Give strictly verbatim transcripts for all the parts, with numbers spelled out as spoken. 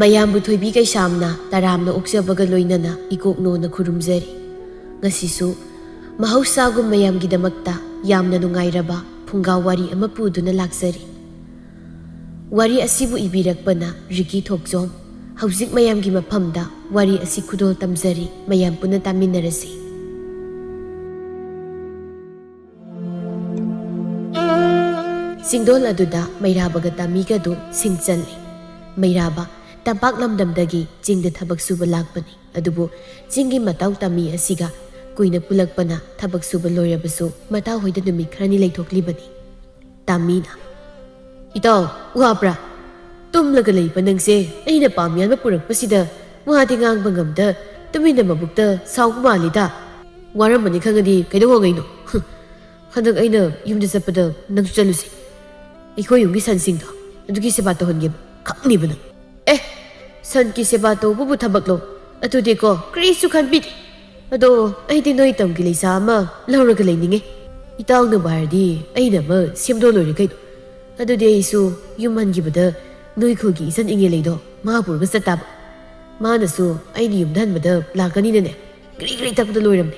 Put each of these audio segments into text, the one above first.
ꯃꯌꯥꯝꯕꯨ ꯊꯣꯏꯕꯤ ꯀꯩꯁꯥꯝꯅ ꯇꯔꯥꯝꯅ ꯑꯣꯛꯆꯕꯒ ꯂꯣꯏꯅꯅ ꯏꯀꯣꯛꯅꯣꯅ ꯈꯨꯔꯨꯝꯖꯔꯤ꯫ ꯉꯁꯤꯁꯨ ꯃꯍꯧꯁꯥꯒꯨꯝ ꯃꯌꯥꯝꯒꯤꯗꯃꯛꯇ ꯌꯥꯝꯅ ꯅꯨꯡꯉꯥꯏꯔꯕ ꯐꯨꯡꯒꯥ ꯋꯥꯔꯤ ꯑꯃ ꯄꯨꯗꯨꯅ ꯂꯥꯛꯆꯔꯤ꯫ ꯋꯥꯔꯤ ꯑꯁꯤꯕꯨ ꯏꯕꯤꯔꯛꯄꯅ ꯔꯤꯀꯤ ꯊꯣꯛꯆꯣꯝ꯫ ꯍꯧꯖꯤꯛ ꯃꯌꯥꯝꯒꯤ ꯃꯐꯝꯗ ꯋꯥꯔꯤ ꯑꯁꯤ ꯈꯨꯗꯣꯜ ꯇꯝꯖꯔꯤ, ꯃꯌꯥꯝ ꯄꯨꯟꯅ ꯇꯥꯃꯤꯟꯅꯔꯁꯤ꯫ ꯆꯤꯡꯗꯣꯜ ꯑꯗꯨꯗ ꯃꯩꯔꯥꯕꯒ ꯇꯥꯃꯤꯒꯗꯨ ꯁꯤꯡ ꯆꯜꯂꯤ꯫ ꯃꯩꯔꯥꯕ ꯇꯝꯄꯥꯛ ꯂꯝꯗꯝꯗꯒꯤ ꯆꯤꯡꯗ ꯊꯕꯛ ꯁꯨꯕ ꯂꯥꯛꯄꯅꯤ꯫ ꯑꯗꯨꯕꯨ ꯆꯤꯡꯒꯤ ꯃꯇꯥꯎ ꯇꯥꯃꯤ ꯑꯁꯤꯒ ꯀꯨꯏꯅ ꯄꯨꯜꯂꯛꯄꯅ ꯊꯕꯛ ꯁꯨꯕ ꯂꯣꯏꯔꯕꯁꯨ ꯃꯇꯥꯎ ꯍꯣꯏꯗ ꯅꯨꯃꯤꯠ ꯈꯔꯅꯤ ꯂꯩꯊꯣꯛꯂꯤꯕꯅꯤ꯫ ꯇꯥꯃꯤꯅ, "ꯏꯇꯥꯎ, ꯋꯥꯕ꯭ꯔꯥ? ꯇꯨꯝꯂꯒ ꯂꯩꯕ ꯅꯪꯁꯦ ꯑꯩꯅ ꯄꯥꯝ ꯌꯥꯟꯕ ꯄꯨꯔꯛꯄꯁꯤꯗ ꯋꯥꯗꯤ ꯉꯥꯡꯕ ꯉꯝꯗ ꯇꯨꯃꯤꯟꯅ ꯃꯕꯨꯛꯇ ꯁꯥꯎꯕ ꯃꯥꯜꯂꯤꯗ꯫ ꯋꯥꯔꯝꯃꯅꯤ ꯈꯪꯉꯗꯤ ꯀꯩꯗꯧꯉꯩꯅꯣ? ꯍꯝ, ꯍꯟꯗꯛ ꯑꯩꯅ ꯌꯨꯝꯗ ꯆꯠꯄꯗ ꯅꯪꯁꯨ ꯆꯠꯂꯨꯁꯦ꯫ ꯑꯩꯈꯣꯏ ꯌꯨꯝꯒꯤ ꯁꯟꯁꯤꯡꯗꯣ ꯑꯗꯨꯒꯤ ꯁꯦꯕꯥ ꯇꯧꯍꯟꯒꯦꯕ, ꯈꯪꯅꯤꯕ ꯅꯪ꯫ ꯑꯦ, ꯁꯟꯒꯤ ꯁꯦꯕꯥ ꯇꯧꯕꯕꯨ ꯊꯕꯛꯂꯣ? ꯑꯗꯨꯗꯤꯀꯣ ꯀꯔꯤꯁꯨ ꯈꯟꯕꯤꯗꯦ꯫ ꯑꯗꯣ ꯑꯩꯗꯤ ꯅꯣꯏ ꯇꯝꯒꯤ ꯂꯩꯁꯥ ꯑꯃ ꯂꯧꯔꯒ ꯂꯩꯅꯤꯡꯉꯦ꯫ ꯏꯇꯥꯎꯅꯕꯨ ꯍꯥꯏꯔꯗꯤ ꯑꯩꯅ ꯑꯃ ꯁꯦꯝꯗꯣꯛ ꯂꯣꯏꯔꯦ ꯀꯩꯅꯣ꯫ ꯑꯗꯨꯗꯤ ꯑꯩꯁꯨ ꯌꯨꯝ ꯍꯟꯈꯤꯕꯗ ꯅꯣꯏ ꯈꯨꯜꯒꯤ ꯏꯆꯟ ꯏꯉꯦ ꯂꯩꯗꯣ ꯃꯥ ꯄꯨꯔꯒ ꯆꯠꯇꯥꯕ꯫ ꯃꯥꯅꯁꯨ ꯑꯩꯅ ꯌꯨꯝꯗ ꯍꯟꯕꯗ ꯂꯥꯛꯀꯅꯤꯅꯅꯦ, ꯒ꯭ꯔꯤ ꯒ꯭ꯔꯤ ꯇꯛꯄꯗ ꯂꯣꯏꯔꯝꯅꯤ꯫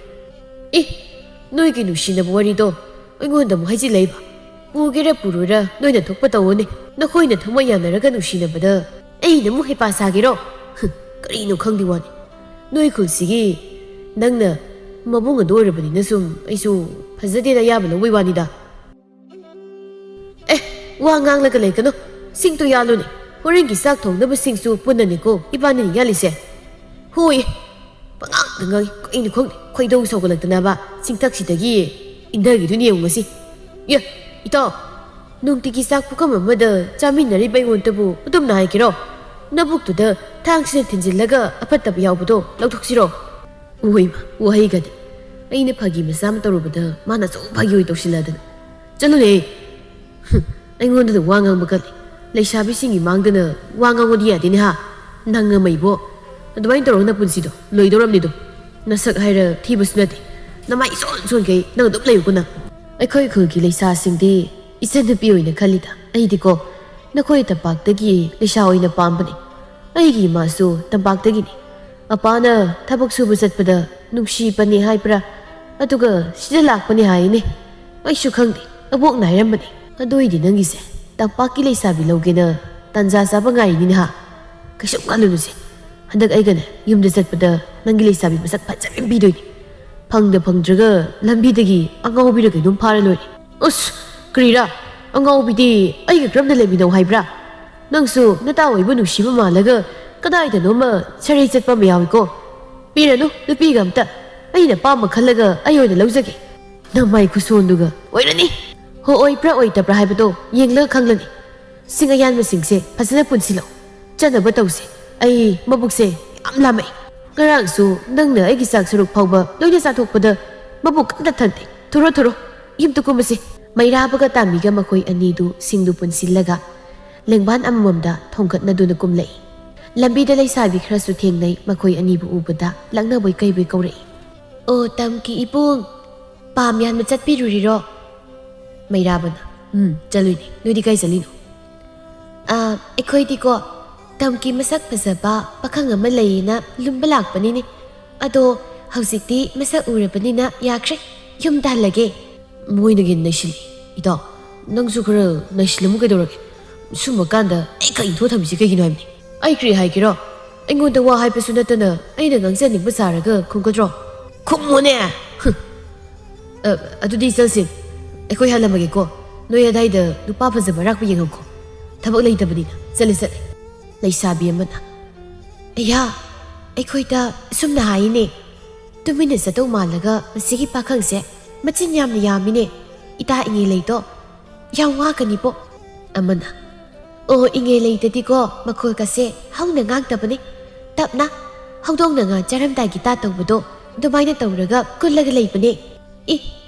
ꯑꯦ, ꯅꯣꯏꯒꯤ ꯅꯨꯡꯁꯤꯅꯕ ꯋꯥꯔꯤꯗꯣ ꯑꯩꯉꯣꯟꯗ ꯑꯃꯨꯛ ꯍꯥꯏꯖꯤꯜꯂꯛꯏꯕ? ꯄꯨꯒꯦꯔꯥ ꯄꯨꯔꯣꯏꯔꯥ ꯅꯣꯏꯅ ꯊꯣꯛꯄ ꯇꯧꯑꯣꯅꯦ꯫ ꯅꯈꯣꯏꯅ ꯊꯃꯣꯏ ꯌꯥꯅꯔꯒ ꯅꯨꯡꯁꯤꯅꯕꯗ ꯑꯩꯅ ꯑꯃꯨꯛ ꯍꯩꯄꯥ ꯁꯥꯒꯦꯔꯣ? ꯍꯨꯝ, ꯀꯔꯤꯅꯣ ꯈꯪꯗꯦ ꯋꯥꯅꯤ꯫ ꯅꯣꯏ ꯈꯨꯜꯁꯤꯒꯤ ꯅꯪꯅ ꯃꯕꯨꯡ ꯑꯗꯨ ꯑꯣꯏꯔꯕꯅꯤꯅ ꯁꯨꯝ ꯑꯩꯁꯨ ꯐꯖꯗꯦꯅ ꯑꯌꯥꯕ ꯂꯧꯕꯩ ꯋꯥꯅꯤꯗ꯫ ꯑꯦ, ꯋꯥ ꯉꯥꯡꯂꯒ ꯂꯩꯒꯅꯨ꯫ ꯁꯤꯡꯗꯣ ꯌꯥꯜꯂꯨꯅꯦ꯫ ꯍꯣꯔꯦꯟꯒꯤ ꯆꯥꯛ ꯊꯣꯡꯅꯕ ꯁꯤꯡꯁꯨ ꯄꯨꯟꯅꯅꯤꯀꯣ ꯏꯕꯥꯅꯤꯅ ꯌꯥꯜꯂꯤꯁꯦ꯫ ꯍꯣꯏ, ꯄꯉꯥꯡꯗ ꯉꯥꯡꯉꯤ꯫ ꯀꯩꯅꯣ ꯈꯪꯗꯦ, ꯈꯣꯏꯗꯧ ꯁꯧꯒꯠꯂꯛꯇꯅꯕ ꯆꯤꯡꯊꯛꯁꯤꯗꯒꯤ ꯏꯟꯊꯈꯤꯗꯣꯏꯅꯤ ꯌꯦꯡꯉꯨ ꯉꯁꯤ꯫ ꯌꯦ, ꯏꯇꯥꯎ, ꯅꯨꯡꯇꯤꯒꯤ ꯆꯥꯛ ꯄꯨꯈꯝ ꯑꯃꯗ ꯆꯥꯃꯤꯟꯅꯔꯤꯕ ꯑꯩꯉꯣꯟꯗꯕꯨ ꯑꯗꯨꯝꯅ ꯍꯥꯏꯒꯦꯔꯣ? ꯅꯕꯨꯛꯇꯨꯗ ꯊꯥꯡꯁꯤꯅ ꯊꯤꯟꯖꯤꯜꯂꯒ ꯑꯐꯠꯇꯕ ꯌꯥꯎꯕꯗꯣ ꯂꯧꯊꯣꯛꯁꯤꯔꯣ? ꯎꯍꯩꯃ, ꯋꯥꯍꯩꯒꯗꯤ꯫ ꯑꯩꯅ ꯐꯥꯒꯤ ꯃꯆꯥ ꯑꯃ ꯇꯧꯔꯨꯕꯗ ꯃꯥꯅ ꯑꯆꯧꯕ ꯐꯥꯒꯤ ꯑꯣꯏ ꯇꯧꯁꯤꯜꯂꯛꯑꯗꯅ꯫ ꯆꯠꯂꯨꯅꯦ꯫ ꯍꯨꯝ, ꯑꯩꯉꯣꯟꯗꯗ ꯋꯥ ꯉꯥꯡꯕ ꯀꯜꯂꯤ꯫ ꯂꯩꯁꯥꯕꯤꯁꯤꯡꯒꯤ ꯃꯥꯡꯗꯅ ꯋꯥ ꯉꯥꯡꯕꯗꯤ ꯌꯥꯗꯦꯅꯦ ꯍꯥ? ꯅꯪ ꯑꯃ ꯏꯕꯣ꯫ ꯑꯗꯨꯃꯥꯏꯅ ꯇꯧꯔꯒ ꯅꯄꯨꯟꯁꯤꯗꯣ ꯂꯣꯏꯗꯧꯔꯝꯅꯤꯗꯣ꯫ ꯅꯁꯛ ꯍꯥꯏꯔ ꯊꯤꯕꯁꯨ ꯅꯠꯇꯦ꯫ ꯅꯃꯥꯏ ꯏꯁꯣꯟ ꯁꯣꯟꯈꯩ ꯅꯪ ꯑꯗꯨꯝ ꯂꯩꯌꯨꯀꯣ ꯅꯪ꯫ ꯑꯩꯈꯣꯏ ꯈꯨꯜꯒꯤ ꯂꯩꯁꯥꯁꯤꯡꯗꯤ ꯏꯆꯟꯅꯨꯄꯤ ꯑꯣꯏꯅ ꯈꯜꯂꯤꯗ꯫ ꯑꯩꯗꯤꯀꯣ ꯅꯈꯣꯏ ꯇꯝꯄꯥꯛꯇꯒꯤ ꯂꯩꯁꯥ ꯑꯣꯏꯅ ꯄꯥꯝꯕꯅꯦ꯫ ꯑꯩꯒꯤ ꯏꯃꯥꯁꯨ ꯇꯝꯄꯥꯛꯇꯒꯤꯅꯤ꯫ ꯃꯄꯥꯅ ꯊꯕꯛ ꯁꯨꯕ ꯆꯠꯄꯗ ꯅꯨꯡꯁꯤꯕꯅꯦ ꯍꯥꯏꯕ꯭ꯔꯥ, ꯑꯗꯨꯒ ꯁꯤꯗ ꯂꯥꯛꯄꯅꯦ ꯍꯥꯏꯅꯦ꯫ ꯑꯩꯁꯨ ꯈꯪꯗꯦ, ꯑꯕꯣꯛꯅ ꯍꯥꯏꯔꯝꯕꯅꯦ꯫ ꯑꯗꯨ ꯑꯣꯏꯗꯤ ꯅꯪꯒꯤꯁꯦ ꯇꯝꯄꯥꯛꯀꯤ ꯂꯩꯁꯥꯕꯤ ꯂꯧꯒꯦꯅ ꯇꯥꯟꯖꯥ ꯆꯥꯕ ꯉꯥꯏꯔꯤꯅꯤꯅꯦ ꯍꯥ? ꯀꯩꯁꯨꯝ ꯈꯜꯂꯨꯅꯨꯁꯦ, ꯍꯟꯗꯛ ꯑꯩꯒꯅꯦ ꯌꯨꯝꯗ ꯆꯠꯄꯗ ꯅꯪꯒꯤ ꯂꯩꯁꯥꯕꯤ ꯃꯁꯛ ꯐꯖꯕ ꯑꯃ ꯄꯤꯗꯣꯏꯅꯤ꯫ ꯐꯪꯗ ꯐꯪꯗ꯭ꯔꯒ ꯂꯝꯕꯤꯗꯒꯤ ꯑꯉꯥꯎꯕꯤꯔ ꯀꯩꯅꯣꯝ ꯐꯥꯔ ꯂꯣꯏꯔꯦ꯫ ꯑꯁ, ꯀꯔꯤꯔꯥ? ꯑꯉꯥꯎꯕꯤꯗꯤ ꯑꯩꯒ ꯀꯔꯝꯅ ꯂꯩꯃꯤꯟꯅꯧ ꯍꯥꯏꯕ꯭ꯔꯥ? ꯅꯪꯁꯨ ꯅꯇꯥ ꯑꯣꯏꯕ ꯅꯨꯡꯁꯤꯕ ꯃꯥꯜꯂꯒ ꯀꯗꯥꯏꯗꯅꯣꯃ ꯁꯔꯩ ꯆꯠꯄ ꯑꯃ ꯌꯥꯎꯏꯀꯣ꯫ ꯄꯤꯔꯅꯨ ꯅꯨꯄꯤꯒ ꯑꯝꯇ꯫ ꯑꯩꯅ ꯄꯥꯝꯕ ꯈꯜꯂꯒ ꯑꯩ ꯑꯣꯏꯅ ꯂꯧꯖꯒꯦ꯫ ꯅꯃꯥꯏ ꯈꯨꯁꯣꯟꯗꯨꯒ ꯑꯣꯏꯔꯅꯤ꯫ ꯍꯣ, ꯑꯣꯏꯕ꯭ꯔꯥ ꯑꯣꯏꯗꯕ꯭ꯔꯥ ꯍꯥꯏꯕꯗꯣ ꯌꯦꯡꯂꯒ ꯈꯪꯂꯅꯤ꯫ ꯁꯤꯡ ꯑꯌꯥꯟꯕꯁꯤꯡꯁꯦ ꯐꯖꯅ ꯄꯨꯟꯁꯤꯜꯂꯣ꯫ ꯆꯠꯅꯕ ꯇꯧꯁꯦ꯫ ꯑꯩ ꯃꯕꯨꯛꯁꯦ ꯌꯥꯝ ꯂꯥꯝꯃꯛꯑꯦ꯫ ꯉꯔꯥꯡꯁꯨ ꯅꯪꯅ ꯑꯩꯒꯤ ꯆꯥꯛ ꯁꯔꯨꯛ ꯐꯥꯎꯕ ꯂꯣꯏꯅ ꯆꯥꯊꯣꯛꯄꯗ ꯃꯕꯨꯛ ꯑꯝꯇ ꯊꯟꯗꯦ꯫ ꯊꯨꯔꯣ, ꯊꯨꯔꯣ, ꯌꯨꯝꯗ ꯀꯨꯝꯃꯁꯤ꯫ ꯃꯩꯔꯥꯕꯒ ꯇꯥꯃꯤꯒ ꯃꯈꯣꯏ ꯑꯅꯤꯗꯨ ꯁꯤꯡꯗꯨ ꯄꯨꯟꯁꯤꯜꯂꯒ ꯂꯦꯡꯕꯥꯟ ꯑꯃꯃꯝꯗ ꯊꯣꯡꯒꯠꯅꯗꯨꯅ ꯀꯨꯝꯂꯛꯏ꯫ ꯂꯝꯕꯤꯗ ꯂꯩꯁꯥꯕꯤ ꯈꯔꯁꯨ ꯊꯦꯡꯅꯩ꯫ ꯃꯈꯣꯏ ꯑꯅꯤꯕꯨ ꯎꯕꯗ ꯂꯛꯅꯕꯣꯏ ꯀꯩꯕꯣꯏ ꯀꯧꯔꯛꯏ꯫ "ꯑꯣ, ꯇꯝꯀꯤ ꯏꯕꯨꯡ, ꯄꯥꯝ ꯌꯥꯟꯕ ꯆꯠꯄꯤꯔꯨꯔꯤꯔꯣ?" ꯃꯩꯔꯥꯕꯅ, "ꯎꯝ, ꯆꯠꯂꯨꯏꯅꯦ꯫ ꯅꯣꯏꯗꯤ ꯀꯥꯏ ꯆꯠꯂꯤꯅꯣ?" "ꯑꯥ, ꯑꯩꯈꯣꯏꯗꯤꯀꯣ, ꯇꯝꯀꯤ ꯃꯁꯛ ꯐꯖꯕ ꯄꯥꯈꯪ ꯑꯃ ꯂꯩꯌꯦꯅ ꯂꯨꯝꯕ ꯂꯥꯛꯄꯅꯤꯅꯦ꯫ ꯑꯗꯣ ꯍꯧꯖꯤꯛꯇꯤ ꯃꯁꯛ ꯎꯔꯕꯅꯤꯅ ꯌꯥꯈ꯭ꯔꯦ, ꯌꯨꯝꯗ ꯍꯜꯂꯒꯦ꯫" ꯃꯣꯏꯅꯒꯤ ꯅꯩꯁꯤꯜꯂꯤ꯫ "ꯏꯇꯥꯎ, ꯅꯪꯁꯨ ꯈꯔ ꯅꯩꯁꯤꯜꯂꯝꯃꯨ ꯀꯩꯗꯧꯔꯒꯦ? ꯁꯨꯝꯕ ꯀꯥꯟꯗ ꯑꯩ ꯀꯛꯏ ꯊꯣꯛꯑ ꯊꯝꯃꯤꯁꯤ ꯀꯩꯒꯤꯅꯣ ꯍꯥꯏꯕꯅꯤ?" "ꯑꯩ ꯀꯔꯤ ꯍꯥꯏꯒꯦꯔꯣ? ꯑꯩꯉꯣꯟꯗ ꯋꯥ ꯍꯥꯏꯕꯁꯨ ꯅꯠꯇꯅ ꯑꯩꯅ ꯉꯥꯡꯖꯅꯤꯡꯕ ꯁꯥꯔꯒ ꯈꯨꯝꯒꯗ꯭ꯔꯣ?" "ꯈꯨꯝꯃꯣꯅꯦ!" "ꯍꯨꯝ꯫ ꯑ, ꯑꯗꯨꯗꯤ ꯆꯠꯂꯁꯤ꯫ ꯑꯩꯈꯣꯏ ꯍꯜꯂꯝꯃꯒꯦꯀꯣ꯫ ꯅꯣꯏ ꯑꯗꯥꯏꯗ ꯅꯨꯄꯥ ꯐꯖꯕ ꯑꯔꯥꯛꯄ ꯌꯦꯡꯍꯧꯀꯣ꯫ ꯊꯕꯛ ꯂꯩꯇꯕꯅꯤꯅ꯫ ꯆꯠꯂꯦ, ꯆꯠꯂꯦ꯫" ꯂꯩꯁꯥꯕꯤ ꯑꯃꯅ, "ꯑꯌꯥ, ꯑꯩꯈꯣꯏꯗ ꯑꯁꯨꯝꯅ ꯍꯥꯏꯅꯦ꯫ ꯇꯨꯃꯤꯟꯅ ꯆꯠꯇꯧ ꯃꯥꯜꯂꯒ ꯃꯁꯤꯒꯤ ꯄꯥꯈꯪꯁꯦ ꯃꯆꯤꯟ ꯌꯥꯝꯅ ꯌꯥꯝꯃꯤꯅꯦ꯫ ꯏꯇꯥ ꯏꯉꯦ ꯂꯩꯗꯣ ꯌꯥꯝ ꯋꯥꯒꯅꯤꯕꯣ꯫" ꯑꯃꯅ, "ꯑꯣ, ꯏꯉꯦ ꯂꯩꯗꯗꯤꯀꯣ ꯃꯈꯣꯜꯒꯁꯦ ꯍꯧꯅ ꯉꯥꯡꯗꯕꯅꯦ꯫ ꯇꯞꯅ, ꯍꯧꯗꯣꯡꯅ ꯉꯥ ꯆꯥꯔꯝꯗꯥꯏꯒꯤ ꯇꯥ ꯇꯧꯕꯗꯣ ꯑꯗꯨꯃꯥꯏꯅ ꯇꯧꯔꯒ ꯀꯨꯜꯂꯒ ꯂꯩꯕꯅꯦ꯫ ꯏ,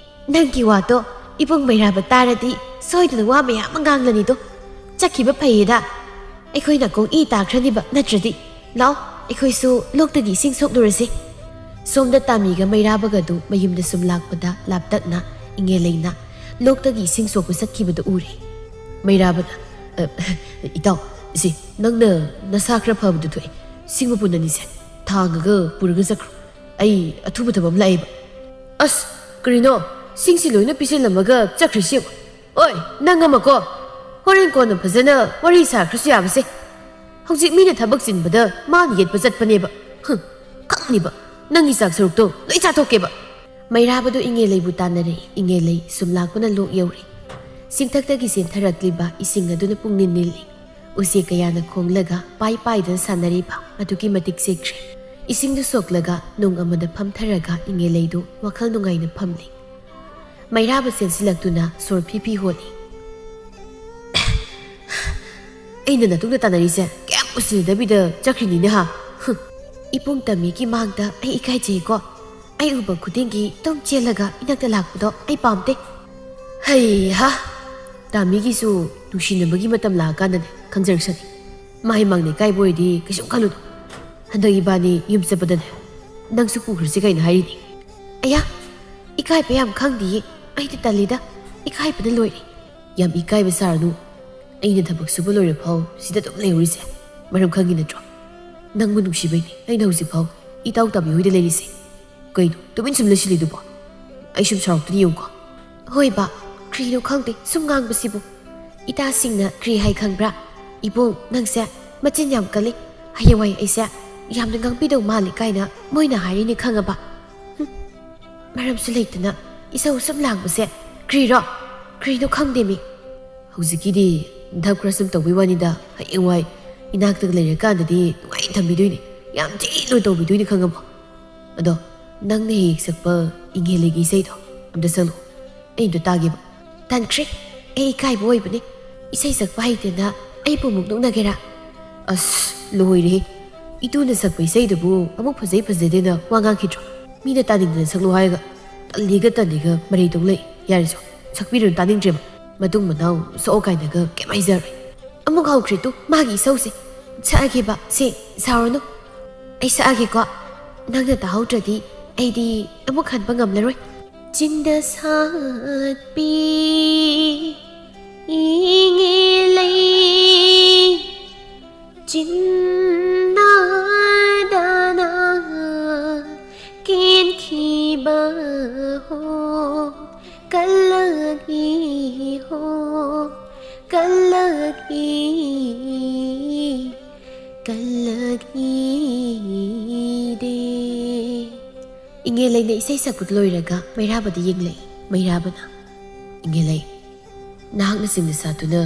ꯅꯪꯒꯤ ꯋꯥꯗꯣ ꯏꯕꯨꯡ ꯃꯩꯔꯥꯕ ꯇꯥꯔꯗꯤ ꯁꯣꯏꯗꯅ ꯋꯥ ꯃꯌꯥꯝ ꯑꯃ ꯉꯥꯡꯂꯅꯤꯗꯣ꯫ ꯆꯠꯈꯤꯕ ꯐꯩꯌꯦꯗ꯫ ꯑꯩꯈꯣꯏ ꯅꯥꯀꯣꯡ ꯏ ꯇꯥꯈ꯭ꯔꯅꯤꯕ ꯅꯠꯇ꯭ꯔꯗꯤ꯫ ꯂꯥꯛꯑꯣ, ꯑꯩꯈꯣꯏꯁꯨ ꯂꯣꯛꯇꯒꯤ ꯏꯁꯤꯡ ꯁꯣꯛꯂꯨꯔꯁꯤ꯫" ꯁꯣꯝꯗ ꯇꯥꯃꯤꯒ ꯃꯩꯔꯥꯕꯒꯗꯨ ꯃꯌꯨꯝꯗ ꯁꯨꯝ ꯂꯥꯛꯄꯗ ꯂꯥꯞꯇꯛꯅ ꯏꯉꯦꯂꯩꯅ ꯂꯣꯛꯇꯒꯤ ꯏꯁꯤꯡ ꯁꯣꯛꯄ ꯆꯠꯈꯤꯕꯗꯨ ꯎꯔꯦ꯫ ꯃꯩꯔꯥꯕꯅ, "ꯑ, ꯏꯇꯥꯎ, ꯏꯆꯦ, ꯅꯪꯅ ꯅꯁꯥ ꯈꯔ ꯐꯕꯗꯨ ꯊꯣꯛꯑꯦ꯫ ꯁꯤꯡ ꯃꯄꯨꯟ ꯑꯅꯤꯁꯦ ꯊꯥꯡꯉꯒ ꯄꯨꯔꯒ ꯆꯠꯈ꯭ꯔꯣ꯫ ꯑꯩ ꯑꯊꯨꯕ ꯊꯕꯛ ꯑꯃ ꯂꯥꯛꯑꯦꯕ꯫ ꯑꯁ, ꯀꯔꯤꯅꯣ? ꯁꯤꯡꯁꯤ ꯂꯣꯏꯅ ꯄꯤꯁꯤꯜꯂꯝꯃꯒ ꯆꯠꯈ꯭ꯔꯤꯁꯤ ꯌꯦꯡꯉꯨ꯫ ꯑꯣꯏ, ꯅꯪ ꯑꯃꯀꯣ꯫ ꯍꯣꯔꯦꯟ ꯀꯣꯟꯅ ꯐꯖꯅ ꯋꯥꯔꯤ ꯁꯥꯈ꯭ꯔꯁꯨ ꯌꯥꯕꯁꯦ꯫ ꯍꯧꯖꯤꯛ ꯃꯤꯅ ꯊꯕꯛ ꯆꯤꯟꯕꯗ ꯃꯥꯅ ꯌꯦꯠꯄ ꯆꯠꯄꯅꯦꯕ꯫ ꯍꯨꯝ, ꯈꯪꯅꯤꯕ꯫ ꯅꯪꯒꯤ ꯆꯥꯛ ꯁꯔꯨꯛꯇꯣ ꯂꯣꯏ ꯆꯥꯊꯣꯛꯀꯦꯕ꯫ ꯃꯩꯔꯥꯕꯗꯨ ꯏꯉꯦꯂꯩꯕꯨ ꯇꯥꯟꯅꯔꯦ꯫ ꯏꯉꯦꯂꯩ ꯁꯨꯝ ꯂꯥꯛꯄꯅ ꯂꯣꯛ ꯌꯧꯔꯦ꯫ ꯆꯤꯡꯊꯛꯇꯒꯤ ꯆꯦꯟꯊꯔꯛꯂꯤꯕ ꯏꯁꯤꯡ ꯑꯗꯨꯅ ꯄꯨꯡꯅꯤꯜ ꯅꯤꯜꯂꯤ꯫ ꯎꯆꯦꯛ ꯀꯌꯥꯅ ꯈꯣꯡꯂꯒ ꯄꯥꯏ ꯄꯥꯏꯗꯨꯅ ꯁꯥꯟꯅꯔꯤꯕ ꯑꯗꯨꯛꯀꯤ ꯃꯇꯤꯛ ꯆꯤꯛꯈ꯭ꯔꯦ꯫ ꯏꯁꯤꯡꯗꯨ ꯁꯣꯛꯂꯒ ꯅꯨꯡ ꯑꯃꯗ ꯐꯝꯊꯔꯒ ꯏꯉꯦꯂꯩꯗꯨ ꯋꯥꯈꯜ ꯅꯨꯡꯉꯥꯏꯅ ꯐꯝꯂꯤ꯫ ꯃꯩꯔꯥꯕ ꯆꯦꯟꯁꯤꯜꯂꯛꯇꯨꯅ ꯁꯣꯔ ꯐꯤ ꯐꯤ ꯍꯣꯜꯂꯤ꯫ ꯑꯩꯅ ꯅꯇꯨꯡꯗ ꯇꯥꯟꯅꯔꯤꯁꯦ ꯀꯌꯥꯝ ꯎꯁꯤꯟꯅꯗꯕꯤꯗ ꯆꯠꯈ꯭ꯔꯤꯅꯤꯅꯦ ꯍꯥ? ꯍꯨꯝ꯫ ꯏꯕꯨꯡ ꯇꯝꯃꯤꯒꯤ ꯃꯥꯡꯗ ꯑꯩ ꯏꯀꯥꯏꯖꯩꯀꯣ꯫ ꯑꯩ ꯎꯕ ꯈꯨꯗꯤꯡꯒꯤ ꯑꯗꯨꯝ ꯆꯦꯜꯂꯒ ꯏꯅꯥꯛꯇ ꯂꯥꯛꯄꯗꯣ ꯑꯩ ꯄꯥꯝꯗꯦ꯫ ꯍꯩꯍꯥ! ꯇꯥꯃꯤꯒꯤꯁꯨ ꯅꯨꯡꯁꯤꯅꯕꯒꯤ ꯃꯇꯝ ꯂꯥꯛꯑꯀꯥꯟꯗꯅꯦ ꯈꯪꯖꯔꯛꯁꯅꯤ꯫ ꯃꯥꯏ ꯃꯥꯡꯗ ꯏꯀꯥꯏꯕ ꯑꯣꯏꯔꯗꯤ ꯀꯩꯁꯨꯝ ꯈꯜꯂꯨꯅꯨ꯫ ꯍꯟꯗꯛ ꯏꯕꯥꯅꯤ ꯌꯨꯝ ꯆꯠꯄꯗꯅꯦ ꯅꯪꯁꯨ ꯄꯨꯈ꯭ꯔꯁꯤ ꯀꯩꯅꯣ ꯍꯥꯏꯔꯤꯅꯤ꯫ ꯑꯌꯥ! ꯏꯀꯥꯏꯕ ꯌꯥꯝ ꯈꯪꯗꯤꯌꯦ꯫ ꯑꯩꯗꯤ ꯇꯜꯂꯤꯗ꯫ ꯏꯀꯥꯏꯕꯅ ꯂꯣꯏꯔꯦ꯫ ꯌꯥꯝ ꯏꯀꯥꯏꯕ ꯁꯥꯔꯅꯨ꯫ ꯑꯩꯅ ꯊꯕꯛ ꯁꯨꯕ ꯂꯣꯏꯔ ꯐꯥꯎ ꯁꯤꯗ ꯑꯗꯨꯝ ꯂꯩꯍꯧꯔꯤꯁꯦ ꯃꯔꯝ ꯈꯪꯉꯤ ꯅꯠꯇ꯭ꯔꯣ? ꯅꯪꯕꯨ ꯅꯨꯡꯁꯤꯕꯩꯅꯦ ꯑꯩꯅ ꯍꯧꯖꯤꯛ ꯐꯥꯎ ꯏꯇꯥꯎ ꯇꯥꯕꯤ ꯍꯣꯏꯗ ꯂꯩꯔꯤꯁꯦ꯫ ꯀꯩꯅꯣ ꯇꯨꯃꯤꯟ ꯁꯨꯝ ꯂꯩꯁꯤꯜꯂꯤꯗꯨꯕꯣ? ꯑꯩ ꯁꯨꯝ ꯁꯥꯎꯔꯛꯇꯣꯏꯅꯤ ꯌꯦꯡꯉꯨꯀꯣ꯫ ꯍꯣꯏ ꯕꯥ, ꯀ꯭ꯔꯤꯅꯣ ꯈꯪꯗꯦ ꯁꯨꯝ ꯉꯥꯡꯕꯁꯤꯕꯨ꯫ ꯏꯇꯥꯁꯤꯡꯅ ꯀ꯭ꯔꯤ ꯍꯥꯏ ꯈꯪꯕ꯭ꯔꯥ? "ꯏꯕꯨꯡ, ꯅꯪꯁꯦ ꯃꯆꯤꯟ ꯌꯥꯝ ꯀꯜꯂꯤ꯫ ꯍꯌꯦꯡꯋꯥꯏ ꯑꯩꯁꯦ ꯌꯥꯝꯅ ꯉꯥꯡꯕꯤꯗꯧ ꯃꯥꯜꯂꯤ" ꯀꯥꯏꯅ ꯃꯣꯏꯅ ꯍꯥꯏꯔꯤꯅꯤ ꯈꯪꯉꯕ? ꯍꯨꯝ, ꯃꯔꯝꯁꯨ ꯂꯩꯇꯅ ꯏꯁꯧ ꯁꯨꯝ ꯂꯥꯡꯕꯁꯦ ꯀ꯭ꯔꯤꯔꯣ? ꯀ꯭ꯔꯤꯅꯣ ꯈꯪꯗꯦꯃꯤ꯫ ꯍꯧꯖꯤꯛꯀꯤꯗꯤ ꯙꯞ ꯈꯔ ꯁꯨꯝ ꯇꯧꯕꯩ ꯋꯥꯅꯤꯗ, ꯍꯌꯦꯡꯋꯥꯏ ꯏꯅꯥꯛꯇ ꯂꯩꯔꯀꯥꯟꯗꯗꯤ ꯅꯨꯡꯉꯥꯏꯅ ꯊꯝꯕꯤꯗꯣꯏꯅꯤ, ꯌꯥꯝ ꯊꯤ ꯂꯨꯅ ꯇꯧꯕꯤꯗꯣꯏꯅꯤ ꯈꯪꯉꯕꯣ? ꯑꯗꯣ ꯅꯪꯅ ꯍꯦꯛ ꯍꯦꯛ ꯁꯛꯄ ꯏꯪꯍꯦꯜꯂꯩꯒꯤ ꯏꯁꯩꯗꯣ ꯑꯝꯇ ꯁꯛꯂꯛꯑꯣ, ꯑꯩ ꯑꯝꯇ ꯇꯥꯒꯦꯕ꯫ ꯇꯟꯈ꯭ꯔꯦ, ꯑꯩ ꯏꯀꯥꯏꯕ ꯑꯣꯏꯕꯅꯦ꯫ ꯏꯁꯩ ꯁꯛꯄ ꯍꯩꯇꯦꯅ ꯑꯩꯕꯨ ꯑꯃꯨꯛ ꯅꯣꯛꯅꯒꯦꯔꯥ? ꯑꯁ, ꯂꯣꯏꯔꯦꯍꯦ꯫ ꯏꯇꯨꯅ ꯁꯛꯄ ꯏꯁꯩꯗꯨꯕꯨ ꯑꯃꯨꯛ ꯐꯖꯩ ꯐꯖꯗꯦꯅ ꯋꯥ ꯉꯥꯡꯈꯤꯗ꯭ꯔꯣ? ꯃꯤꯅ ꯇꯥꯅꯤꯡꯗꯅ ꯁꯛꯂꯣ ꯍꯥꯏꯔꯒ ꯇꯜꯂꯤꯒ ꯇꯟꯗꯦꯒ ꯃꯔꯩ ꯇꯧ ꯂꯩ꯫ ꯌꯥꯔꯦꯁꯣ, ꯁꯛꯄꯤꯔꯨꯅꯨ, ꯇꯥꯅꯤꯡꯗ꯭ꯔꯦꯕ꯫ ꯃꯇꯨꯡ ꯃꯅꯥꯎ ꯁꯛꯑꯣ ꯀꯥꯏꯅꯒ ꯀꯩꯝ ꯍꯥꯏꯖꯔꯣꯏ꯫ ꯑꯃꯨꯛ ꯍꯧꯈ꯭ꯔꯦ ꯇꯨ ꯃꯥꯒꯤ ꯏꯁꯧꯁꯦ꯫ ꯁꯛꯑꯒꯦꯕ ꯁꯦ, ꯁꯥꯎꯔꯅꯨ꯫ ꯑꯩ ꯁꯛꯑꯒꯦꯀꯣ꯫ ꯅꯪꯅ ꯇꯥꯍꯧꯗ꯭ꯔꯗꯤ ꯑꯩꯗꯤ ꯑꯃꯨꯛ ꯍꯟꯕ ꯉꯝꯂꯔꯣꯏ꯫ ꯆꯤꯡꯗ ꯁꯥꯠꯄꯤ ꯏꯉꯦ ꯂꯩ ꯍꯣ, ꯀꯜꯂꯛꯏ ꯍꯣ, ꯀꯜꯂꯛꯏ, ꯀꯜꯂꯛꯏꯗꯦ꯫ ꯏꯉꯦꯂꯩꯅ ꯏꯁꯩ ꯁꯛꯄ ꯂꯣꯏꯔꯒ ꯃꯩꯔꯥꯕꯗ ꯌꯦꯡꯂꯛꯏ꯫ ꯃꯩꯔꯥꯕꯅ, "ꯏꯉꯦꯂꯩ, ꯅꯍꯥꯛꯅ ꯆꯤꯡꯗ ꯁꯥꯠꯇꯨꯅ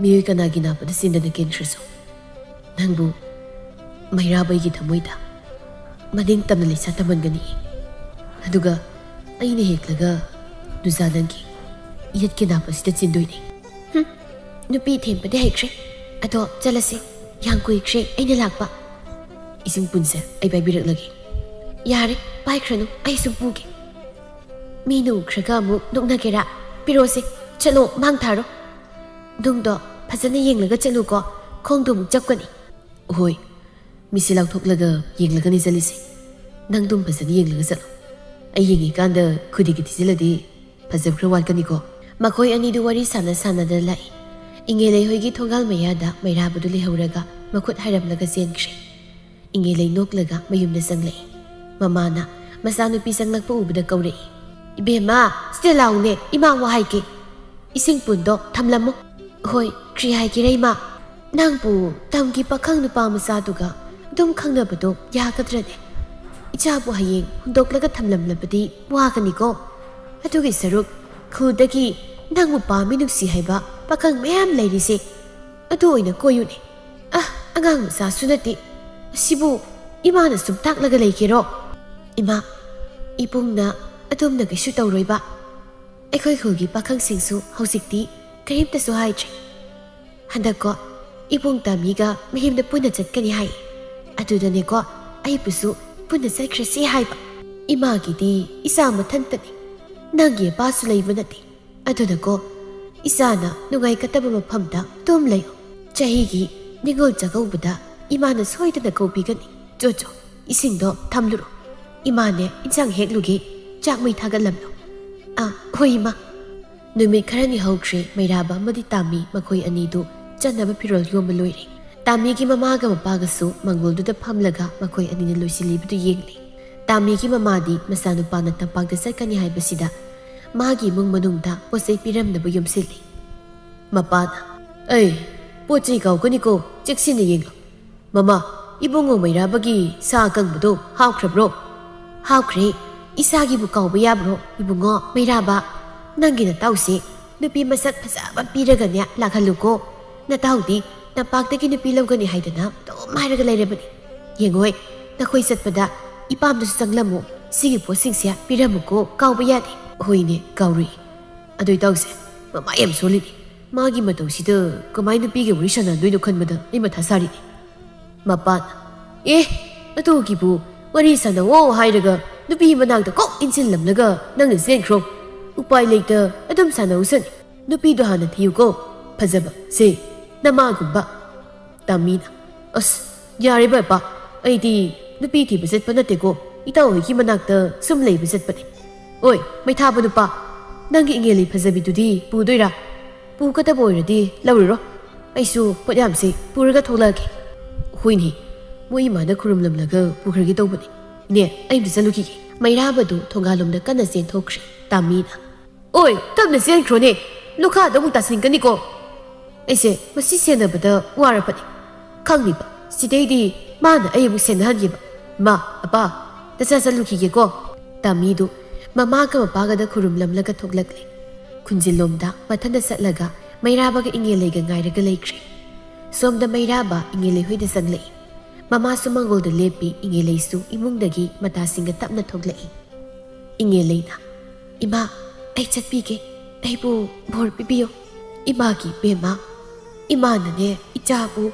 ꯃꯤꯑꯣꯏ ꯀꯅꯥꯒꯤ ꯅꯥꯄꯗ ꯆꯤꯟꯗꯅ ꯀꯦꯟꯈ꯭ꯔꯁꯨ, ꯅꯪꯕꯨ ꯃꯩꯔꯥꯕꯩꯒꯤ ꯊꯃꯣꯏꯗ ꯃꯅꯤꯡ ꯇꯝꯅ ꯂꯩꯁꯥ ꯇꯝꯍꯟꯒꯅꯤ꯫ ꯑꯗꯨꯒ ꯑꯩꯅ ꯍꯦꯛꯂꯒ ꯅꯨꯖꯥ ꯅꯪꯒꯤ ꯌꯦꯠꯀꯤ ꯅꯥꯄꯁꯤꯗ ꯆꯤꯟꯗꯣꯏꯅꯤ꯫" ꯍꯨꯝ, ꯅꯨꯄꯤ ꯊꯦꯝꯕꯗꯤ ꯍꯩꯈ꯭ꯔꯦ꯫ ꯑꯗꯣ ꯆꯠꯂꯁꯤ, ꯌꯥꯝ ꯀꯨꯏꯈ꯭ꯔꯦ ꯑꯩꯅ ꯂꯥꯛꯄ꯫ "ꯏꯁꯤꯡ ꯄꯨꯟꯁꯦ, ꯑꯩ ꯄꯥꯏꯕꯤꯔꯛꯂꯒꯦ꯫" "ꯌꯥꯔꯦ, ꯄꯥꯏꯈ꯭ꯔꯅꯨ, ꯑꯩ ꯁꯨꯝ ꯄꯨꯒꯦ꯫" "ꯃꯤꯅ ꯎꯈ꯭ꯔꯒ ꯑꯃꯨꯛ ꯅꯣꯛꯅꯒꯦꯔꯥ? ꯄꯤꯔꯛꯑꯣꯁꯦ, ꯆꯠꯂꯣ, ꯃꯥꯡ ꯊꯥꯔꯣ꯫" "ꯅꯨꯡꯗꯣ ꯐꯖꯅ ꯌꯦꯡꯂꯒ ꯆꯠꯂꯨꯀꯣ, ꯈꯣꯡꯗꯣ ꯑꯃꯨꯛ ꯆꯞꯀꯅꯤ꯫" "ꯍꯣꯏ, ꯃꯤꯠꯁꯦ ꯂꯥꯎꯊꯣꯛꯂꯒ ꯌꯦꯡꯂꯒꯅꯤ ꯆꯠꯂꯤꯁꯦ꯫ ꯅꯪꯗꯨꯝ ꯐꯖꯅ ꯌꯦꯡꯂꯒ ꯆꯠꯂꯣ꯫ ꯑꯩ ꯌꯦꯡꯉꯤꯀꯥꯟꯗ ꯈꯨꯗꯤꯒꯤ ꯊꯤꯖꯤꯜꯂꯗꯤ ꯐꯖꯕ ꯈꯔ ꯋꯥꯠꯀꯅꯤꯀꯣ꯫" ꯃꯈꯣꯏ ꯑꯅꯤꯗꯨ ꯋꯥꯔꯤ ꯁꯥꯟꯅ ꯁꯥꯟꯅꯗꯅ ꯂꯥꯛꯏ꯫ ꯏꯉꯦꯂꯩ ꯍꯣꯏꯒꯤ ꯊꯣꯡꯒꯥꯜ ꯃꯌꯥꯗ ꯃꯩꯔꯥꯕꯗꯨ ꯂꯩꯍꯧꯔꯒ ꯃꯈꯨꯠ ꯍꯥꯏꯔꯝꯂꯒ ꯆꯦꯟꯈ꯭ꯔꯦ꯫ ꯏꯉꯦꯂꯩ ꯅꯣꯛꯂꯒ ꯃꯌꯨꯝꯗ ꯆꯪꯂꯛꯏ꯫ ꯃꯃꯥꯅ ꯃꯆꯥꯅꯨꯄꯤ ꯆꯪꯂꯛꯄ ꯎꯕꯗ ꯀꯧꯔꯛꯏ, "ꯏꯕꯦꯝꯃ, ꯁꯤꯗ ꯂꯥꯎꯅꯦ, ꯏꯃꯥ ꯋꯥ ꯍꯥꯏꯒꯦ꯫ ꯏꯁꯤꯡ ꯄꯨꯟꯗꯣ ꯊꯝꯂꯝꯃꯣ꯫" "ꯍꯣꯏ, ꯀ꯭ꯔꯤ ꯍꯥꯏꯒꯦꯔ ꯏꯃꯥ?" "ꯅꯪꯕꯨ ꯇꯝꯒꯤ ꯄꯥꯈꯪ ꯅꯨꯄꯥ ꯃꯆꯥꯗꯨꯒ ꯑꯗꯨꯝ ꯈꯪꯅꯕꯗꯣ ꯌꯥꯒꯗ꯭ꯔꯅꯦ? ꯏꯆꯥꯕꯨ ꯍꯌꯦꯡ ꯍꯨꯟꯗꯣꯛꯂꯒ ꯊꯝꯂꯝꯂꯕꯗꯤ ꯋꯥꯒꯅꯤꯀꯣ꯫ ꯑꯗꯨꯒꯤ ꯁꯔꯨꯛ ꯈꯨꯜꯗꯒꯤ ꯅꯪꯕꯨ ꯄꯥꯝꯃꯤ ꯅꯨꯡꯁꯤ ꯍꯥꯏꯕ ꯄꯥꯈꯪ ꯃꯌꯥꯝ ꯂꯩꯔꯤꯁꯦ, ꯑꯗꯨ ꯑꯣꯏꯅ ꯀꯣꯏꯌꯨꯅꯦ꯫ ꯑ, ꯑꯉꯥꯡ ꯃꯆꯥꯁꯨ ꯅꯠꯇꯦ꯫ ꯑꯁꯤꯕꯨ ꯏꯃꯥꯅ ꯁꯨꯝ ꯇꯥꯛꯂꯒ ꯂꯩꯒꯦꯔꯣ?" "ꯏꯃꯥ, ꯏꯕꯨꯡꯅ ꯑꯗꯨꯝꯅ ꯀꯩꯁꯨ ꯇꯧꯔꯣꯏꯕ꯫ ꯑꯩꯈꯣꯏ ꯈꯨꯜꯒꯤ ꯄꯥꯈꯪꯁꯤꯡꯁꯨ ꯍꯧꯖꯤꯛꯇꯤ ꯀꯔꯤꯝꯇꯁꯨ ꯍꯥꯏꯗ꯭ꯔꯦ꯫ ꯍꯟꯗꯛꯀꯣ, ꯏꯕꯨꯡ ꯇꯥꯃꯤꯒ ꯃꯌꯨꯝꯗ ꯄꯨꯟꯅ ꯆꯠꯀꯅꯤ ꯍꯥꯏ꯫ ꯑꯗꯨꯗꯅꯦꯀꯣ, ꯑꯩꯕꯨꯁꯨ ꯄꯨꯟꯅ ꯆꯠꯈ꯭ꯔꯁꯤ ꯍꯥꯏꯕ꯫ ꯏꯃꯥꯒꯤꯗꯤ ꯏꯆꯥ ꯃꯊꯟꯇꯅꯤ꯫ ꯅꯪꯒꯤ ꯑꯄꯥꯁꯨ ꯂꯩꯕ ꯅꯠꯇꯦ꯫ ꯑꯗꯨꯅꯀꯣ, ꯏꯆꯥꯅ ꯅꯨꯡꯉꯥꯏꯒꯗꯕ ꯃꯐꯝꯗ ꯑꯗꯨꯝ ꯂꯩꯌꯨ꯫ ꯆꯍꯤꯒꯤ ꯅꯤꯉꯣꯜ ꯆꯥꯛꯀꯧꯕꯗ ꯏꯃꯥꯅ ꯁꯣꯏꯗꯅ ꯀꯧꯕꯤꯒꯅꯤ꯫ ꯆꯣ ꯆꯣ, ꯏꯁꯤꯡꯗꯣ ꯊꯝꯂꯨꯔꯣ꯫ ꯏꯃꯥꯅꯦ ꯏꯟꯁꯥꯡ ꯍꯦꯛꯂꯨꯒꯦ, ꯆꯥꯛ ꯃꯩ ꯊꯥꯒꯠꯂꯝꯂꯣ꯫" "ꯑꯥ, ꯍꯣꯏ ꯏꯃꯥ꯫" ꯅꯨꯃꯤꯠ ꯈꯔꯅꯤ ꯍꯧꯈ꯭ꯔꯦ꯫ ꯃꯩꯔꯥꯕ ꯑꯃꯗꯤ ꯇꯥꯃꯤ ꯃꯈꯣꯏ ꯑꯅꯤꯗꯨ ꯆꯠꯅꯕ ꯐꯤꯔꯣꯜ ꯌꯣꯝꯕ ꯂꯣꯏꯔꯦ꯫ ꯇꯥꯃꯤꯒꯤ ꯃꯃꯥꯒ ꯃꯄꯥꯒꯁꯨ ꯃꯪꯒꯣꯜꯗꯨꯗ ꯐꯝꯂꯒ ꯃꯈꯣꯏ ꯑꯅꯤꯅ ꯂꯣꯏꯁꯤꯜꯂꯤꯕꯗꯨ ꯌꯦꯡꯂꯤ꯫ ꯇꯥꯃꯤꯒꯤ ꯃꯃꯥꯗꯤ ꯃꯆꯥꯅꯨꯄꯥꯅ ꯇꯝꯄꯥꯛꯇ ꯆꯠꯀꯅꯤ ꯍꯥꯏꯕꯁꯤꯗ ꯃꯥꯒꯤ ꯏꯃꯨꯡ ꯃꯅꯨꯡꯗ ꯄꯣꯠ ꯆꯩ ꯄꯤꯔꯝꯅꯕ ꯌꯣꯝꯁꯤꯜꯂꯤ꯫ ꯃꯄꯥꯅ, "ꯑꯩ, ꯄꯣꯠ ꯆꯩ ꯀꯥꯎꯒꯅꯤꯀꯣ, ꯆꯦꯛꯁꯤꯟꯅ ꯌꯦꯡꯂꯣ꯫ ꯃꯃꯥ, ꯏꯕꯨꯡꯉꯣ ꯃꯩꯔꯥꯕꯒꯤ ꯁꯥ ꯑꯀꯪꯕꯗꯣ ꯍꯥꯎꯈ꯭ꯔꯕ꯭ꯔꯣ?" "ꯍꯥꯎꯈ꯭ꯔꯦ꯫ ꯏꯆꯥꯒꯤꯕꯨ ꯀꯥꯎꯕ ꯌꯥꯕ꯭ꯔꯣ, ꯏꯕꯨꯡꯉꯣ ꯃꯩꯔꯥꯕ? ꯅꯪꯒꯤ ꯅꯇꯥꯎꯁꯦ ꯅꯨꯄꯤ ꯃꯁꯛ ꯐꯖꯕ ꯄꯤꯔꯒꯅꯦ ꯂꯥꯛꯍꯜꯂꯨꯀꯣ꯫ ꯅꯇꯥꯎꯗꯤ ꯇꯝꯄꯥꯛꯇꯒꯤ ꯅꯨꯄꯤ ꯂꯧꯒꯅꯤ ꯍꯥꯏꯗꯅ ꯑꯗꯨꯝ ꯍꯥꯏꯔꯒ ꯂꯩꯔꯕꯅꯤ꯫ ꯌꯦꯡꯉꯣꯏ, ꯅꯈꯣꯏ ꯆꯠꯄꯗ ꯏꯄꯥꯝꯗꯁꯨ ꯆꯪꯂꯝꯃꯨ꯫ ꯁꯤꯒꯤ ꯄꯣꯠꯁꯤꯡꯁꯦ ꯄꯤꯔꯝꯃꯨꯀꯣ, ꯀꯥꯎꯕ ꯌꯥꯗꯦ꯫" "ꯍꯣꯏꯅꯦ, ꯀꯥꯎꯔꯨꯏ꯫ ꯑꯗꯨ ꯏꯇꯥꯎꯁꯦ ꯃꯃꯥ ꯌꯥꯝ ꯁꯣꯜꯂꯤꯅꯦ꯫ ꯃꯥꯒꯤ ꯃꯇꯧꯁꯤꯗ ꯀꯃꯥꯏ ꯅꯨꯄꯤꯒ ꯋꯥꯔꯤ ꯁꯥꯟꯅꯗꯣꯏꯅꯣ ꯈꯟꯕꯗ ꯑꯩ ꯃꯊꯥ ꯁꯥꯔꯤꯅꯦ꯫" ꯃꯄꯥꯅ, "ꯑꯦ, ꯑꯗꯨꯒꯤꯕꯨ ꯋꯥꯔꯤ ꯁꯥꯟꯅꯧꯋꯣ ꯍꯥꯏꯔꯒ ꯅꯨꯄꯤ ꯃꯅꯥꯛꯇ ꯀꯣꯛ ꯏꯟꯁꯤꯜꯂꯝꯂꯒ ꯅꯪꯅ ꯆꯦꯟꯈ꯭ꯔꯣ꯫ ꯎꯄꯥꯏ ꯂꯩꯇ ꯑꯗꯨꯝ ꯁꯥꯟꯅꯧꯁꯅꯤ꯫ ꯅꯨꯄꯤꯗꯣ ꯍꯥꯟꯅ ꯊꯤꯌꯨꯀꯣ, ꯐꯖꯕ, ꯁꯦ, ꯅꯃꯥꯒꯨꯝꯕ꯫" ꯇꯥꯃꯤꯅ, "ꯑꯁ, ꯌꯥꯔꯦ ꯕꯕꯥ, ꯑꯩꯗꯤ ꯅꯨꯄꯤ ꯊꯤꯕ ꯆꯠꯄ ꯅꯠꯇꯦꯀꯣ, ꯏꯇꯥꯎ ꯍꯣꯏꯒꯤ ꯃꯅꯥꯛꯇ ꯁꯨꯝ ꯂꯩꯕ ꯆꯠꯄꯅꯦ꯫ ꯑꯣꯏ, ꯃꯩꯊꯥꯕ ꯅꯨꯄꯥ, ꯅꯪꯒꯤ ꯏꯉꯦꯜꯂꯤ ꯐꯖꯕꯤꯗꯨꯗꯤ ꯄꯨꯗꯣꯏꯔꯥ? ꯄꯨꯒꯗꯕ ꯑꯣꯏꯔꯗꯤ ꯂꯧꯔꯨꯔꯣ꯫ ꯑꯩꯁꯨ ꯄꯣꯠꯌꯥꯝꯁꯦ ꯄꯨꯔꯒ ꯊꯣꯛꯂꯛꯑꯒꯦ꯫" "ꯍꯣꯏꯅꯦ, ꯃꯣꯏ ꯏꯃꯥꯅ ꯈꯨꯔꯨꯝꯂꯝꯂꯒ ꯄꯨꯈ꯭ꯔꯒꯦ ꯇꯧꯕꯅꯦ꯫ ꯏꯅꯦ, ꯑꯩ ꯑꯝꯇ ꯆꯠꯂꯨꯈꯤꯒꯦ꯫" ꯃꯩꯔꯥꯕꯗꯨ ꯊꯣꯡꯒꯥꯜꯂꯣꯝꯗ ꯀꯟꯅ ꯆꯦꯟꯊꯣꯛꯈ꯭ꯔꯦ꯫ ꯇꯥꯃꯤꯅ, "ꯑꯣꯏ, ꯇꯞꯅ ꯆꯦꯟꯈ꯭ꯔꯣꯅꯦ, ꯂꯨꯈꯥꯗ ꯑꯃꯨꯛ ꯇꯥꯁꯤꯟꯒꯅꯤꯀꯣ꯫ ꯑꯩꯁꯦ ꯃꯁꯤ ꯁꯦꯟꯅꯕꯗ ꯋꯥꯔꯕꯅꯤ꯫ ꯈꯪꯅꯤꯕ, ꯁꯤꯗꯩꯗꯤ ꯃꯥꯅ ꯑꯩ ꯑꯃꯨꯛ ꯁꯦꯟꯅꯍꯟꯒꯦꯕ꯫ ꯃꯥ, ꯑꯄꯥ, ꯅꯆꯥ ꯆꯠꯂꯨꯈꯤꯒꯦꯀꯣ꯫" ꯇꯥꯃꯤꯗꯨ ꯃꯃꯥꯒ ꯃꯄꯥꯒꯗ ꯈꯨꯔꯨꯝꯂꯝꯂꯒ ꯊꯣꯛꯂꯛꯂꯦ꯫ ꯈꯨꯟꯖꯤꯜꯂꯣꯝꯗ ꯃꯊꯟꯇ ꯆꯠꯂꯒ ꯃꯩꯔꯥꯕꯒ ꯏꯉꯦꯜꯂꯩꯒ ꯉꯥꯏꯔꯒ ꯂꯩꯈ꯭ꯔꯦ꯫ ꯁꯣꯝꯗ ꯃꯩꯔꯥꯕ ꯏꯉꯦꯜꯂꯩ ꯍꯣꯏꯗ ꯆꯪꯂꯛꯏ꯫ ꯃꯃꯥꯁꯨ ꯃꯪꯒꯣꯜꯗ ꯂꯦꯞꯄꯤ, ꯏꯉꯦꯜꯂꯩꯁꯨ ꯏꯃꯨꯡꯗꯒꯤ ꯃꯇꯥꯁꯤꯡꯒ ꯇꯞꯅ ꯊꯣꯛꯂꯛꯏ꯫ ꯏꯉꯦꯜꯂꯩꯅ, "ꯏꯃꯥ, ꯑꯩ ꯆꯠꯄꯤꯒꯦ, ꯑꯩꯕꯨ ꯚꯣꯔ ꯄꯤꯕꯤꯌꯨ꯫" "ꯏꯃꯥꯒꯤ ꯏꯕꯦꯝꯃ, ꯏꯃꯥꯅꯅꯦ ꯏꯆꯥꯕꯨ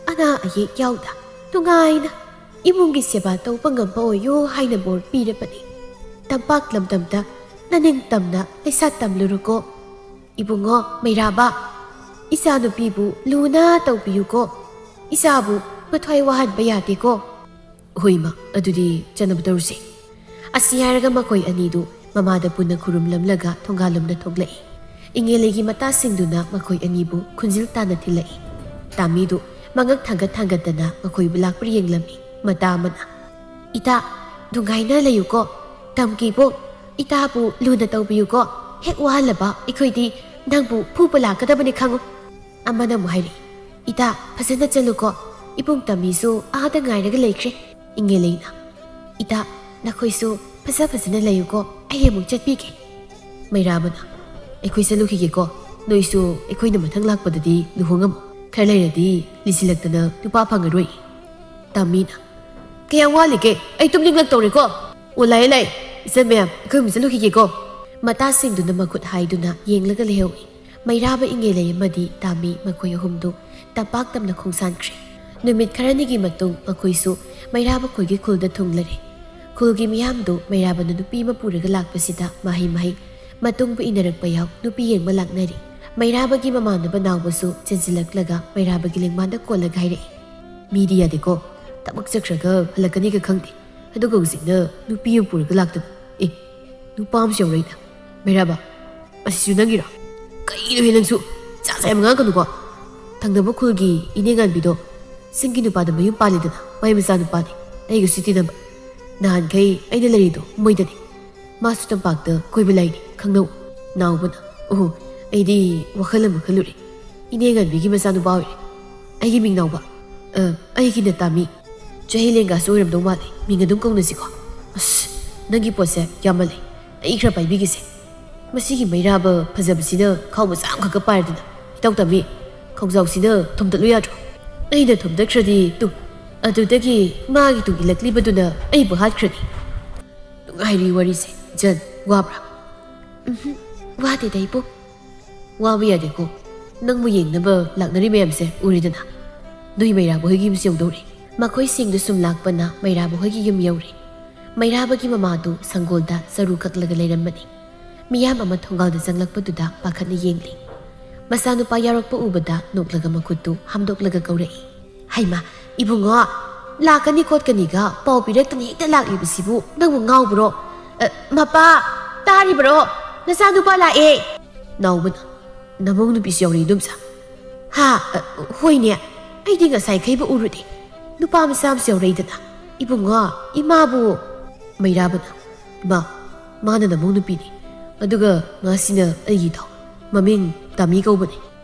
ꯑꯅꯥ ꯑꯌꯦꯛ ꯌꯥꯎꯗ ꯅꯨꯡꯉꯥꯏꯅ ꯏꯃꯨꯡꯒꯤ ꯁꯦꯕꯥ ꯇꯧꯕ ꯉꯝꯕ ꯑꯣꯏꯌꯨ ꯍꯥꯏꯅ ꯚꯣꯔ ꯄꯤꯔꯕꯅꯤ꯫ ꯇꯝꯄꯥꯛ ꯂꯝꯗꯝꯗ ꯅꯅꯤꯡ ꯇꯝꯅ ꯄꯩꯁꯥ ꯇꯝꯂꯨꯔꯣꯀꯣ꯫ ꯏꯕꯨꯡꯉꯣ ꯃꯩꯔꯥꯕ, ꯏꯆꯥꯅꯨꯄꯤꯕꯨ ꯂꯨꯅ ꯇꯧꯕꯤꯌꯨꯀꯣ꯫ ꯏꯆꯥꯕꯨ ꯃꯊ꯭ꯋꯥꯏ ꯋꯥꯍꯟꯕ ꯌꯥꯗꯦꯀꯣ꯫" "ꯍꯣꯏ ꯏꯃꯥ, ꯑꯗꯨꯗꯤ ꯆꯠꯅꯕ ꯇꯧꯔꯁꯤ꯫" ꯑꯁꯤ ꯍꯥꯏꯔꯒ ꯃꯈꯣꯏ ꯑꯅꯤꯗꯨ ꯃꯃꯥꯗ ꯄꯨꯟꯅ ꯈꯨꯔꯨꯝꯂꯝꯂꯒ ꯊꯣꯡꯒꯥꯜꯂꯣꯝꯗ ꯊꯣꯛꯂꯛꯏ꯫ ꯏꯉꯦꯜꯂꯩꯒꯤ ꯃꯇꯥꯁꯤꯡꯗꯨꯅ ꯃꯈꯣꯏ ꯑꯅꯤꯕꯨ ꯈꯨꯟꯖꯤꯜ ꯇꯥꯟꯅ ꯊꯤꯜꯂꯛꯏ꯫ ꯇꯥꯃꯤꯗꯨ ꯃꯉꯛ ꯊꯥꯡꯒꯠ ꯊꯥꯡꯒꯠꯇꯅ ꯃꯈꯣꯏꯕꯨ ꯂꯥꯛꯄ꯭ꯔꯥ ꯌꯦꯡꯂꯝꯃꯤ꯫ ꯃꯇꯥ ꯑꯃꯅ, "ꯏꯇꯥ, "ꯅꯨꯡꯉꯥꯏꯅ ꯂꯩꯌꯨꯀꯣ꯫ ꯇꯝꯀꯤꯕꯨ ꯏꯇꯥꯕꯨ ꯂꯨꯅ ꯇꯧꯕꯤꯌꯨꯀꯣ꯫ ꯍꯦꯛ ꯋꯥꯍꯜꯂꯕ ꯑꯩꯈꯣꯏꯗꯤ ꯅꯪꯕꯨ ꯐꯨꯕ ꯂꯥꯛꯀꯗꯕꯅꯤ ꯈꯪꯉꯨ꯫" ꯑꯃꯅ ꯑꯃꯨꯛ ꯍꯥꯏꯔꯛꯏ, "ꯏꯇꯥ, ꯐꯖꯅ ꯆꯠꯂꯨꯀꯣ꯫ ꯏꯕꯨꯡ ꯇꯝꯃꯤꯁꯨ ꯑꯥꯗ ꯉꯥꯏꯔꯒ ꯂꯩꯈ꯭ꯔꯦ꯫" ꯏꯉꯦꯂꯩꯅ, "ꯏꯇꯥ, ꯅꯈꯣꯏꯁꯨ ꯐꯖ ꯐꯖꯅ ꯂꯩꯌꯨꯀꯣ, ꯑꯩ ꯑꯃꯨꯛ ꯆꯠꯄꯤꯒꯦ꯫" ꯃꯩꯔꯥꯕꯅ, "ꯑꯩꯈꯣꯏ ꯆꯠꯂꯨꯈꯤꯒꯦꯀꯣ꯫ ꯅꯣꯏꯁꯨ ꯑꯩꯈꯣꯏꯅ ꯃꯊꯪ ꯂꯥꯛꯄꯗꯗꯤ ꯂꯨꯍꯣꯡꯉꯝꯃꯨ꯫ ꯈꯔ ꯂꯩꯔꯗꯤ ꯂꯤꯁꯤꯜꯂꯛꯇꯅ ꯅꯨꯄꯥ ꯐꯪꯉꯔꯣꯏ꯫" ꯇꯥꯃꯤꯅ, "ꯀꯌꯥꯝ ꯋꯥꯠꯂꯤꯒꯦ? ꯑꯩ ꯇꯨꯝꯅꯤꯡꯂꯛꯇꯧꯔꯦꯀꯣ꯫ ꯑꯣ, ꯂꯥꯛꯑꯦ, ꯂꯥꯛꯑꯦ꯫ ꯏꯆꯟ ꯃꯌꯥꯝ, ꯑꯩꯈꯣꯏ ꯑꯃꯨꯛ ꯆꯠꯂꯨꯈꯤꯒꯦꯀꯣ꯫" ꯃꯇꯥꯁꯤꯡꯗꯨꯅ ꯃꯈꯨꯠ ꯍꯥꯏꯗꯨꯅ ꯌꯦꯡꯂꯒ ꯂꯩꯍꯧꯏ꯫ ꯃꯩꯔꯥꯕ, ꯏꯉꯦꯂꯩ ꯑꯃꯗꯤ ꯇꯥꯃꯤ, ꯃꯈꯣꯏ ꯑꯍꯨꯝꯗꯨ ꯇꯝꯄꯥꯛ ꯇꯝꯅ ꯈꯣꯡꯁꯥꯟꯈ꯭ꯔꯦ꯫ ꯅꯨꯃꯤꯠ ꯈꯔꯅꯤꯒꯤ ꯃꯇꯨꯡ ꯃꯈꯣꯏꯁꯨ ꯃꯩꯔꯥꯕ ꯈꯣꯏꯒꯤ ꯈꯨꯜꯗ ꯊꯨꯡꯂꯔꯦ꯫ ꯈꯨꯜꯒꯤ ꯃꯤꯌꯥꯝꯗꯨ ꯃꯩꯔꯥꯕꯅ ꯅꯨꯄꯤ ꯑꯃ ꯄꯨꯔꯒ ꯂꯥꯛꯄꯁꯤꯗ ꯃꯍꯩ ꯃꯍꯩ ꯃꯇꯨꯡꯕꯨ ꯏꯟꯅꯔꯛꯄ ꯌꯥꯎ ꯅꯨꯄꯤ ꯌꯦꯡꯕ ꯂꯥꯛꯅꯔꯤ꯫ ꯃꯩꯔꯥꯕꯒꯤ ꯃꯃꯥꯟꯅꯕ ꯅꯥꯎꯕꯁꯨ ꯆꯦꯟꯁꯤꯜꯂꯛꯂꯒ ꯃꯩꯔꯥꯕꯒꯤ ꯂꯦꯡꯕꯥꯟꯗ ꯀꯣꯜꯂꯒ ꯍꯥꯏꯔꯛꯏ, "ꯃꯤꯗꯤ ꯌꯥꯗꯦꯀꯣ, ꯊꯕꯛ ꯆꯠꯈ꯭ꯔꯒ ꯍꯜꯂꯛꯀꯅꯤꯒ ꯈꯪꯗꯦ꯫ ꯑꯗꯨꯒ ꯍꯧꯖꯤꯛꯅ ꯅꯨꯄꯤ ꯑꯃ ꯄꯨꯔꯒ ꯂꯥꯛꯇꯅ꯫ ꯑꯦ, ꯅꯨꯄꯥ ꯑꯃꯁꯨ ꯌꯥꯎꯔꯛꯏꯗ꯫ ꯃꯩꯔꯥꯕ, ꯑꯁꯤꯁꯨ ꯅꯪꯒꯤꯔꯣ? ꯀꯩꯅꯣꯍꯦ ꯅꯪꯁꯨ? ꯆꯥ ꯆꯥ ꯌꯥꯝ ꯉꯥꯡꯉꯛꯀꯅꯨꯀꯣ꯫ ꯊꯪꯅꯕ ꯈꯨꯜꯒꯤ ꯏꯅꯦ ꯉꯥꯟꯕꯤꯗꯣ ꯆꯤꯡꯒꯤ ꯅꯨꯄꯥꯗ ꯃꯌꯨꯝ ꯄꯥꯜꯂꯤꯗꯅ, ꯃꯥꯏ ꯃꯆꯥ ꯅꯨꯄꯥꯅꯤ꯫ ꯑꯩꯒꯁꯨ ꯇꯤꯟꯅꯕ꯫ ꯅꯍꯥꯟꯈꯩ ꯑꯩꯅ ꯂꯩꯔꯤꯗꯣ ꯃꯣꯏꯗꯅꯤ꯫ ꯃꯥꯁꯨ ꯇꯝꯄꯥꯛꯇ ꯀꯣꯏꯕ ꯂꯥꯛꯏꯅꯤ, ꯈꯪꯅꯧ꯫" ꯅꯥꯎꯕꯅ, "ꯑꯣꯍꯣ, ꯑꯩꯗꯤ ꯋꯥꯈꯜ ꯑꯃ ꯈꯜꯂꯨꯔꯦ꯫ ꯏꯅꯦ ꯉꯥꯟꯕꯤꯒꯤ ꯃꯆꯥꯅꯨꯄꯥ ꯑꯣꯏꯔꯦ꯫ ꯑꯩꯒꯤ ꯃꯤꯡ ꯅꯥꯎꯕ꯫ ꯑ, ꯑꯩꯒꯤꯅ ꯇꯥꯃꯤ꯫ ꯆꯍꯤ ꯂꯦꯡꯒꯥꯁꯨ ꯑꯣꯏꯔꯝꯗꯧ ꯃꯥꯜꯂꯦ꯫ ꯃꯤꯡ ꯑꯗꯨꯝ ꯀꯧꯅꯁꯤꯀꯣ꯫" "ꯑꯁ, ꯅꯪꯒꯤ ꯄꯣꯠꯁꯦ ꯌꯥꯝꯃꯜꯂꯦ꯫ ꯑꯩ ꯈꯔ ꯄꯥꯏꯕꯤꯒꯦꯁꯦ꯫ ꯃꯁꯤꯒꯤ ꯃꯩꯔꯥꯕ ꯐꯖꯕꯁꯤꯅ ꯈꯥꯎ ꯃꯆꯥ ꯑꯃꯈꯛꯀ ꯄꯥꯏꯔꯗꯅ꯫ ꯏꯇꯥꯎ ꯇꯥꯃꯤ, ꯈꯥꯎꯖꯥꯎꯁꯤꯅ ꯊꯣꯝꯗꯠꯂꯨ ꯌꯥꯗ꯭ꯔꯣ? ꯑꯩꯅ ꯊꯣꯝꯗꯠꯈ꯭ꯔꯗꯤ ꯇꯨ, ꯑꯗꯨꯗꯒꯤ ꯃꯥꯒꯤ ꯇꯨꯡ ꯏꯜꯂꯛꯂꯤꯕꯗꯨꯅ ꯑꯩꯕꯨ ꯍꯥꯠꯈ꯭ꯔꯅꯤ꯫" ꯅꯨꯡꯉꯥꯏꯔꯤ ꯋꯥꯔꯤꯁꯦ꯫ ꯏꯆꯟ, ꯋꯥꯕ꯭ꯔꯥ? "ꯎꯝꯍꯨꯝ, ꯋꯥꯗꯦꯗ ꯏꯄꯨ꯫" "ꯋꯥꯕ ꯌꯥꯗꯦꯀꯣ꯫ ꯅꯪꯕꯨ ꯌꯦꯡꯅꯕ ꯂꯥꯛꯅꯔꯤ ꯃꯌꯥꯝꯁꯦ ꯎꯔꯦꯗꯅ꯫ ꯅꯣꯏ ꯃꯩꯔꯥꯕ ꯍꯣꯏꯒꯤ ꯌꯨꯝꯁꯦ ꯌꯧꯗꯧꯔꯦ꯫" ꯃꯈꯣꯏꯁꯤꯡꯗꯨ ꯁꯨꯝ ꯂꯥꯛꯄꯅ ꯃꯩꯔꯥꯕ ꯍꯣꯏꯒꯤ ꯌꯨꯝ ꯌꯧꯔꯦ꯫ ꯃꯩꯔꯥꯕꯒꯤ ꯃꯃꯥꯗꯨ ꯁꯪꯒꯣꯜꯗ ꯆꯔꯨ ꯀꯛꯂꯒ ꯂꯩꯔꯝꯕꯅꯤ꯫ ꯃꯤꯌꯥꯝ ꯑꯃ ꯊꯣꯡꯒꯥꯜꯗ ꯆꯪꯂꯛꯄꯗꯨꯗ ꯄꯥꯈꯠꯅ ꯌꯦꯡꯂꯤ꯫ ꯃꯆꯥꯅꯨꯄꯥ ꯌꯥꯎꯔꯛꯄ ꯎꯕꯗ ꯅꯣꯛꯂꯒ ꯃꯈꯨꯠꯇꯨ ꯍꯥꯝꯗꯣꯛꯂꯒ ꯀꯧꯔꯛꯏ꯫ "ꯍꯩꯃꯥ, ꯏꯕꯨꯡꯉꯣ, ꯂꯥꯛꯀꯅꯤ ꯈꯣꯠꯀꯅꯤꯒ ꯄꯥꯎ ꯄꯤꯔꯛꯇꯅ ꯍꯦꯛꯇ ꯂꯥꯛꯂꯤꯕꯁꯤꯕꯨ ꯅꯪꯕꯨ ꯉꯥꯎꯕ꯭ꯔꯣ? ꯑ, ꯃꯄꯥ, ꯇꯥꯔꯤꯕ꯭ꯔꯣ? ꯅꯆꯥꯅꯨꯄꯥ ꯂꯥꯛꯑꯦ!" ꯅꯥꯎꯕꯅ, "ꯅꯃꯧ ꯅꯨꯄꯤꯁꯨ ꯌꯥꯎꯔꯛꯏ, ꯏꯗꯣꯝꯆꯥ?" "ꯍꯥ? ꯑ, ꯍꯣꯏꯅꯦ, ꯑꯩꯗꯤ ꯉꯁꯥꯏꯈꯩꯕꯨ ꯎꯔꯨꯗꯦ꯫ ꯅꯨꯄꯥ ꯃꯆꯥ ꯑꯃꯁꯨ ꯌꯥꯎꯔꯛꯏꯗꯅ꯫ ꯏꯕꯨꯡꯉꯣ, ꯏꯃꯥꯕꯨ..." ꯃꯩꯔꯥꯕꯅ, "ꯏꯃꯥ, ꯃꯥꯅ ꯅꯃꯧ ꯅꯨꯄꯤꯅꯤ, ꯑꯗꯨꯒ ꯃꯥꯁꯤꯅ ꯑꯩꯒꯤ ꯏꯇꯥꯎ, ꯃꯃꯤꯡ ꯇꯥꯃꯤ ꯀꯧꯕꯅꯤ꯫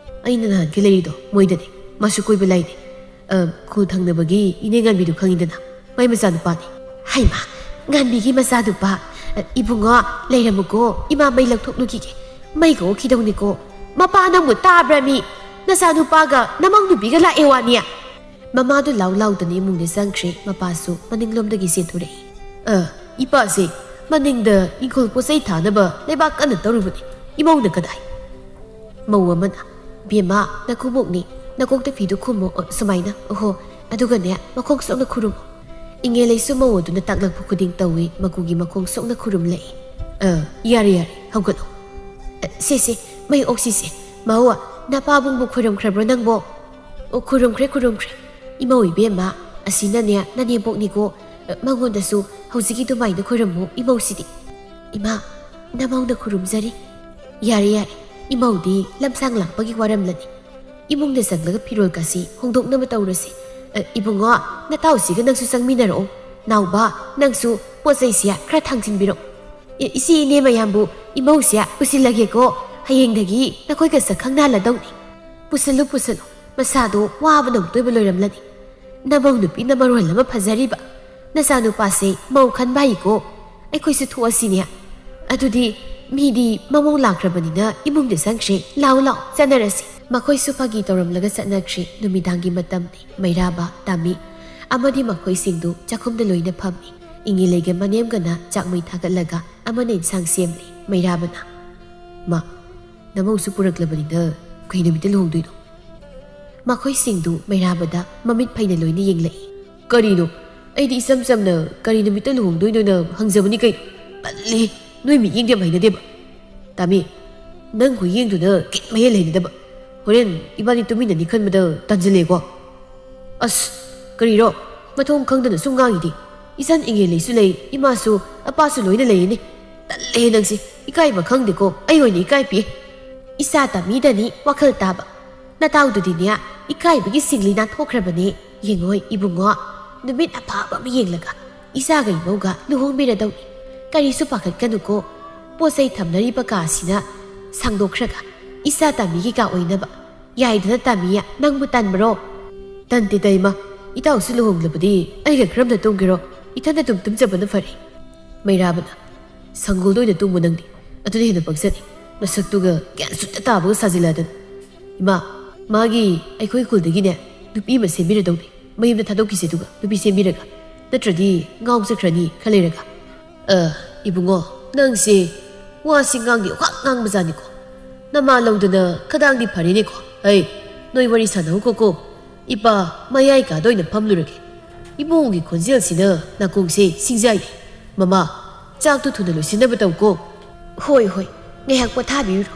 ꯑꯩꯅ ꯅꯍꯥꯟꯈꯩ ꯂꯩꯔꯤꯗꯣ ꯃꯣꯏꯗꯅꯤ, ꯃꯥꯁꯨ ꯀꯣꯏꯕ ꯂꯥꯛꯏꯅꯤ꯫ ꯑ, ꯈꯨꯜ ꯊꯪꯅꯕꯒꯤ ꯏꯅꯦ ꯉꯥꯟꯕꯤꯗꯨ ꯈꯪꯉꯤꯗꯅ, ꯃꯥꯏ ꯃꯆꯥꯅꯨꯄꯥꯅꯤ"꯫ "ꯍꯩꯃꯥ, ꯉꯥꯟꯕꯤꯒꯤ ꯃꯆꯥꯅꯨꯄꯥ? ꯑ, ꯏꯕꯨꯡꯉꯣ, ꯂꯩꯔꯝꯃꯨꯀꯣ, ꯏꯃꯥ ꯃꯩ ꯂꯧꯊꯣꯛꯂꯨꯈꯤꯒꯦ꯫ ꯃꯩꯒ ꯑꯣꯛꯈꯤꯗꯧꯅꯤꯀꯣ꯫ ꯃꯄꯥ ꯅꯪꯕꯨ ꯇꯥꯕ꯭ꯔꯥ ꯃꯤ? ꯅꯆꯥꯅꯨꯄꯥꯒ ꯅꯃꯧ ꯅꯨꯄꯤꯒ ꯂꯥꯛꯑꯦ ꯋꯥꯅꯤ"꯫ ꯃꯃꯥꯗꯨ ꯂꯥꯎ ꯂꯥꯎꯗꯅ ꯏꯃꯨꯡꯗ ꯆꯪꯈ꯭ꯔꯦ, ꯃꯄꯥꯁꯨ ꯃꯅꯤꯡꯂꯣꯝꯗꯒꯤ ꯆꯦꯟꯊꯣꯔꯛꯏ꯫ "ꯑ, ꯏꯄꯥꯁꯦ ꯃꯅꯤꯡꯗ ꯏꯪꯈꯣꯜ ꯄꯣꯠꯆꯩ ꯊꯥꯅꯕ ꯂꯩꯕꯥꯛ ꯀꯟꯅ ꯇꯧꯔꯨꯕꯅꯤ, ꯏꯃꯧꯅ ꯀꯗꯥꯏ?" ꯃꯧ ꯑꯃꯅ, "ꯕꯦꯝꯃ, ꯅꯀꯨꯕꯣꯛꯅꯤ, ꯅꯀꯣꯛꯇ ꯐꯤꯗꯨ ꯈꯨꯝꯃꯣ, ꯑ, ꯁꯨꯃꯥꯏꯅ, ꯑꯣꯍꯣ, ꯑꯗꯨꯒꯅꯦ, ꯃꯈꯣꯡ ꯁꯣꯛꯅ ꯈꯨꯔꯨꯝꯃꯣ"꯫ ꯏꯉꯦꯂꯩꯁꯨ ꯃꯧ ꯑꯗꯨꯅ ꯇꯥꯛꯂꯛꯄ ꯈꯨꯗꯤꯡ ꯇꯧꯏ, ꯃꯀꯨꯒꯤ ꯃꯈꯣꯡ ꯁꯣꯛꯅ ꯈꯨꯔꯨꯝꯂꯛꯏ꯫ "ꯑ, ꯌꯥꯔꯦ, ꯌꯥꯔꯦ, ꯍꯧꯒꯠꯂꯣ꯫ ꯑ, ꯁꯦ, ꯁꯦ, ꯃꯩ ꯑꯣꯛꯁꯤꯁꯦ꯫ ꯃꯧ, ꯅꯄꯥꯕꯨꯡꯕꯨ ꯈꯨꯔꯨꯝꯈ꯭ꯔꯕ꯭ꯔꯣ ꯅꯪꯕꯣ?" "ꯑꯣ, ꯈꯨꯔꯨꯝꯈ꯭ꯔꯦ, ꯈꯨꯔꯨꯝꯈ꯭ꯔꯦ꯫ ꯏꯃꯧ ꯏꯕꯦꯝꯃ, ꯑꯁꯤꯅꯅꯦ, ꯅꯅꯦꯝꯕꯣꯛꯅꯤꯀꯣ꯫ ꯑ, ꯃꯉꯣꯟꯗꯁꯨ ꯍꯧꯖꯤꯛꯀꯤ ꯑꯗꯨꯃꯥꯏꯅ ꯈꯨꯔꯨꯝꯃꯨ, ꯏꯃꯧꯁꯤꯗꯤ"꯫ "ꯏꯃꯥ, ꯅꯃꯧꯅ ꯈꯨꯔꯨꯝꯖꯔꯤ"꯫ "ꯌꯥꯔꯦ, ꯌꯥꯔꯦ, ꯏꯃꯧꯗꯤ ꯂꯝꯁꯥꯡ ꯂꯥꯛꯄꯒꯤ ꯋꯥꯔꯝꯂꯅꯤ꯫ ꯏꯃꯨꯡꯗ ꯆꯪꯂꯒ ꯐꯤꯔꯣꯜ ꯀꯥꯁꯤ ꯍꯣꯡꯗꯣꯛꯅꯕ ꯇꯧꯔꯁꯤ꯫ ꯑ, ꯏꯕꯨꯡꯉꯣ, ꯅꯇꯥꯎꯁꯤꯒ ꯅꯪꯁꯨ ꯆꯪꯃꯤꯟꯅꯔꯛꯑꯣ꯫ ꯅꯥꯎꯕ, ꯅꯪꯁꯨ ꯄꯣꯠ ꯆꯩꯁꯦ ꯈꯔ ꯊꯥꯡꯖꯤꯟꯕꯤꯔꯣ꯫ ꯏ-, ꯏꯆꯦ ꯏꯅꯦ ꯃꯌꯥꯝꯕꯨ ꯏꯃꯧꯁꯦ ꯄꯨꯁꯤꯜꯂꯒꯦꯀꯣ꯫ ꯍꯌꯦꯡꯗꯒꯤ ꯅꯈꯣꯏꯒ ꯁꯛ ꯈꯪꯅꯍꯜꯂꯗꯧꯅꯤ꯫ ꯄꯨꯁꯜꯂꯨ, ꯄꯨꯁꯜꯂꯨ꯫ ꯃꯁꯥꯗꯣ ꯋꯥꯕꯅ ꯑꯃꯨꯛꯇꯣꯏꯕ ꯂꯣꯏꯔꯝꯂꯅꯤ꯫ ꯅꯃꯧ ꯅꯨꯄꯤꯅ ꯃꯔꯣꯜ ꯑꯃ ꯐꯖꯔꯤꯕ꯫ ꯅꯆꯥꯅꯨꯄꯥꯁꯦ ꯃꯧ ꯈꯟꯕ ꯍꯩꯀꯣ꯫ ꯑꯩꯈꯣꯏꯁꯨ ꯊꯣꯛꯑꯁꯤꯅꯦ꯫ ꯑꯗꯨꯗꯤ ꯃꯤꯗꯤ ꯃꯃꯧ ꯂꯥꯛꯈ꯭ꯔꯕꯅꯤꯅ ꯏꯃꯨꯡꯗ ꯆꯪꯈ꯭ꯔꯦ꯫ ꯂꯥꯎ, ꯂꯥꯎ, ꯆꯠꯅꯔꯁꯤ꯫ ꯃꯈꯣꯏꯁꯨ ꯐꯥꯒꯤ ꯇꯧꯔꯝꯂꯒ ꯆꯠꯅꯈ꯭ꯔꯦ꯫ ꯅꯨꯃꯤꯗꯥꯡꯒꯤ ꯃꯇꯝꯅꯤ꯫ ꯃꯩꯔꯥꯕ, ꯇꯥꯃꯤ ꯑꯃꯗꯤ ꯃꯈꯣꯏꯁꯤꯡꯗꯨ ꯆꯥꯛꯈꯨꯝꯗ ꯂꯣꯏꯅ ꯐꯝꯃꯤ꯫ ꯏꯉꯦꯂꯩꯒ ꯃꯅꯦꯝꯒꯅ ꯆꯥꯛꯃꯩ ꯊꯥꯒꯠꯂꯒ ꯑꯃꯅ ꯏꯟꯁꯥꯡ ꯁꯦꯝꯂꯤ꯫ ꯃꯩꯔꯥꯕꯅ, "ꯃꯥ, ꯅꯃꯧꯁꯨ ꯄꯨꯔꯛꯂꯕꯅꯤꯅ ꯀꯩ ꯅꯨꯃꯤꯠꯇ ꯂꯨꯍꯣꯡꯗꯣꯏꯅꯣ?" ꯃꯈꯣꯏꯁꯤꯡꯗꯨ ꯃꯩꯔꯥꯕꯗ ꯃꯃꯤꯠ ꯐꯩꯅ ꯂꯣꯏꯅ ꯌꯦꯡꯂꯛꯏ꯫ "ꯀꯔꯤꯅꯣ? ꯑꯩꯗꯤ ꯏꯆꯝ ꯆꯝꯅ ꯀꯔꯤ ꯅꯨꯃꯤꯠꯇ ꯂꯨꯍꯣꯡꯗꯣꯏꯅꯣꯅ ꯍꯪꯖꯕꯅꯤ ꯀꯩꯅꯣ꯫ ꯇꯜꯂꯤ, ꯅꯣꯏ ꯃꯤꯠꯌꯦꯡꯗꯤ ꯌꯥꯝ ꯍꯩꯅꯗꯦꯕ꯫ ꯇꯥꯃꯤ, ꯅꯪ ꯈꯨꯌꯦꯡꯗꯨꯅ ꯀꯩꯝ ꯃꯌꯦꯜ ꯍꯩꯅꯗꯕ꯫ ꯍꯣꯔꯦꯟ ꯏꯕꯥꯅꯤ ꯇꯨꯃꯤꯟꯅꯅꯤ ꯈꯟꯕꯗ ꯇꯟꯖꯜꯂꯦꯀꯣ꯫ ꯑꯁ, ꯀꯔꯤꯔꯣ? ꯃꯊꯣꯡ ꯈꯪꯗꯅ ꯁꯨꯝ ꯉꯥꯡꯉꯤꯗꯤ꯫ ꯏꯆꯟ ꯏꯉꯦꯂꯩꯁꯨ ꯂꯩ, ꯏꯃꯥꯁꯨ, ꯑꯄꯥꯁꯨ ꯂꯣꯏꯅ ꯂꯩꯔꯤꯅꯤ꯫ ꯇꯜꯂꯦ ꯅꯪꯁꯦ, ꯏꯀꯥꯏꯕ ꯈꯪꯗꯦꯀꯣ꯫ ꯑꯩ ꯑꯣꯏꯅ ꯏꯀꯥꯏ ꯄꯤꯑꯦ꯫ ꯏꯆꯥ ꯇꯥꯃꯤꯗꯅꯤ ꯋꯥꯈꯜ ꯇꯥꯕ꯫ ꯅꯇꯥꯎꯗꯨꯗꯤꯅꯦ, ꯏꯀꯥꯏꯕꯒꯤ ꯁꯤꯡꯂꯤ ꯅꯥꯟꯊꯣꯛꯈ꯭ꯔꯕꯅꯦ꯫ ꯌꯦꯡꯉꯣꯏ ꯏꯕꯨꯡꯉꯣ, ꯅꯨꯃꯤꯠ ꯑꯐꯕ ꯑꯃ ꯌꯦꯡꯂꯒ ꯏꯆꯥꯒ ꯏꯃꯧꯒ ꯂꯨꯍꯣꯡꯕꯤꯔꯗꯧꯅꯤ꯫ ꯀꯔꯤꯁꯨ ꯄꯥꯈꯠꯀꯅꯨꯀꯣ꯫ ꯄꯣꯠ ꯆꯩ ꯊꯝꯅꯔꯤꯕ ꯀꯥꯁꯤꯅ ꯁꯥꯡꯗꯣꯛꯈ꯭ꯔꯒ ꯏꯆꯥ ꯇꯥꯃꯤꯒꯤ ꯀꯥ ꯑꯣꯏꯅꯕ꯫ ꯌꯥꯏꯗꯅ ꯇꯥꯃꯤ, ꯅꯪꯕꯨ ꯇꯟꯕ꯭ꯔꯣ?" "ꯇꯟꯗꯦꯗ ꯏꯃꯥ, ꯏꯇꯥꯎꯁꯨ ꯂꯨꯍꯣꯡꯂꯕꯗꯤ ꯑꯩꯒ ꯀꯔꯝꯅ ꯇꯨꯝꯒꯦꯔꯣ? ꯏꯊꯟꯗ ꯑꯗꯨꯝ ꯇꯨꯝꯖꯕꯅ ꯐꯔꯦ꯫" ꯃꯩꯔꯥꯕꯅ, "ꯁꯪꯒꯣꯜꯗ ꯑꯣꯏꯅ ꯇꯨꯝꯃꯨ ꯅꯪꯗꯤ, ꯑꯗꯨꯅ ꯍꯦꯟꯅ ꯄꯛꯆꯅꯤ꯫ ꯅꯁꯛꯇꯨꯒ ꯒ꯭ꯌꯥꯟ ꯁꯨꯠꯇ ꯇꯥꯕꯒ ꯁꯥꯖꯤꯜꯂꯗꯅ꯫ ꯏꯃꯥ, ꯃꯥꯒꯤ ꯑꯩꯈꯣꯏ ꯈꯨꯜꯗꯒꯤꯅꯦ ꯅꯨꯄꯤ ꯑꯃ ꯁꯦꯝꯕꯤꯔꯗꯧꯅꯤ꯫ ꯃꯌꯨꯝꯗ ꯊꯥꯗꯣꯛꯈꯤꯁꯦ, ꯑꯗꯨꯒ ꯅꯨꯄꯤ ꯁꯦꯝꯕꯤꯔꯒ꯫ ꯅꯠꯇ꯭ꯔꯗꯤ ꯉꯥꯎ ꯆꯠꯈ꯭ꯔꯅꯤ ꯈꯔ ꯂꯩꯔꯒ꯫" "ꯑ, ꯏꯕꯨꯡꯉꯣ, ꯅꯪꯁꯦ ꯋꯥꯁꯤ ꯉꯥꯡꯗꯤ ꯋꯥ ꯉꯥꯡꯕꯖꯥꯠꯅꯤꯀꯣ꯫ ꯅꯃꯥ ꯂꯧꯗꯅ ꯈꯗꯥꯡꯗꯤ ꯐꯔꯦꯅꯦꯀꯣ꯫ ꯍꯩ, ꯅꯣꯏ ꯋꯥꯔꯤ ꯁꯥꯟꯅꯧꯀꯣ ꯀꯣ꯫ ꯏꯄꯥ ꯃꯌꯥꯏ ꯀꯥꯗ ꯑꯣꯏꯅ ꯐꯝꯂꯨꯔꯒꯦ꯫ ꯏꯕꯨꯡꯉꯣꯒꯤ ꯈꯣꯟꯖꯦꯜꯁꯤꯅ ꯅꯥꯀꯣꯡꯁꯦ ꯁꯤꯡꯖꯥꯏꯅꯦ꯫ ꯃꯃꯥ, ꯆꯥꯛꯇꯨ ꯊꯨꯅ ꯂꯣꯏꯁꯤꯟꯅꯕ ꯇꯧꯀꯣ꯫" "ꯍꯣꯏ, ꯍꯣꯏ, ꯉꯥꯏꯍꯥꯛ ꯄꯣꯊꯥꯕꯤꯔꯨꯔꯣ꯫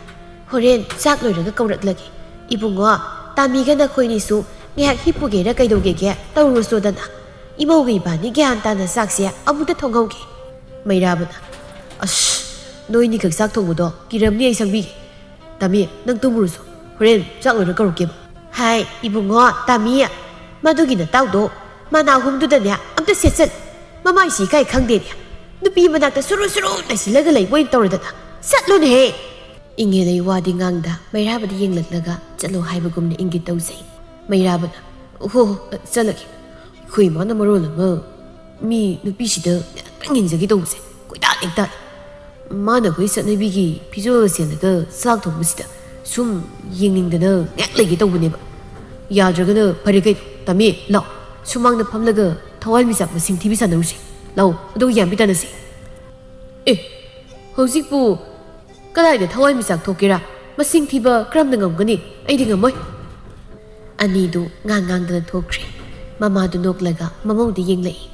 ꯍꯣꯔꯦꯟ ꯆꯥꯛ ꯂꯣꯏꯔꯒ ꯀꯧꯔꯛꯂꯒꯦ꯫ ꯏꯕꯨꯡꯉꯣ, ꯇꯥꯃꯤꯒ ꯅꯈꯣꯏꯅꯤꯁꯨ ꯉꯥꯏꯍꯥꯛ ꯍꯤꯞꯄꯨꯒꯦꯔ ꯀꯩꯗꯧꯒꯦꯒꯦ ꯇꯧꯔꯨꯆꯣꯗꯅ꯫ ꯏꯃꯧꯒ ꯏꯕꯥꯅꯤ ꯒ꯭ꯌꯥꯟ ꯇꯥꯅ ꯆꯥꯛꯁꯦ ꯑꯃꯨꯛꯇ ꯊꯣꯡꯍꯧꯒꯦ꯫" ꯃꯩꯔꯥꯕꯅ, "ꯑꯁ, ꯅꯣꯏꯅꯤꯈꯛ ꯆꯥꯛ ꯊꯣꯡꯕꯗꯣ ꯀꯤꯔꯝꯅꯤ, ꯑꯩ ꯁꯪꯕꯤꯒꯦ꯫ ꯇꯥꯃꯤ, ꯅꯪ ꯇꯨꯝꯃꯨꯔꯨꯆꯣ, ꯍꯣꯔꯦꯟ ꯆꯥꯛ ꯂꯣꯏꯔ ꯀꯧꯔꯛꯀꯦꯕ꯫" "ꯍꯥꯏ, ꯏꯕꯨꯡꯉꯣ, ꯇꯥꯃꯤ, ꯃꯗꯨꯒꯤ ꯅꯇꯥꯎꯗꯣ ꯃꯅꯥ ꯑꯍꯨꯝꯗꯨꯗꯅꯦ ꯑꯝꯇ ꯁꯦꯠꯆꯜ꯫ ꯃꯃꯥꯏꯁꯤ ꯏꯀꯥꯏ ꯈꯪꯗꯦꯅꯦ꯫ ꯅꯨꯄꯤ ꯃꯅꯥꯛꯇ ꯁꯨꯔꯨ ꯁꯨꯔꯨ ꯅꯩꯁꯤꯜꯂꯒ ꯂꯩꯕ ꯑꯣꯏꯅ ꯇꯧꯔꯗꯅ꯫ ꯆꯠꯂꯨꯅꯦꯍꯦ!" ꯏꯪꯉꯦꯂꯩ ꯋꯥꯗꯤ ꯉꯥꯡꯗ ꯃꯩꯔꯥꯕꯗ ꯌꯦꯡꯂꯛꯂꯒ ꯆꯠꯂꯣ ꯍꯥꯏꯕꯒꯨꯝꯅ ꯏꯪꯒꯤꯠ ꯇꯧꯖꯩ꯫ ꯃꯩꯔꯥꯕꯅ, "ꯍꯣ, ꯍꯣ, ꯆꯠꯂꯒꯦ꯫ ꯑꯩꯈꯣꯏ ꯏꯃꯥꯅ ꯃꯔꯣꯜ ꯑꯃ ꯃꯤ ꯅꯨꯄꯤꯁꯤꯗ ꯉꯥꯛꯇꯪ ꯌꯦꯡꯖꯒꯦ ꯇꯧꯕꯁꯦ ꯀꯣꯏꯇꯥꯟ ꯍꯦꯛ ꯇꯥꯜꯂꯤ꯫ ꯃꯥꯅ ꯑꯩꯈꯣꯏ ꯆꯠꯅꯕꯤꯒꯤ ꯐꯤꯖꯣꯜ ꯁꯦꯠꯂꯒ ꯆꯥꯛ ꯊꯣꯡꯕꯁꯤꯗ ꯁꯨꯝ ꯌꯦꯡꯅꯤꯡꯗꯅ ꯉꯥꯏꯍꯥꯛ ꯂꯩꯒꯦ ꯇꯧꯕꯅꯦꯕ꯫ ꯌꯥꯗ꯭ꯔꯒꯅ ꯐꯔꯦ ꯀꯩꯅꯣ, ꯇꯥꯃꯤ, ꯂꯥꯛꯑꯣ꯫ ꯁꯨꯃꯥꯡꯗ ꯐꯝꯂꯒ ꯊꯋꯥꯟꯃꯤꯆꯥꯛ ꯃꯁꯤꯡ ꯊꯤꯕꯤ ꯁꯥꯟꯅꯔꯨꯁꯦ꯫ ꯂꯥꯛꯑꯣ, ꯑꯗꯨꯒ ꯌꯥꯟꯕꯤ ꯇꯥꯟꯅꯁꯦ꯫" "ꯑꯦ, ꯍꯧꯖꯤꯛꯄꯨ ꯀꯗꯥꯏꯗ ꯊꯋꯥꯟꯃꯤꯆꯥꯛ ꯊꯣꯛꯀꯦꯔꯥ? ꯃꯁꯤꯡ ꯊꯤꯕ ꯀꯔꯝꯅ ꯉꯝꯒꯅꯤ? ꯑꯩꯗꯤ ꯉꯝꯃꯣꯏ꯫" ꯑꯅꯤꯗꯨ ꯉꯥꯡ ꯉꯥꯡꯗꯅ ꯊꯣꯛꯈ꯭ꯔꯦ꯫ ꯃꯃꯥꯗꯨ ꯅꯣꯛꯂꯒ ꯃꯃꯧꯗ ꯌꯦꯡꯂꯛꯏ꯫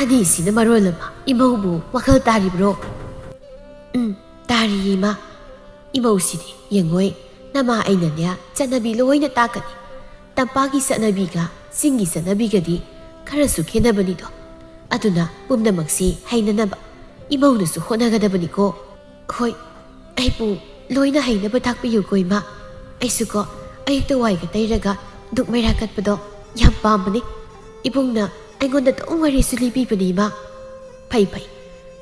"ꯑꯅꯤꯁꯤꯅ ꯃꯔꯣꯜ ꯑꯃ ꯏꯃꯧꯕꯨ ꯋꯥꯈꯜ ꯇꯥꯔꯤꯕ꯭ꯔꯣ?" "ꯎꯝ, ꯇꯥꯔꯤꯌꯦ, ꯏꯃꯥ꯫ ꯏꯃꯧꯁꯤꯗꯤ ꯌꯦꯡꯉꯣꯏ, ꯅꯃꯥ ꯑꯩꯅꯅꯦ ꯆꯠꯅꯕꯤ ꯂꯣꯏꯅ ꯇꯥꯛꯀꯅꯤ꯫ ꯇꯝꯄꯥꯛꯀꯤ ꯆꯠꯅꯕꯤꯒ ꯆꯤꯡꯒꯤ ꯆꯠꯅꯕꯤꯒꯗꯤ ꯈꯔꯁꯨ ꯈꯦꯠꯅꯕꯅꯤꯗꯣ꯫ ꯑꯗꯨꯅ ꯄꯨꯝꯅꯃꯛꯁꯤ ꯍꯩꯅꯅꯕ ꯏꯃꯧꯅꯁꯨ ꯍꯣꯠꯅꯒꯗꯕꯅꯤꯀꯣ꯫" "ꯍꯣꯏ, ꯑꯩꯕꯨ ꯂꯣꯏꯅ ꯍꯩꯅꯕ ꯇꯥꯛꯄꯤꯌꯨꯀꯣ, ꯏꯃꯥ꯫ ꯑꯩꯁꯨꯀꯣ, ꯑꯌꯨꯛꯇ ꯋꯥꯏꯒ ꯇꯩꯔꯒ ꯗꯨꯛ ꯃꯩꯔꯥ ꯀꯠꯄꯗꯣ ꯌꯥꯝ ꯄꯥꯝꯕꯅꯤ꯫ ꯏꯕꯨꯡꯅ ꯑꯩꯉꯣꯟꯗ ꯑꯗꯨꯝ ꯋꯥꯔꯤꯁꯨ ꯂꯤꯕꯤꯕꯅꯤ, ꯏꯃꯥ꯫ ꯐꯩ, ꯐꯩ꯫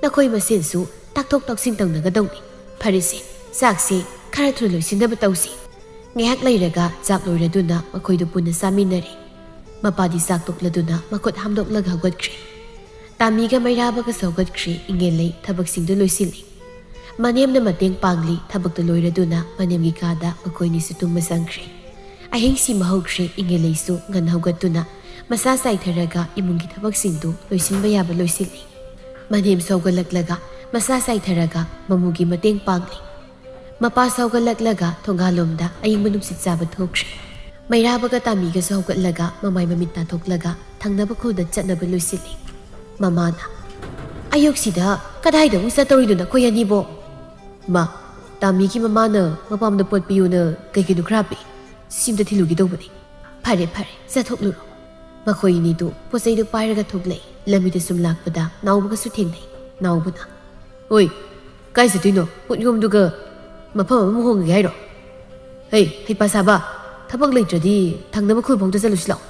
ꯅꯈꯣꯏ ꯃꯁꯦꯟꯁꯨ ꯇꯥꯛꯊꯣꯛ ꯇꯥꯛꯁꯤꯟ ꯇꯧꯅꯒꯗꯧꯅꯤ꯫ ꯐꯔꯦꯁꯦ, ꯆꯥꯛꯁꯦ ꯈꯔ ꯊꯨꯅ ꯂꯣꯏꯁꯤꯟꯅꯕ ꯇꯧꯁꯤ꯫ ꯉꯥꯏꯍꯥꯛ ꯂꯩꯔꯒ ꯆꯥꯛ ꯂꯣꯏꯔꯗꯨꯅ ꯃꯈꯣꯏꯗꯨ ꯄꯨꯟꯅ ꯆꯥꯃꯤꯟꯅꯔꯦ꯫ ꯃꯄꯥꯗꯤ ꯆꯥꯛ ꯇꯣꯛꯂꯗꯨꯅ ꯃꯈꯨꯠ ꯍꯥꯝꯗꯣꯛꯂꯒ ꯍꯧꯒꯠꯈ꯭ꯔꯦ꯫ ꯇꯥꯃꯤꯒ ꯃꯩꯔꯥꯕꯒꯁꯨ ꯍꯧꯒꯠꯈ꯭ꯔꯦ꯫ ꯏꯉꯦꯜꯂꯩ ꯊꯕꯛꯁꯤꯡꯗꯨ ꯂꯣꯏꯁꯤꯜꯂꯤ꯫ ꯃꯅꯦꯝꯅ ꯃꯇꯦꯡ ꯄꯥꯡꯂꯤ꯫ ꯊꯕꯛꯇꯨ ꯂꯣꯏꯔꯗꯨꯅ ꯃꯅꯦꯝꯒꯤ ꯀꯥꯗ ꯃꯈꯣꯏꯅꯤꯁꯨ ꯇꯨꯝꯕ ꯆꯪꯈ꯭ꯔꯦ꯫ ꯑꯍꯤꯡ ꯁꯤꯃ ꯍꯧꯈ꯭ꯔꯦ꯫ ꯏꯉꯦꯜꯂꯩꯁꯨ ꯉꯟꯅ ꯍꯧꯒꯠꯇꯨꯅ ꯃꯁꯥ ꯆꯥꯏꯊꯔꯒ ꯏꯃꯨꯡꯒꯤ ꯊꯕꯛꯁꯤꯡꯗꯨ ꯂꯣꯏꯁꯤꯟꯕ ꯌꯥꯕ ꯂꯣꯏꯁꯤꯜꯂꯤ꯫ ꯃꯅꯦꯝꯁꯨ ꯍꯧꯒꯠꯂꯛꯂꯒ ꯃꯁꯥ ꯆꯥꯏꯊꯔꯒ ꯃꯃꯨꯒꯤ ꯃꯇꯦꯡ ꯄꯥꯡꯂꯤ꯫ ꯃꯄꯥꯁꯨ ꯍꯧꯒꯠꯂꯛꯂꯒ ꯊꯣꯡꯒꯥꯜꯂꯣꯝꯗ ꯑꯏꯪꯕ ꯅꯨꯡꯁꯤꯠ ꯆꯥꯕ ꯊꯣꯛꯈ꯭ꯔꯦ꯫ ꯃꯩꯔꯥꯕꯒ ꯇꯥꯃꯤꯒꯁꯨ ꯍꯧꯒꯠꯂꯒ ꯃꯃꯥꯏ ꯃꯃꯤꯠ ꯇꯥꯊꯣꯛꯂꯒ ꯊꯪꯅꯕ ꯈꯨꯜꯗ ꯆꯠꯅꯕ ꯂꯣꯏꯁꯤꯜꯂꯤ꯫ ꯃꯃꯥꯅ, "ꯑꯌꯨꯛꯁꯤꯗ ꯀꯗꯥꯏꯗ ꯑꯃꯨꯛ ꯆꯠꯇꯧꯔꯤꯅꯣ ꯅꯈꯣꯏ ꯑꯅꯤꯕꯣ?" "ꯃꯥ, ꯇꯥꯃꯤꯒꯤ ꯃꯃꯥꯅ ꯃꯄꯥꯝꯗ ꯄꯣꯠ ꯄꯤꯌꯨꯅ ꯀꯩ ꯀꯩꯅꯣ ꯈꯔ ꯍꯥꯞꯄꯤ꯫ ꯁꯤꯝꯇ ꯊꯤꯜꯂꯨꯒꯦ ꯇꯧꯕꯅꯤ꯫" "ꯐꯔꯦ, ꯐꯔꯦ, ꯆꯠꯊꯣꯛꯂꯨꯔꯣ꯫" ꯃꯈꯣꯏ ꯑꯅꯤꯗꯨ ꯄꯣꯠ ꯆꯩꯗꯨ ꯄꯥꯏꯔꯒ ꯊꯣꯛꯂꯛꯏ꯫ ꯂꯝꯕꯤꯗ ꯁꯨꯝ ꯂꯥꯛꯄꯗ ꯅꯥꯎꯕꯒꯁꯨ ꯊꯦꯡꯅꯩ꯫ ꯅꯥꯎꯕꯅ, "ꯑꯣꯏ, ꯀꯥꯏ ꯆꯠꯇꯣꯏꯅꯣ? ꯄꯣꯠ ꯌꯣꯝꯗꯨꯒ ꯃꯐꯝ ꯑꯃ ꯍꯣꯡꯉꯒꯦ ꯍꯥꯏꯔꯣ? ꯍꯩ, ꯍꯩꯄꯥ ꯁꯥꯕ! ꯊꯕꯛ ꯂꯩꯇ꯭ꯔꯗꯤ ꯊꯪꯅꯕ ꯈꯨꯜꯐꯥꯎꯗ ꯆꯠꯂꯨꯁꯤ ꯂꯥꯛꯑꯣ꯫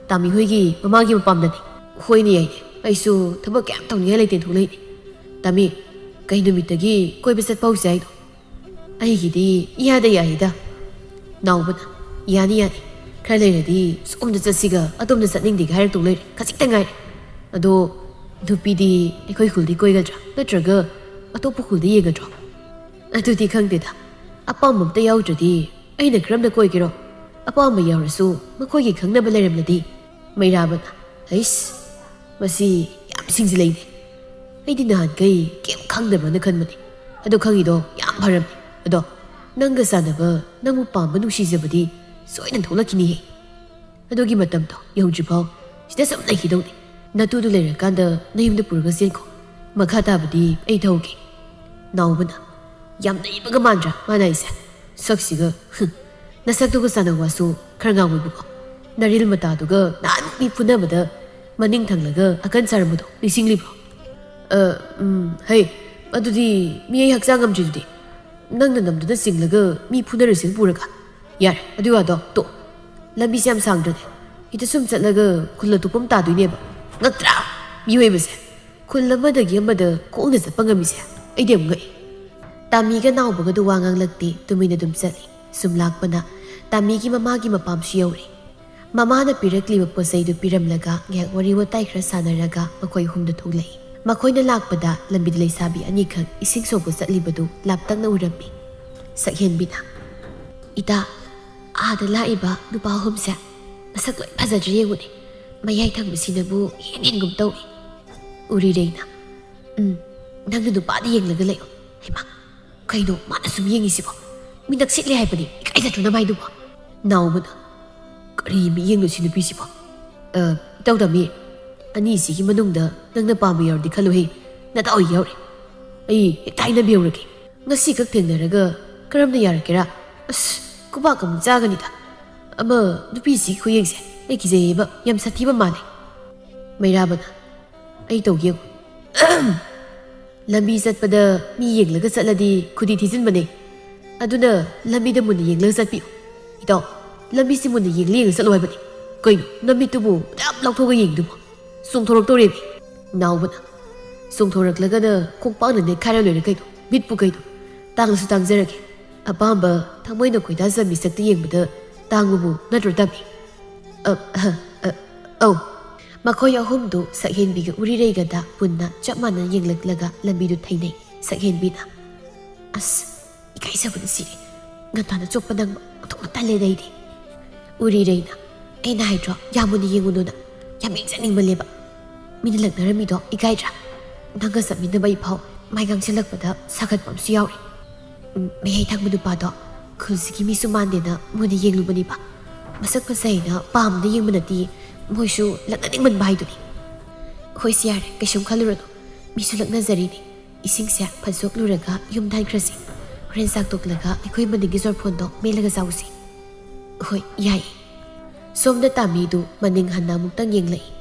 ꯇꯥꯃꯤ ꯍꯣꯏꯒꯤ ꯃꯃꯥꯒꯤ ꯃꯄꯥꯝꯗꯅꯤ꯫" "ꯍꯣꯏꯅꯦ, ꯌꯥꯏꯅꯦ꯫ ꯑꯩꯁꯨ ꯊꯕꯛ ꯀꯌꯥꯝ ꯇꯧꯅꯤꯡꯉꯥꯏ ꯂꯩꯇꯦꯅ ꯊꯣꯛꯂꯛꯏꯅꯦ꯫ ꯇꯥꯃꯤ, ꯀꯩ ꯅꯨꯃꯤꯠꯇꯒꯤ ꯀꯣꯏꯕ ꯆꯠꯄ ꯍꯧꯁꯦ ꯍꯥꯏꯅꯣ?" "ꯑꯩꯒꯤꯗꯤ ꯏꯌꯥꯗ ꯌꯥꯏꯗ꯫" ꯅꯥꯎꯕꯅ, "ꯌꯥꯅꯤ, ꯌꯥꯅꯤ꯫ ꯈꯔ ꯂꯩꯔꯗꯤ ꯁꯣꯝꯗ ꯆꯠꯁꯤꯒ ꯑꯗꯣꯝꯗ ꯆꯠꯅꯤꯡꯗꯦꯒ ꯍꯥꯏꯔꯛꯇꯧ ꯂꯩꯔꯦ꯫ ꯈꯖꯤꯛꯇ ꯉꯥꯏꯔꯦ꯫ ꯑꯗꯣ ꯅꯨꯄꯤꯗꯤ ꯑꯩꯈꯣꯏ ꯈꯨꯜꯗꯤ ꯀꯣꯏꯒꯗ꯭ꯔꯥ? ꯅꯠꯇ꯭ꯔꯒ ꯑꯇꯣꯞꯄ ꯈꯨꯜꯗ ꯌꯦꯡꯒꯗ꯭ꯔꯣ?" "ꯑꯗꯨꯗꯤ ꯈꯪꯗꯦꯗ꯫ ꯑꯄꯥꯝꯕ ꯑꯝꯇ ꯌꯥꯎꯗ꯭ꯔꯗꯤ ꯑꯩꯅ ꯀꯔꯝꯅ ꯀꯣꯏꯒꯦꯔꯣ? ꯑꯄꯥꯝꯕ ꯌꯥꯎꯔꯁꯨ ꯃꯈꯣꯏꯒꯤ ꯈꯪꯅꯕ ꯂꯩꯔꯝꯂꯗꯤ꯫" ꯃꯩꯔꯥꯕꯅ, "ꯍꯩꯁ, ꯃꯁꯤ ꯌꯥꯝ ꯁꯤꯡꯖꯤꯜꯂꯛꯏꯅꯦ꯫ ꯑꯩꯗꯤ ꯅꯍꯥꯟꯈꯩ ꯀꯩꯝ ꯈꯪꯗꯕ꯭ꯔꯅ ꯈꯟꯕꯅꯦ꯫ ꯑꯗꯣ ꯈꯪꯉꯤꯗꯣ ꯌꯥꯝ ꯐꯔꯝꯃꯦ꯫ ꯑꯗꯣ ꯅꯪꯒ ꯆꯥꯟꯅꯕ, ꯅꯪꯕꯨ ꯄꯥꯝꯕ ꯅꯨꯡꯁꯤꯖꯕꯗꯤ ꯁꯣꯏꯗꯅ ꯊꯣꯛꯂꯛꯈꯤꯅꯤꯍꯦ꯫ ꯑꯗꯨꯒꯤ ꯃꯇꯝꯗꯣ ꯌꯧꯗ꯭ꯔꯤꯐꯥꯎ ꯁꯤꯗ ꯁꯨꯝ ꯂꯩꯈꯤꯗꯧꯅꯦ꯫ ꯅꯇꯨꯗꯨ ꯂꯩꯔꯀꯥꯟꯗ ꯅꯌꯨꯝꯗ ꯄꯨꯔꯒ ꯆꯦꯟꯈꯣ꯫ ꯃꯈꯥ ꯇꯥꯕꯗꯤ ꯑꯩ ꯇꯧꯒꯦ꯫" ꯅꯥꯎꯕꯅ, "ꯌꯥꯝ ꯅꯩꯕꯒ ꯃꯥꯟꯗ꯭ꯔꯥ ꯃꯥꯅ ꯍꯥꯏꯁꯦ? ꯁꯛꯁꯤꯒ, ꯍꯨꯝ, ꯅꯁꯛꯇꯨꯒ ꯆꯥꯟꯅꯕ ꯋꯥꯁꯨ ꯈꯔ ꯉꯥꯡꯉꯨꯕꯀꯣ꯫ ꯅꯔꯤꯜ ꯃꯇꯥꯗꯨꯒ ꯅꯍꯥꯟꯃꯨꯛ ꯃꯤ ꯐꯨꯅꯕꯗ ꯃꯅꯤꯡ ꯊꯪꯂꯒ ꯑꯀꯟ ꯆꯥꯔꯝꯕꯗꯣ ꯅꯤꯡꯁꯤꯡꯂꯤꯕ꯭ꯔꯣ?" "ꯑ, ꯎꯝ, ꯍꯩ, ꯑꯗꯨꯗꯤ ꯃꯤ ꯑꯩ ꯍꯛꯆꯥꯡ ꯉꯝꯗ꯭ꯔꯤꯗꯨꯗꯤ꯫ ꯅꯪꯅ ꯅꯝꯗꯨꯅ ꯆꯤꯡꯂꯒ ꯃꯤ ꯐꯨꯅꯔꯁꯤꯅ ꯄꯨꯔꯒ? ꯌꯥꯔꯦ, ꯑꯗꯨꯏ ꯋꯥꯗꯣ ꯇꯣꯛ꯫ ꯂꯝꯕꯤꯁꯦ ꯌꯥꯝ ꯁꯥꯡꯗ꯭ꯔꯅꯦ꯫ ꯍꯦꯛꯇ ꯁꯨꯝ ꯆꯠꯂꯒ ꯈꯨꯜ ꯑꯇꯣꯞꯄ ꯑꯃ ꯇꯥꯗꯣꯏꯅꯦꯕ꯫ ꯉꯛꯇ꯭ꯔꯥ? ꯃꯤꯑꯣꯏꯕꯁꯦ ꯈꯨꯜ ꯑꯃꯗꯒꯤ ꯑꯃꯗ ꯈꯣꯡꯅ ꯆꯠꯄ ꯉꯝꯃꯤꯁꯦ ꯑꯩꯗꯤ ꯌꯥꯝ ꯉꯛꯏ꯫ ꯇꯥꯃꯤꯒ ꯅꯥꯎꯕꯒꯗꯨ ꯋꯥ ꯉꯥꯡꯂꯛꯇꯦ, ꯇꯨꯃꯤꯟꯅ ꯑꯗꯨꯝ ꯆꯠꯂꯤ꯫ ꯁꯨꯝ ꯂꯥꯛꯄꯅ ꯇꯥꯃꯤꯒꯤ ꯃꯃꯥꯒꯤ ꯃꯄꯥꯝꯁꯨ ꯌꯧꯔꯦ꯫ ꯃꯃꯥꯅ ꯄꯤꯔꯛꯂꯤꯕ ꯄꯣꯠ ꯆꯩꯗꯨ ꯄꯤꯔꯝꯂꯒ ꯉꯥꯏꯍꯥꯛ ꯋꯥꯔꯤ ꯋꯥꯇꯥꯏ ꯈꯔ ꯁꯥꯟꯅꯔꯒ ꯃꯈꯣꯏ ꯑꯍꯨꯝꯗꯨ ꯊꯣꯛꯂꯛꯏ꯫ ꯃꯈꯣꯏꯅ ꯂꯥꯛꯄꯗ ꯂꯝꯕꯤꯗ ꯂꯩꯁꯥꯕꯤ ꯑꯅꯤꯈꯛ ꯏꯁꯤꯡ ꯁꯣꯛꯄ ꯆꯠꯂꯤꯕꯗꯨ ꯂꯥꯞꯇꯛꯅ ꯎꯔꯝꯃꯤ꯫ ꯁꯛꯍꯦꯟꯕꯤꯅ, "ꯏꯇꯥ, ꯑꯥꯗ ꯂꯥꯛꯏꯕ ꯅꯨꯄꯥ ꯑꯍꯨꯝꯁꯦ ꯃꯁꯛ ꯂꯣꯏ ꯐꯖꯗ꯭ꯔꯦ ꯌꯦꯡꯉꯨꯅꯦ꯫ ꯃꯌꯥꯏ ꯊꯪꯕꯁꯤꯅꯕꯨ ꯏꯍꯦꯟ ꯍꯦꯟꯒꯨꯝ ꯇꯧꯏ꯫" ꯎꯔꯤꯔꯩꯅ, "ꯎꯝ, ꯅꯪꯅ ꯅꯨꯄꯥꯗ ꯌꯦꯡꯂꯒ ꯂꯩꯌꯨ꯫ ꯍꯩꯃꯥ, ꯀꯩꯅꯣ ꯃꯥꯅ ꯁꯨꯝ ꯌꯦꯡꯉꯤꯁꯤꯕꯣ? ꯃꯤ ꯅꯛꯁꯤꯠꯂꯦ ꯍꯥꯏꯕꯅꯤ, ꯏꯀꯥꯏꯖꯗ꯭ꯔꯣ ꯅꯃꯥꯏꯗꯨꯕꯣ?" ꯅꯥꯎꯕꯅ, "ꯀꯔꯤ ꯃꯤꯠꯌꯦꯡꯅꯣ ꯁꯤ ꯅꯨꯄꯤꯁꯤꯕꯣ? ꯑ, ꯏꯇꯥꯎ ꯇꯥꯃꯤ, ꯑꯅꯤꯁꯤꯒꯤ ꯃꯅꯨꯡꯗ ꯅꯪꯅ ꯄꯥꯝꯕ ꯌꯥꯎꯔꯗꯤ ꯈꯜꯂꯨꯍꯦ, ꯅꯗꯥꯎ ꯌꯥꯎꯔꯦ꯫ ꯑꯩ ꯍꯦꯛꯇ ꯍꯥꯏꯅꯕꯤꯍꯧꯔꯒꯦ꯫ ꯉꯁꯤꯈꯛ ꯊꯦꯡꯅꯔꯒ ꯀꯔꯝꯅ ꯌꯥꯔꯛꯀꯦꯔꯥ? ꯑꯁ, ꯈꯨꯕꯥꯛ ꯑꯃꯨꯛ ꯆꯥꯒꯅꯤꯗ꯫ ꯑꯃ ꯅꯨꯄꯤꯁꯤꯒꯤ ꯈꯨꯌꯦꯡꯁꯦ ꯑꯩ ꯀꯤꯖꯩꯌꯦꯕ, ꯌꯥꯝ ꯁꯥꯊꯤꯕ ꯃꯥꯜꯂꯦ꯫" ꯃꯩꯔꯥꯕꯅ, "ꯑꯩ ꯇꯧꯒꯦ ꯌꯦꯡꯉꯨ꯫ ꯂꯝꯕꯤ ꯆꯠꯄꯗ ꯃꯤ ꯌꯦꯡꯂꯒ ꯆꯠꯂꯗꯤ ꯈꯨꯗꯤ ꯊꯤꯖꯤꯟꯕꯅꯦ꯫ ꯑꯗꯨꯅ ꯂꯝꯕꯤꯗ ꯃꯨꯟꯅ ꯌꯦꯡꯂꯒ ꯆꯠꯄꯤꯌꯨ꯫ ꯏꯇꯥꯎ, ꯂꯝꯕꯤꯁꯤ ꯃꯨꯟꯅ ꯌꯦꯡꯂ ꯌꯦꯡꯂ ꯆꯠꯂꯣ ꯍꯥꯏꯕꯅꯤ꯫ ꯀꯩꯅꯣ ꯅꯃꯤꯠꯇꯨꯕꯨ ꯌꯥꯝ ꯂꯥꯎꯊꯣꯛꯑꯒ ꯌꯦꯡꯉꯤꯗꯨꯕꯨ? ꯆꯣꯡꯊꯣꯔꯛꯇꯧꯔꯦꯃꯤ꯫" ꯅꯥꯎꯕꯅ, "ꯆꯣꯡꯊꯣꯔꯛꯂꯒꯅ ꯈꯣꯡꯄꯥꯛꯅ ꯅꯦꯠꯈꯥꯏꯔ ꯂꯣꯏꯔꯦ ꯀꯩꯅꯣ, ꯃꯤꯠꯄꯨ ꯀꯩꯅꯣ꯫ ꯇꯥꯡꯂꯁꯨ ꯇꯥꯡꯖꯔꯒꯦ꯫ ꯑꯄꯥꯝꯕ ꯊꯃꯣꯏꯅ ꯈꯣꯏꯗꯥꯖ ꯃꯤꯁꯛꯇ ꯌꯦꯡꯕꯗ ꯇꯥꯡꯕꯕꯨ ꯅꯠꯇ꯭ꯔꯣ ꯇꯥꯃꯤ?" ꯑ, ꯑ, ꯑ, ꯑꯧ꯫ ꯃꯈꯣꯏ ꯑꯍꯨꯝꯗꯨ ꯁꯛꯍꯦꯟꯕꯤꯒ ꯎꯔꯤꯔꯩꯒꯗ ꯄꯨꯟꯅ ꯆꯞ ꯃꯥꯟꯅꯅ ꯌꯦꯡꯂꯛꯂꯒ ꯂꯝꯕꯤꯗꯨ ꯊꯩꯅꯩ꯫ ꯁꯛꯍꯦꯟꯕꯤꯅ, "ꯑꯁ, ꯏꯀꯥꯏꯖꯕꯅ ꯁꯤꯔꯦ꯫ ꯉꯟꯇꯥꯅ ꯆꯣꯞꯄ ꯅꯪꯕ ꯑꯣꯟꯊꯣꯛꯅ ꯇꯜꯂꯦꯗ ꯑꯩꯗꯤ꯫" ꯎꯔꯤꯔꯩꯅ, "ꯑꯩꯅ ꯍꯥꯏꯗ꯭ꯔꯣ, ꯌꯥꯝ ꯃꯨꯟꯅ ꯌꯦꯡꯉꯨꯅꯨꯅ? ꯌꯥꯝ ꯌꯦꯡꯖꯅꯤꯡꯃꯜꯂꯦꯕ꯫ ꯃꯤꯅ ꯂꯛꯅꯔꯝꯃꯤꯗꯣ ꯏꯀꯥꯏꯗ꯭ꯔꯥ? ꯅꯪꯒ ꯆꯠꯃꯤꯟꯅꯕ ꯑꯩꯐꯥꯎ ꯃꯥꯏ ꯉꯥꯡꯁꯤꯜꯂꯛꯄꯗ ꯁꯥꯒꯠꯄ ꯑꯃꯁꯨ ꯌꯥꯎꯔꯤ꯫" ꯎꯝ, ꯃꯌꯥꯏ ꯊꯪꯕ ꯅꯨꯄꯥꯗꯣ ꯈꯨꯜꯁꯤꯒꯤ ꯃꯤꯁꯨ ꯃꯥꯟꯗꯦꯅ ꯃꯨꯟꯅ ꯌꯦꯡꯂꯨꯕꯅꯦꯕ꯫ ꯃꯁꯛ ꯐꯖꯩꯅ ꯄꯥꯝꯗꯅ ꯌꯦꯡꯕ ꯅꯠꯇꯦ, ꯃꯣꯏꯁꯨ ꯂꯛꯅꯅꯤꯡꯃꯟꯕ ꯍꯥꯏꯗꯨꯅꯤ꯫ "ꯍꯣꯏꯁꯦ ꯌꯥꯔꯦ, ꯀꯩꯁꯨꯝ ꯈꯜꯂꯨꯔꯅꯨ꯫ ꯃꯤꯁꯨ ꯂꯛꯅꯖꯔꯤꯅꯤ꯫ ꯏꯁꯤꯡꯁꯦ ꯐꯠꯆꯣꯛꯂꯨꯔꯒ ꯌꯨꯝꯗ ꯍꯟꯈ꯭ꯔꯁꯤ꯫ ꯍꯣꯔꯦꯟ ꯆꯥꯛ ꯇꯣꯛꯂꯒ ꯑꯩꯈꯣꯏ ꯃꯅꯤꯡꯒꯤ ꯆꯣꯔꯐꯣꯟꯗꯣ ꯃꯦꯠꯂꯒ ꯆꯥꯎꯁꯤ꯫" "ꯍꯣꯏ, ꯌꯥꯏꯌꯦ꯫" ꯁꯣꯝꯗ ꯇꯥꯃꯤꯗꯨ ꯃꯅꯤꯡ ꯍꯟꯅ ꯑꯃꯨꯛꯇꯪ ꯌꯦꯡꯂꯛꯏ꯫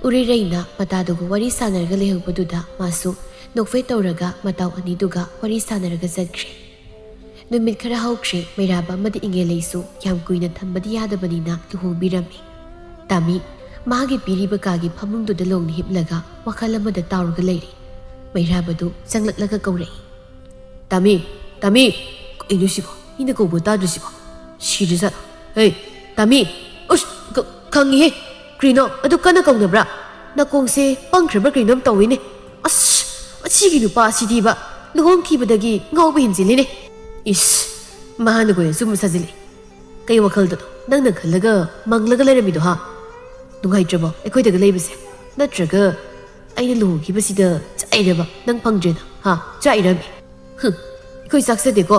ꯎꯔꯤꯔꯩꯅ ꯃꯇꯥꯗꯨꯒ ꯋꯥꯔꯤ ꯁꯥꯟꯅꯔꯒ ꯂꯩꯍꯧꯕꯗꯨꯗ ꯃꯥꯁꯨ ꯅꯣꯛꯐꯦꯠ ꯇꯧꯔꯒ ꯃꯇꯥꯎ ꯑꯅꯤꯗꯨꯒ ꯋꯥꯔꯤ ꯁꯥꯟꯅꯔꯒ ꯆꯠꯈ꯭ꯔꯦ꯫ ꯅꯨꯃꯤꯠ ꯈꯔ ꯍꯧꯈ꯭ꯔꯦ, ꯃꯩꯔꯥꯕ ꯑꯃꯗꯤ ꯏꯉꯦꯂꯩꯁꯨ ꯌꯥꯝ ꯀꯨꯏꯅ ꯊꯝꯕꯗꯤ ꯌꯥꯗꯕꯅꯤꯅ ꯂꯨꯍꯣꯡꯕꯤꯔꯝꯃꯤ꯫ ꯇꯥꯃꯤ, ꯃꯥꯒꯤ ꯄꯤꯔꯤꯕ ꯀꯥꯒꯤ ꯐꯃꯨꯡꯗꯨꯗ ꯂꯣꯡꯅ ꯍꯤꯞꯂꯒ ꯋꯥꯈꯜ ꯑꯃꯗ ꯇꯥꯎꯔꯒ ꯂꯩꯔꯤ꯫ ꯃꯩꯔꯥꯕꯗꯨ ꯆꯪꯂꯛꯂꯒ ꯀꯧꯔꯛꯏ꯫ "ꯇꯥꯃꯤ, ꯇꯥꯃꯤ!" "ꯀꯩꯅꯣ ꯁꯤꯕꯣ? ꯃꯤꯅ ꯀꯧꯕ ꯇꯥꯗ꯭ꯔꯤꯁꯤꯕꯣ? ꯁꯤꯔꯖꯥꯠꯂꯣ? ꯍꯦ, ꯇꯥꯃꯤ!" "ꯎꯁ, ꯈ-, ꯈꯪꯉꯤꯍꯦ꯫ ꯀ꯭ꯔꯤꯅꯣ? ꯑꯗꯨ ꯀꯟꯅ ꯀꯧꯅꯕ꯭ꯔꯥ? ꯅꯥꯀꯣꯡꯁꯦ ꯄꯪꯈ꯭ꯔꯕ꯭ꯔꯥ ꯀꯩꯅꯣꯝ ꯇꯧꯋꯤꯅꯦ꯫ ꯑꯁ, ꯃꯁꯤꯒꯤ ꯅꯨꯄꯥꯁꯤꯗꯤꯕ ꯂꯨꯍꯣꯡꯈꯤꯕꯗꯒꯤ ꯉꯥꯎꯕ ꯍꯦꯟꯖꯤꯜꯂꯤꯅꯦ꯫ ꯏꯁ, ꯃꯥꯅ ꯀꯣꯏꯅ ꯆꯨꯝꯕ ꯁꯥꯖꯤꯜꯂꯤ꯫ ꯀꯩ ꯋꯥꯈꯜꯗꯅꯣ ꯅꯪꯅ ꯈꯜꯂꯒ ꯃꯪꯂꯒ ꯂꯩꯔꯝꯃꯤꯗꯣ, ꯍꯥ? ꯅꯨꯡꯉꯥꯏꯇ꯭ꯔꯕꯣ ꯑꯩꯈꯣꯏꯗꯒ ꯂꯩꯕꯁꯦ? ꯅꯠꯇ꯭ꯔꯒ ꯑꯩꯅ ꯂꯨꯍꯣꯡꯈꯤꯕꯁꯤꯗ ꯆꯥꯛꯏꯔꯕ ꯅꯪ ꯐꯪꯗ꯭ꯔꯦꯅ, ꯍꯥ? ꯆꯥꯛꯏꯔꯃꯤ?" "ꯍꯨꯝ, ꯑꯩꯈꯣꯏ ꯆꯥꯛꯆꯗꯦꯀꯣ꯫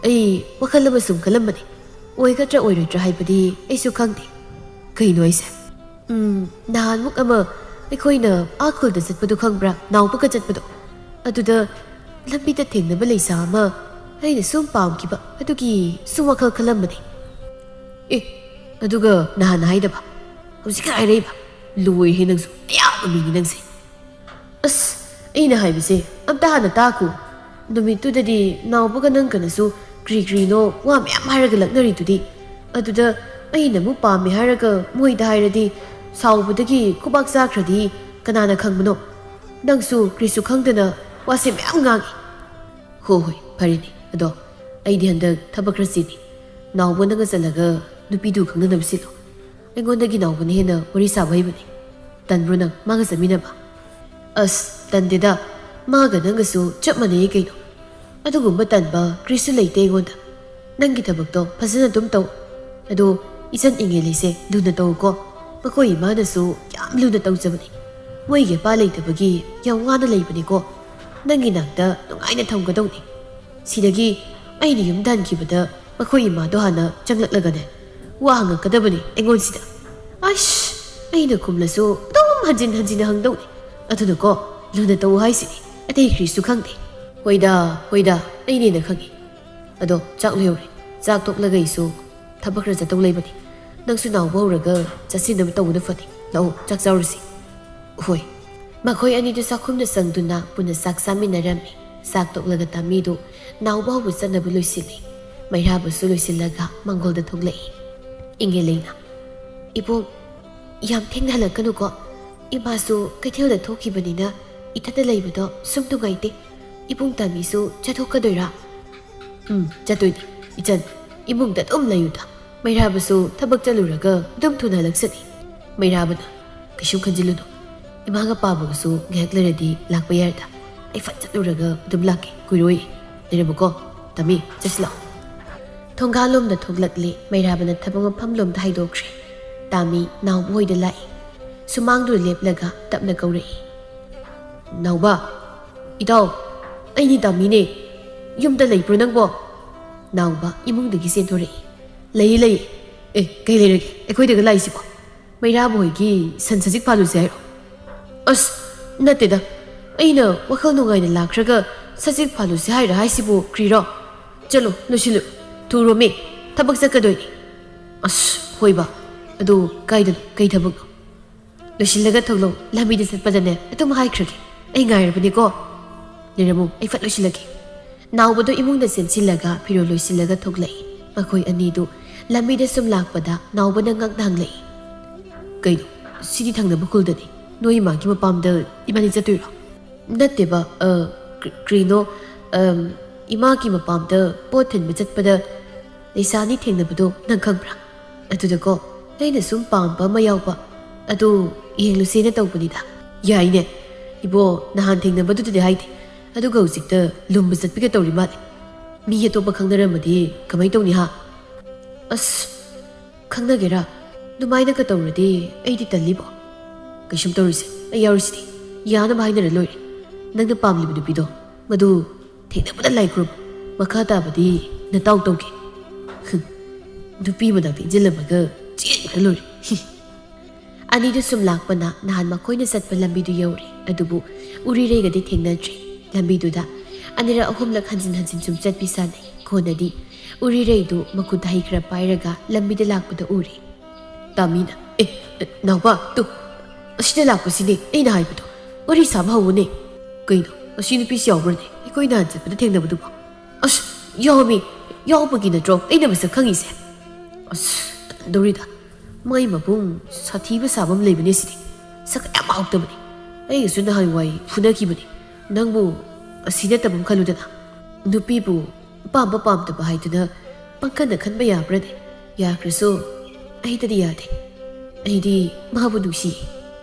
ꯑꯩ ꯋꯥꯈꯜ ꯑꯃ ꯁꯨꯝ ꯈꯜꯂꯝꯕꯅꯦ꯫ ꯑꯣꯏꯒꯗ꯭ꯔꯥ ꯑꯣꯏꯔꯣꯏꯗ꯭ꯔꯥ ꯍꯥꯏꯕꯗꯤ ꯑꯩꯁꯨ ꯈꯪꯗꯦ꯫" "ꯀꯩꯅꯣ ꯍꯥꯏꯁꯦ?" "ꯎꯝ, ꯅꯍꯥꯟꯃꯨꯛ ꯑꯃ ꯑꯩꯈꯣꯏꯅ ꯑꯥ ꯈꯨꯜꯗ ꯆꯠꯄꯗꯣ ꯈꯪꯕ꯭ꯔꯥ? ꯅꯥꯎꯕꯒ ꯆꯠꯄꯗꯣ꯫ ꯑꯗꯨꯗ ꯂꯝꯕꯤꯗ ꯊꯦꯡꯅꯕ ꯂꯩꯁꯥ ꯑꯃ ꯑꯩꯅ ꯁꯨꯝ ꯄꯥꯝꯈꯤꯕ, ꯑꯗꯨꯒꯤ ꯁꯨꯝ ꯋꯥꯈꯜ ꯈꯜꯂꯝꯕꯅꯦ꯫" "ꯑꯦ, ꯑꯗꯨꯒ ꯅꯍꯥꯟ ꯍꯥꯏꯗꯕ? ꯍꯧꯖꯤꯛꯀ ꯍꯥꯏꯔꯛꯏꯕ? ꯂꯣꯏꯔꯦꯍꯦ ꯅꯪꯁꯨ, ꯑꯌꯥꯕ ꯃꯤꯅꯤ ꯅꯪꯁꯦ꯫" "ꯑꯁ, ꯑꯩꯅ ꯍꯥꯏꯕꯁꯦ ꯑꯝꯇ ꯍꯥꯟꯅ ꯇꯥꯈꯣ꯫ ꯅꯨꯃꯤꯠꯇꯨꯗꯗꯤ ꯅꯥꯎꯕꯒ ꯅꯪꯒꯅꯁꯨ ꯀ꯭ꯔꯤ ꯀ꯭ꯔꯤꯅꯣ ꯋꯥ ꯃꯌꯥꯝ ꯍꯥꯏꯔꯒ ꯂꯛꯅꯔꯤꯗꯨꯗꯤ꯫ ꯑꯗꯨꯗ ꯑꯩꯅ ꯑꯃꯨꯛ ꯄꯥꯝꯃꯦ ꯍꯥꯏꯔꯒ ꯃꯣꯏꯗ ꯍꯥꯏꯔꯗꯤ ꯁꯥꯎꯕꯗꯒꯤ ꯈꯨꯕꯥꯛ ꯆꯥꯈ꯭ꯔꯗꯤ ꯀꯅꯥꯅ ꯈꯪꯕꯅꯣ? ꯅꯪꯁꯨ ꯀ꯭ꯔꯤꯁꯨ ꯈꯪꯗꯅ ꯋꯥꯁꯦ ꯃꯌꯥꯝ ꯉꯥꯡꯉꯤ꯫" "ꯍꯣ ꯍꯣꯏ, ꯐꯔꯦꯅꯦ꯫ ꯑꯗꯣ ꯑꯩꯗꯤ ꯍꯟꯗꯛ ꯊꯕꯛ ꯈꯔ ꯆꯤꯜꯂꯤ꯫ ꯅꯥꯎꯕ ꯅꯪꯒ ꯆꯠꯂꯒ ꯅꯨꯄꯤꯗꯨ ꯈꯪꯅꯅꯕ ꯁꯤꯜꯂꯣ꯫ ꯑꯩꯉꯣꯟꯗꯒꯤ ꯅꯥꯎꯕꯅ ꯍꯦꯟꯅ ꯋꯥꯔꯤ ꯁꯥꯕ ꯍꯩꯕꯅꯦ꯫ ꯇꯟꯕ꯭ꯔꯣ ꯅꯪ ꯃꯥꯒ ꯆꯠꯃꯤꯟꯅꯕ?" "ꯑꯁ, ꯇꯟꯗꯦꯗ꯫ ꯃꯥꯒ ꯅꯪꯒꯁꯨ ꯆꯞ ꯃꯥꯟꯅꯩ ꯀꯩꯅꯣ꯫ ꯑꯗꯨꯒꯨꯝꯕ ꯇꯟꯕ ꯀ꯭ꯔꯤꯁꯨ ꯂꯩꯇꯦ ꯑꯩꯉꯣꯟꯗ꯫ ꯅꯪꯒꯤ ꯊꯕꯛꯇꯣ ꯐꯖꯅ ꯑꯗꯨꯝ ꯇꯧ꯫ ꯑꯗꯣ ꯏꯆꯟ ꯏꯪꯉꯦꯂꯩꯁꯦ ꯂꯨꯅ ꯇꯧꯀꯣ꯫ ꯃꯈꯣꯏ ꯏꯃꯥꯅꯁꯨ ꯌꯥꯝ ꯂꯨꯅ ꯇꯧꯖꯕꯅꯤ꯫ ꯃꯣꯏꯒꯤ ꯏꯄꯥ ꯂꯩꯇꯕꯒꯤ ꯌꯥꯝ ꯋꯥꯅ ꯂꯩꯕꯅꯤꯀꯣ꯫ ꯅꯪꯒꯤ ꯅꯥꯛꯇ ꯅꯨꯡꯉꯥꯏꯅ ꯊꯝꯒꯗꯧꯅꯤ꯫ ꯁꯤꯗꯒꯤ ꯑꯩꯅ ꯌꯨꯝꯗ ꯍꯟꯈꯤꯕꯗ ꯃꯈꯣꯏ ꯏꯃꯥꯗꯣ ꯍꯥꯟꯅ ꯆꯪꯂꯛꯂꯒꯅꯦ, ꯋꯥ ꯍꯪꯉꯛꯀꯗꯕꯅꯤ ꯑꯩꯉꯣꯟꯁꯤꯗ꯫ ꯑꯁ, ꯑꯩꯅ ꯈꯨꯝꯂꯁꯨ ꯑꯗꯨꯝ ꯍꯟꯖꯤꯟ ꯍꯟꯖꯤꯟꯅ ꯍꯪꯗꯧꯅꯤ꯫ ꯑꯗꯨꯅꯀꯣ, ꯂꯨꯅ ꯇꯧ ꯍꯥꯏꯁꯤꯅꯤ, ꯑꯇꯩ ꯀꯔꯤꯁꯨ ꯈꯪꯗꯦ꯫" "ꯍꯣꯏꯗ, ꯍꯣꯏꯗ, ꯑꯩꯅ ꯍꯦꯟꯅ ꯈꯪꯉꯤ꯫ ꯑꯗꯣ ꯆꯥꯛ ꯂꯣꯏꯍꯧꯔꯦ, ꯆꯥꯛ ꯇꯣꯛꯂꯒ ꯑꯩꯁꯨ ꯊꯕꯛ ꯈꯔ ꯆꯠꯇꯧ ꯂꯩꯕꯅꯤ꯫ ꯅꯪꯁꯨ ꯅꯥꯎꯕ ꯍꯧꯔꯒ ꯆꯠꯁꯤꯟꯅꯕ ꯇꯧꯕꯅ ꯐꯅꯤ꯫ ꯂꯥꯛꯑꯣ, ꯆꯥꯛ ꯆꯥꯔꯨꯁꯤ꯫" "ꯍꯣꯏ꯫" ꯃꯈꯣꯏ ꯑꯅꯤꯗꯨ ꯆꯥꯛꯈꯨꯝꯗ ꯆꯪꯗꯨꯅ ꯄꯨꯟꯅ ꯆꯥꯛ ꯆꯥꯃꯤꯟꯅꯔꯝꯃꯤ꯫ ꯆꯥꯛ ꯇꯣꯛꯂꯒ ꯇꯥꯃꯤꯗꯨ ꯅꯥꯎꯕ ꯍꯧꯕ ꯆꯠꯅꯕ ꯂꯣꯏꯁꯤꯜꯂꯤ꯫ ꯃꯩꯔꯥꯕꯁꯨ ꯂꯣꯏꯁꯤꯜꯂꯒ ꯃꯥꯡꯒꯣꯜꯗ ꯊꯣꯛꯂꯛꯏ꯫ ꯏꯪꯉꯦꯂꯩꯅ, "ꯏꯕꯣꯛ, ꯌꯥꯝ ꯊꯦꯡꯅ ꯍꯜꯂꯛꯀꯅꯨꯀꯣ꯫ ꯏꯃꯥꯁꯨ ꯀꯩꯊꯦꯜꯗ ꯊꯣꯛꯈꯤꯕꯅꯤꯅ ꯏꯊꯟꯗ ꯂꯩꯕꯗꯣ ꯁꯨꯝ ꯅꯨꯡꯉꯥꯏꯇꯦ꯫ ꯏꯕꯨꯡ ꯇꯥꯃꯤꯁꯨ ꯆꯠꯊꯣꯛꯀꯗꯣꯏꯔꯥ? ꯎꯝ, ꯆꯠꯇꯣꯏꯅꯤ꯫ ꯏꯆꯟ, ꯏꯃꯨꯡꯗ ꯑꯗꯨꯝ ꯂꯩꯌꯨꯗ꯫ ꯃꯩꯔꯥꯕꯁꯨ ꯊꯕꯛ ꯆꯠꯂꯨꯔꯒ ꯑꯗꯨꯝ ꯊꯨꯅ ꯍꯜꯂꯛꯆꯅꯤ꯫ ꯃꯩꯔꯥꯕꯅ, ꯀꯩꯁꯨꯝ ꯈꯟꯖꯤꯜꯂꯨꯅꯨ꯫ ꯏꯃꯥꯒ ꯄꯥꯕꯒꯁꯨ ꯉꯥꯏꯍꯥꯛ ꯂꯩꯔꯗꯤ ꯂꯥꯛꯄ ꯌꯥꯔꯗ꯫ ꯑꯩ ꯐꯠ ꯆꯠꯂꯨꯔꯒ ꯑꯗꯨꯝ ꯂꯥꯛꯀꯦ꯫ ꯀꯨꯏꯔꯣꯏ꯫ ꯂꯩꯔꯝꯃꯨꯀꯣ꯫ ꯇꯥꯃꯤ, ꯆꯠꯁꯤꯜꯂꯛꯑꯣ꯫ ꯊꯣꯡꯒꯥꯜꯂꯣꯝꯗ ꯊꯣꯛꯂꯛꯂꯦ꯫ ꯃꯩꯔꯥꯕꯅ ꯊꯕꯛ ꯃꯐꯝꯂꯣꯝꯗ ꯍꯥꯏꯗꯣꯛꯈ꯭ꯔꯦ꯫ ꯇꯥꯃꯤ ꯅꯥꯎꯕ ꯍꯣꯏꯗ ꯂꯥꯛꯏ꯫ ꯁꯨꯃꯥꯡꯗꯨꯗ ꯂꯦꯞꯂꯒ ꯇꯞꯅ ꯀꯧꯔꯛꯏ꯫ ꯅꯥꯎꯕ, ꯏꯇꯥꯎ, ꯑꯩꯅꯤ ꯇꯥꯃꯤꯅꯦ꯫ ꯌꯨꯝꯗ ꯂꯩꯕ꯭ꯔꯣ ꯅꯪꯕꯣ? ꯅꯥꯎꯕ ꯏꯃꯨꯡꯗꯒꯤ ꯆꯦꯟꯊꯣꯔꯛꯏ꯫ ꯂꯩꯌꯦ, ꯂꯩꯌꯦ꯫ ꯑꯦ, ꯀꯩ ꯂꯩꯔꯒꯦ? ꯑꯩꯈꯣꯏꯗꯒ ꯂꯥꯛꯏꯁꯤꯕꯣ? ꯃꯩꯔꯥꯕ ꯍꯣꯏꯒꯤ ꯁꯟ ꯁꯖꯤꯛ ꯐꯥꯜꯂꯨꯁꯦ ꯍꯥꯏꯔꯣ? ꯑꯁ, ꯅꯠꯇꯦꯗ꯫ ꯑꯩꯅ ꯋꯥꯈꯜ ꯅꯨꯡꯉꯥꯏꯅ ꯂꯥꯛꯈ꯭ꯔꯒ ꯁꯖꯤꯛ ꯐꯥꯜꯂꯨꯁꯦ ꯍꯥꯏꯔ ꯍꯥꯏꯁꯤꯕꯨ ꯀ꯭ꯔꯤꯔꯣ? ꯆꯠꯂꯣ, ꯂꯣꯏꯁꯤꯜꯂꯨ꯫ ꯊꯨꯔꯣꯃꯦ, ꯊꯕꯛ ꯆꯠꯀꯗꯣꯏꯅꯤ꯫ ꯑꯁ, ꯍꯣꯏꯕ꯫ ꯑꯗꯨ ꯀꯥꯏꯗꯅꯣ? ꯀꯩ ꯊꯕꯛꯅꯣ? ꯂꯣꯏꯁꯤꯜꯂꯒ ꯊꯣꯛꯂꯛꯑꯣ꯫ ꯂꯝꯕꯤꯗ ꯆꯠꯄꯗꯅꯦ ꯑꯗꯨꯝ ꯍꯥꯏꯈ꯭ꯔꯒꯦ꯫ ꯑꯩ ꯉꯥꯏꯔꯕꯅꯤꯀꯣ꯫ ꯂꯩꯔꯝꯃꯨ, ꯑꯩ ꯐꯠ ꯂꯣꯏꯁꯤꯜꯂꯒꯦ꯫ ꯅꯥꯎꯕꯗꯣ ꯏꯃꯨꯡꯗ ꯆꯦꯟꯁꯤꯜꯂꯒ ꯐꯤꯔꯣꯜ ꯂꯣꯏꯁꯤꯜꯂꯒ ꯊꯣꯛꯂꯛꯏ꯫ ꯃꯈꯣꯏ ꯑꯅꯤꯗꯨ ꯂꯝꯕꯤꯗ ꯁꯨꯝ ꯂꯥꯛꯄꯗ ꯅꯥꯎꯕꯅ ꯉꯛꯅ ꯍꯪꯂꯛꯏ꯫ ꯀꯩꯅꯣ, ꯁꯤꯗꯤ ꯊꯪꯅꯕ ꯈꯨꯜꯗꯅꯤ꯫ ꯅꯣꯏ ꯏꯃꯥꯒꯤ ꯃꯄꯥꯝꯗ ꯏꯕꯥꯅꯤ ꯆꯠꯇꯣꯏꯔꯣ? ꯅꯠꯇꯦꯕ, ꯑ, ꯀ꯭ꯔꯤ-, ꯀ꯭ꯔꯤꯅꯣ, ꯑꯝ, ꯏꯃꯥꯒꯤ ꯃꯄꯥꯝꯗ ꯄꯣꯠ ꯊꯤꯟꯕ ꯆꯠꯄꯗ ꯂꯩꯁꯥꯅꯤ ꯊꯦꯡꯅꯕꯗꯣ ꯅꯪ ꯈꯪꯕ꯭ꯔꯥ? ꯑꯗꯨꯗꯀꯣ, ꯑꯩꯅ ꯁꯨꯝ ꯄꯥꯝꯕ ꯑꯃ ꯌꯥꯎꯕ, ꯑꯗꯨ ꯌꯦꯡꯂꯨꯁꯦꯅ ꯇꯧꯕꯅꯤꯗ꯫ ꯌꯥꯏꯅꯦ꯫ ꯏꯕꯣ, ꯅꯍꯥꯟ ꯊꯦꯡꯅꯕꯗꯨꯗꯗꯤ ꯍꯥꯏꯗꯦ, ꯑꯗꯨꯒ ꯍꯧꯖꯤꯛꯇ ꯂꯨꯝꯕ ꯆꯠꯄꯤꯒ ꯇꯧꯔꯤ ꯃꯥꯜꯂꯦ꯫ ꯃꯤ ꯑꯇꯣꯞꯄ ꯈꯪꯅꯔꯝꯃꯗꯤ ꯀꯃꯥꯏ ꯇꯧꯅꯤ ꯍꯥ? ꯑꯁ, ꯈꯪꯅꯒꯦꯔꯥ? ꯑꯗꯨꯃꯥꯏꯅꯒ ꯇꯧꯔꯗꯤ ꯑꯩꯗꯤ ꯇꯜꯂꯤꯕꯣ꯫ ꯀꯩꯁꯨꯝ ꯇꯧꯔꯨꯁꯦ, ꯑꯩ ꯌꯥꯎꯔꯤꯁꯤꯗꯤ꯫ ꯌꯥꯅꯕ ꯍꯥꯏꯅꯔ ꯂꯣꯏꯔꯦ꯫ ꯅꯪꯅ ꯄꯥꯝꯂꯤꯕ ꯅꯨꯄꯤꯗꯣ, ꯃꯗꯨ ꯊꯦꯡꯅꯕꯗ ꯂꯥꯏ ꯈꯨꯔꯨꯝ꯫ ꯃꯈꯥ ꯇꯥꯕꯗꯤ ꯅꯇꯥꯎ ꯇꯧꯒꯦ꯫ ꯍꯨꯝ, ꯅꯨꯄꯤ ꯃꯅꯥꯛꯇ ꯏꯟꯁꯤꯜꯂꯝꯃꯒ ꯆꯦꯟꯈ꯭ꯔ ꯂꯣꯏꯔꯦ꯫ ꯍꯤ꯫ ꯑꯅꯤꯗꯨ ꯁꯨꯝ ꯂꯥꯛꯄꯅ ꯅꯍꯥꯟ ꯃꯈꯣꯏꯅ ꯆꯠꯄ ꯂꯝꯕꯤꯗꯨ ꯌꯧꯔꯦ꯫ ꯑꯗꯨꯕꯨ ꯎꯔꯤꯔꯩꯒꯗꯤ ꯊꯦꯡꯅꯗ꯭ꯔꯦ꯫ ꯂꯝꯕꯤꯗꯨꯗ ꯑꯅꯤꯔꯛ ꯑꯍꯨꯝꯂꯛ ꯍꯟꯖꯤꯟ ꯍꯟꯖꯤꯟ ꯁꯨꯝ ꯆꯠꯄꯤ ꯁꯥꯟꯅꯩ꯫ ꯀꯣꯟꯅꯗꯤ ꯎꯔꯤꯔꯩꯗꯨ ꯃꯈꯨꯠꯇ ꯍꯩ ꯈꯔ ꯄꯥꯏꯔꯒ ꯂꯝꯕꯤꯗ ꯂꯥꯛꯄꯗ ꯎꯔꯦ꯫ ꯇꯥꯃꯤꯅ, "ꯑꯦ, ꯑꯦ, ꯅꯥꯎꯕ, ꯇꯨ, ꯑꯁꯤꯗ ꯂꯥꯛꯄꯁꯤꯅꯦ ꯑꯩꯅ ꯍꯥꯏꯕꯗꯣ꯫ ꯋꯥꯔꯤ ꯁꯥꯕ ꯍꯧꯋꯣꯅꯦ꯫ ꯀꯩꯅꯣ, ꯑꯁꯤ ꯅꯨꯄꯤꯁꯤ ꯌꯥꯎꯕ꯭ꯔꯅꯦ? ꯑꯩꯈꯣꯏ ꯅꯍꯥꯟ ꯆꯠꯄꯗ ꯊꯦꯡꯅꯕꯗꯨꯕꯣ?" "ꯑꯁ, ꯌꯥꯎꯃꯤ꯫ ꯌꯥꯎꯕꯒꯤ ꯅꯠꯇ꯭ꯔꯣ ꯑꯩꯅ ꯃꯁꯛ ꯈꯪꯉꯤꯁꯦ?" ꯑꯁ, ꯗꯧꯔꯤꯗ꯫ ꯃꯣꯏ ꯃꯕꯨꯡ ꯁꯥꯊꯤꯕ ꯁꯥꯕ ꯑꯃ ꯂꯩꯕꯅꯦ ꯁꯤꯗꯤ꯫ ꯁꯛ ꯌꯥꯝ ꯍꯥꯎꯇꯕꯅꯦ꯫ ꯑꯩꯒꯁꯨ ꯅꯍꯥꯟꯋꯥꯏ ꯐꯨꯅꯈꯤꯕꯅꯦ꯫ ꯅꯪꯕꯨ ꯑꯁꯤ ꯅꯠꯇꯕ ꯑꯃ ꯈꯜꯂꯨꯗꯅ꯫ ꯅꯨꯄꯤꯕꯨ ꯑꯄꯥꯝꯕ ꯄꯥꯝꯗꯕ ꯍꯥꯏꯗꯨꯅ ꯄꯪꯈꯟꯗ ꯈꯟꯕ ꯌꯥꯕ꯭ꯔꯅꯦ? ꯌꯥꯈ꯭ꯔꯁꯨ ꯑꯩꯗꯗꯤ ꯌꯥꯗꯦ꯫ ꯑꯩꯗꯤ ꯃꯥꯕꯨ ꯅꯨꯡꯁꯤꯌꯦ꯫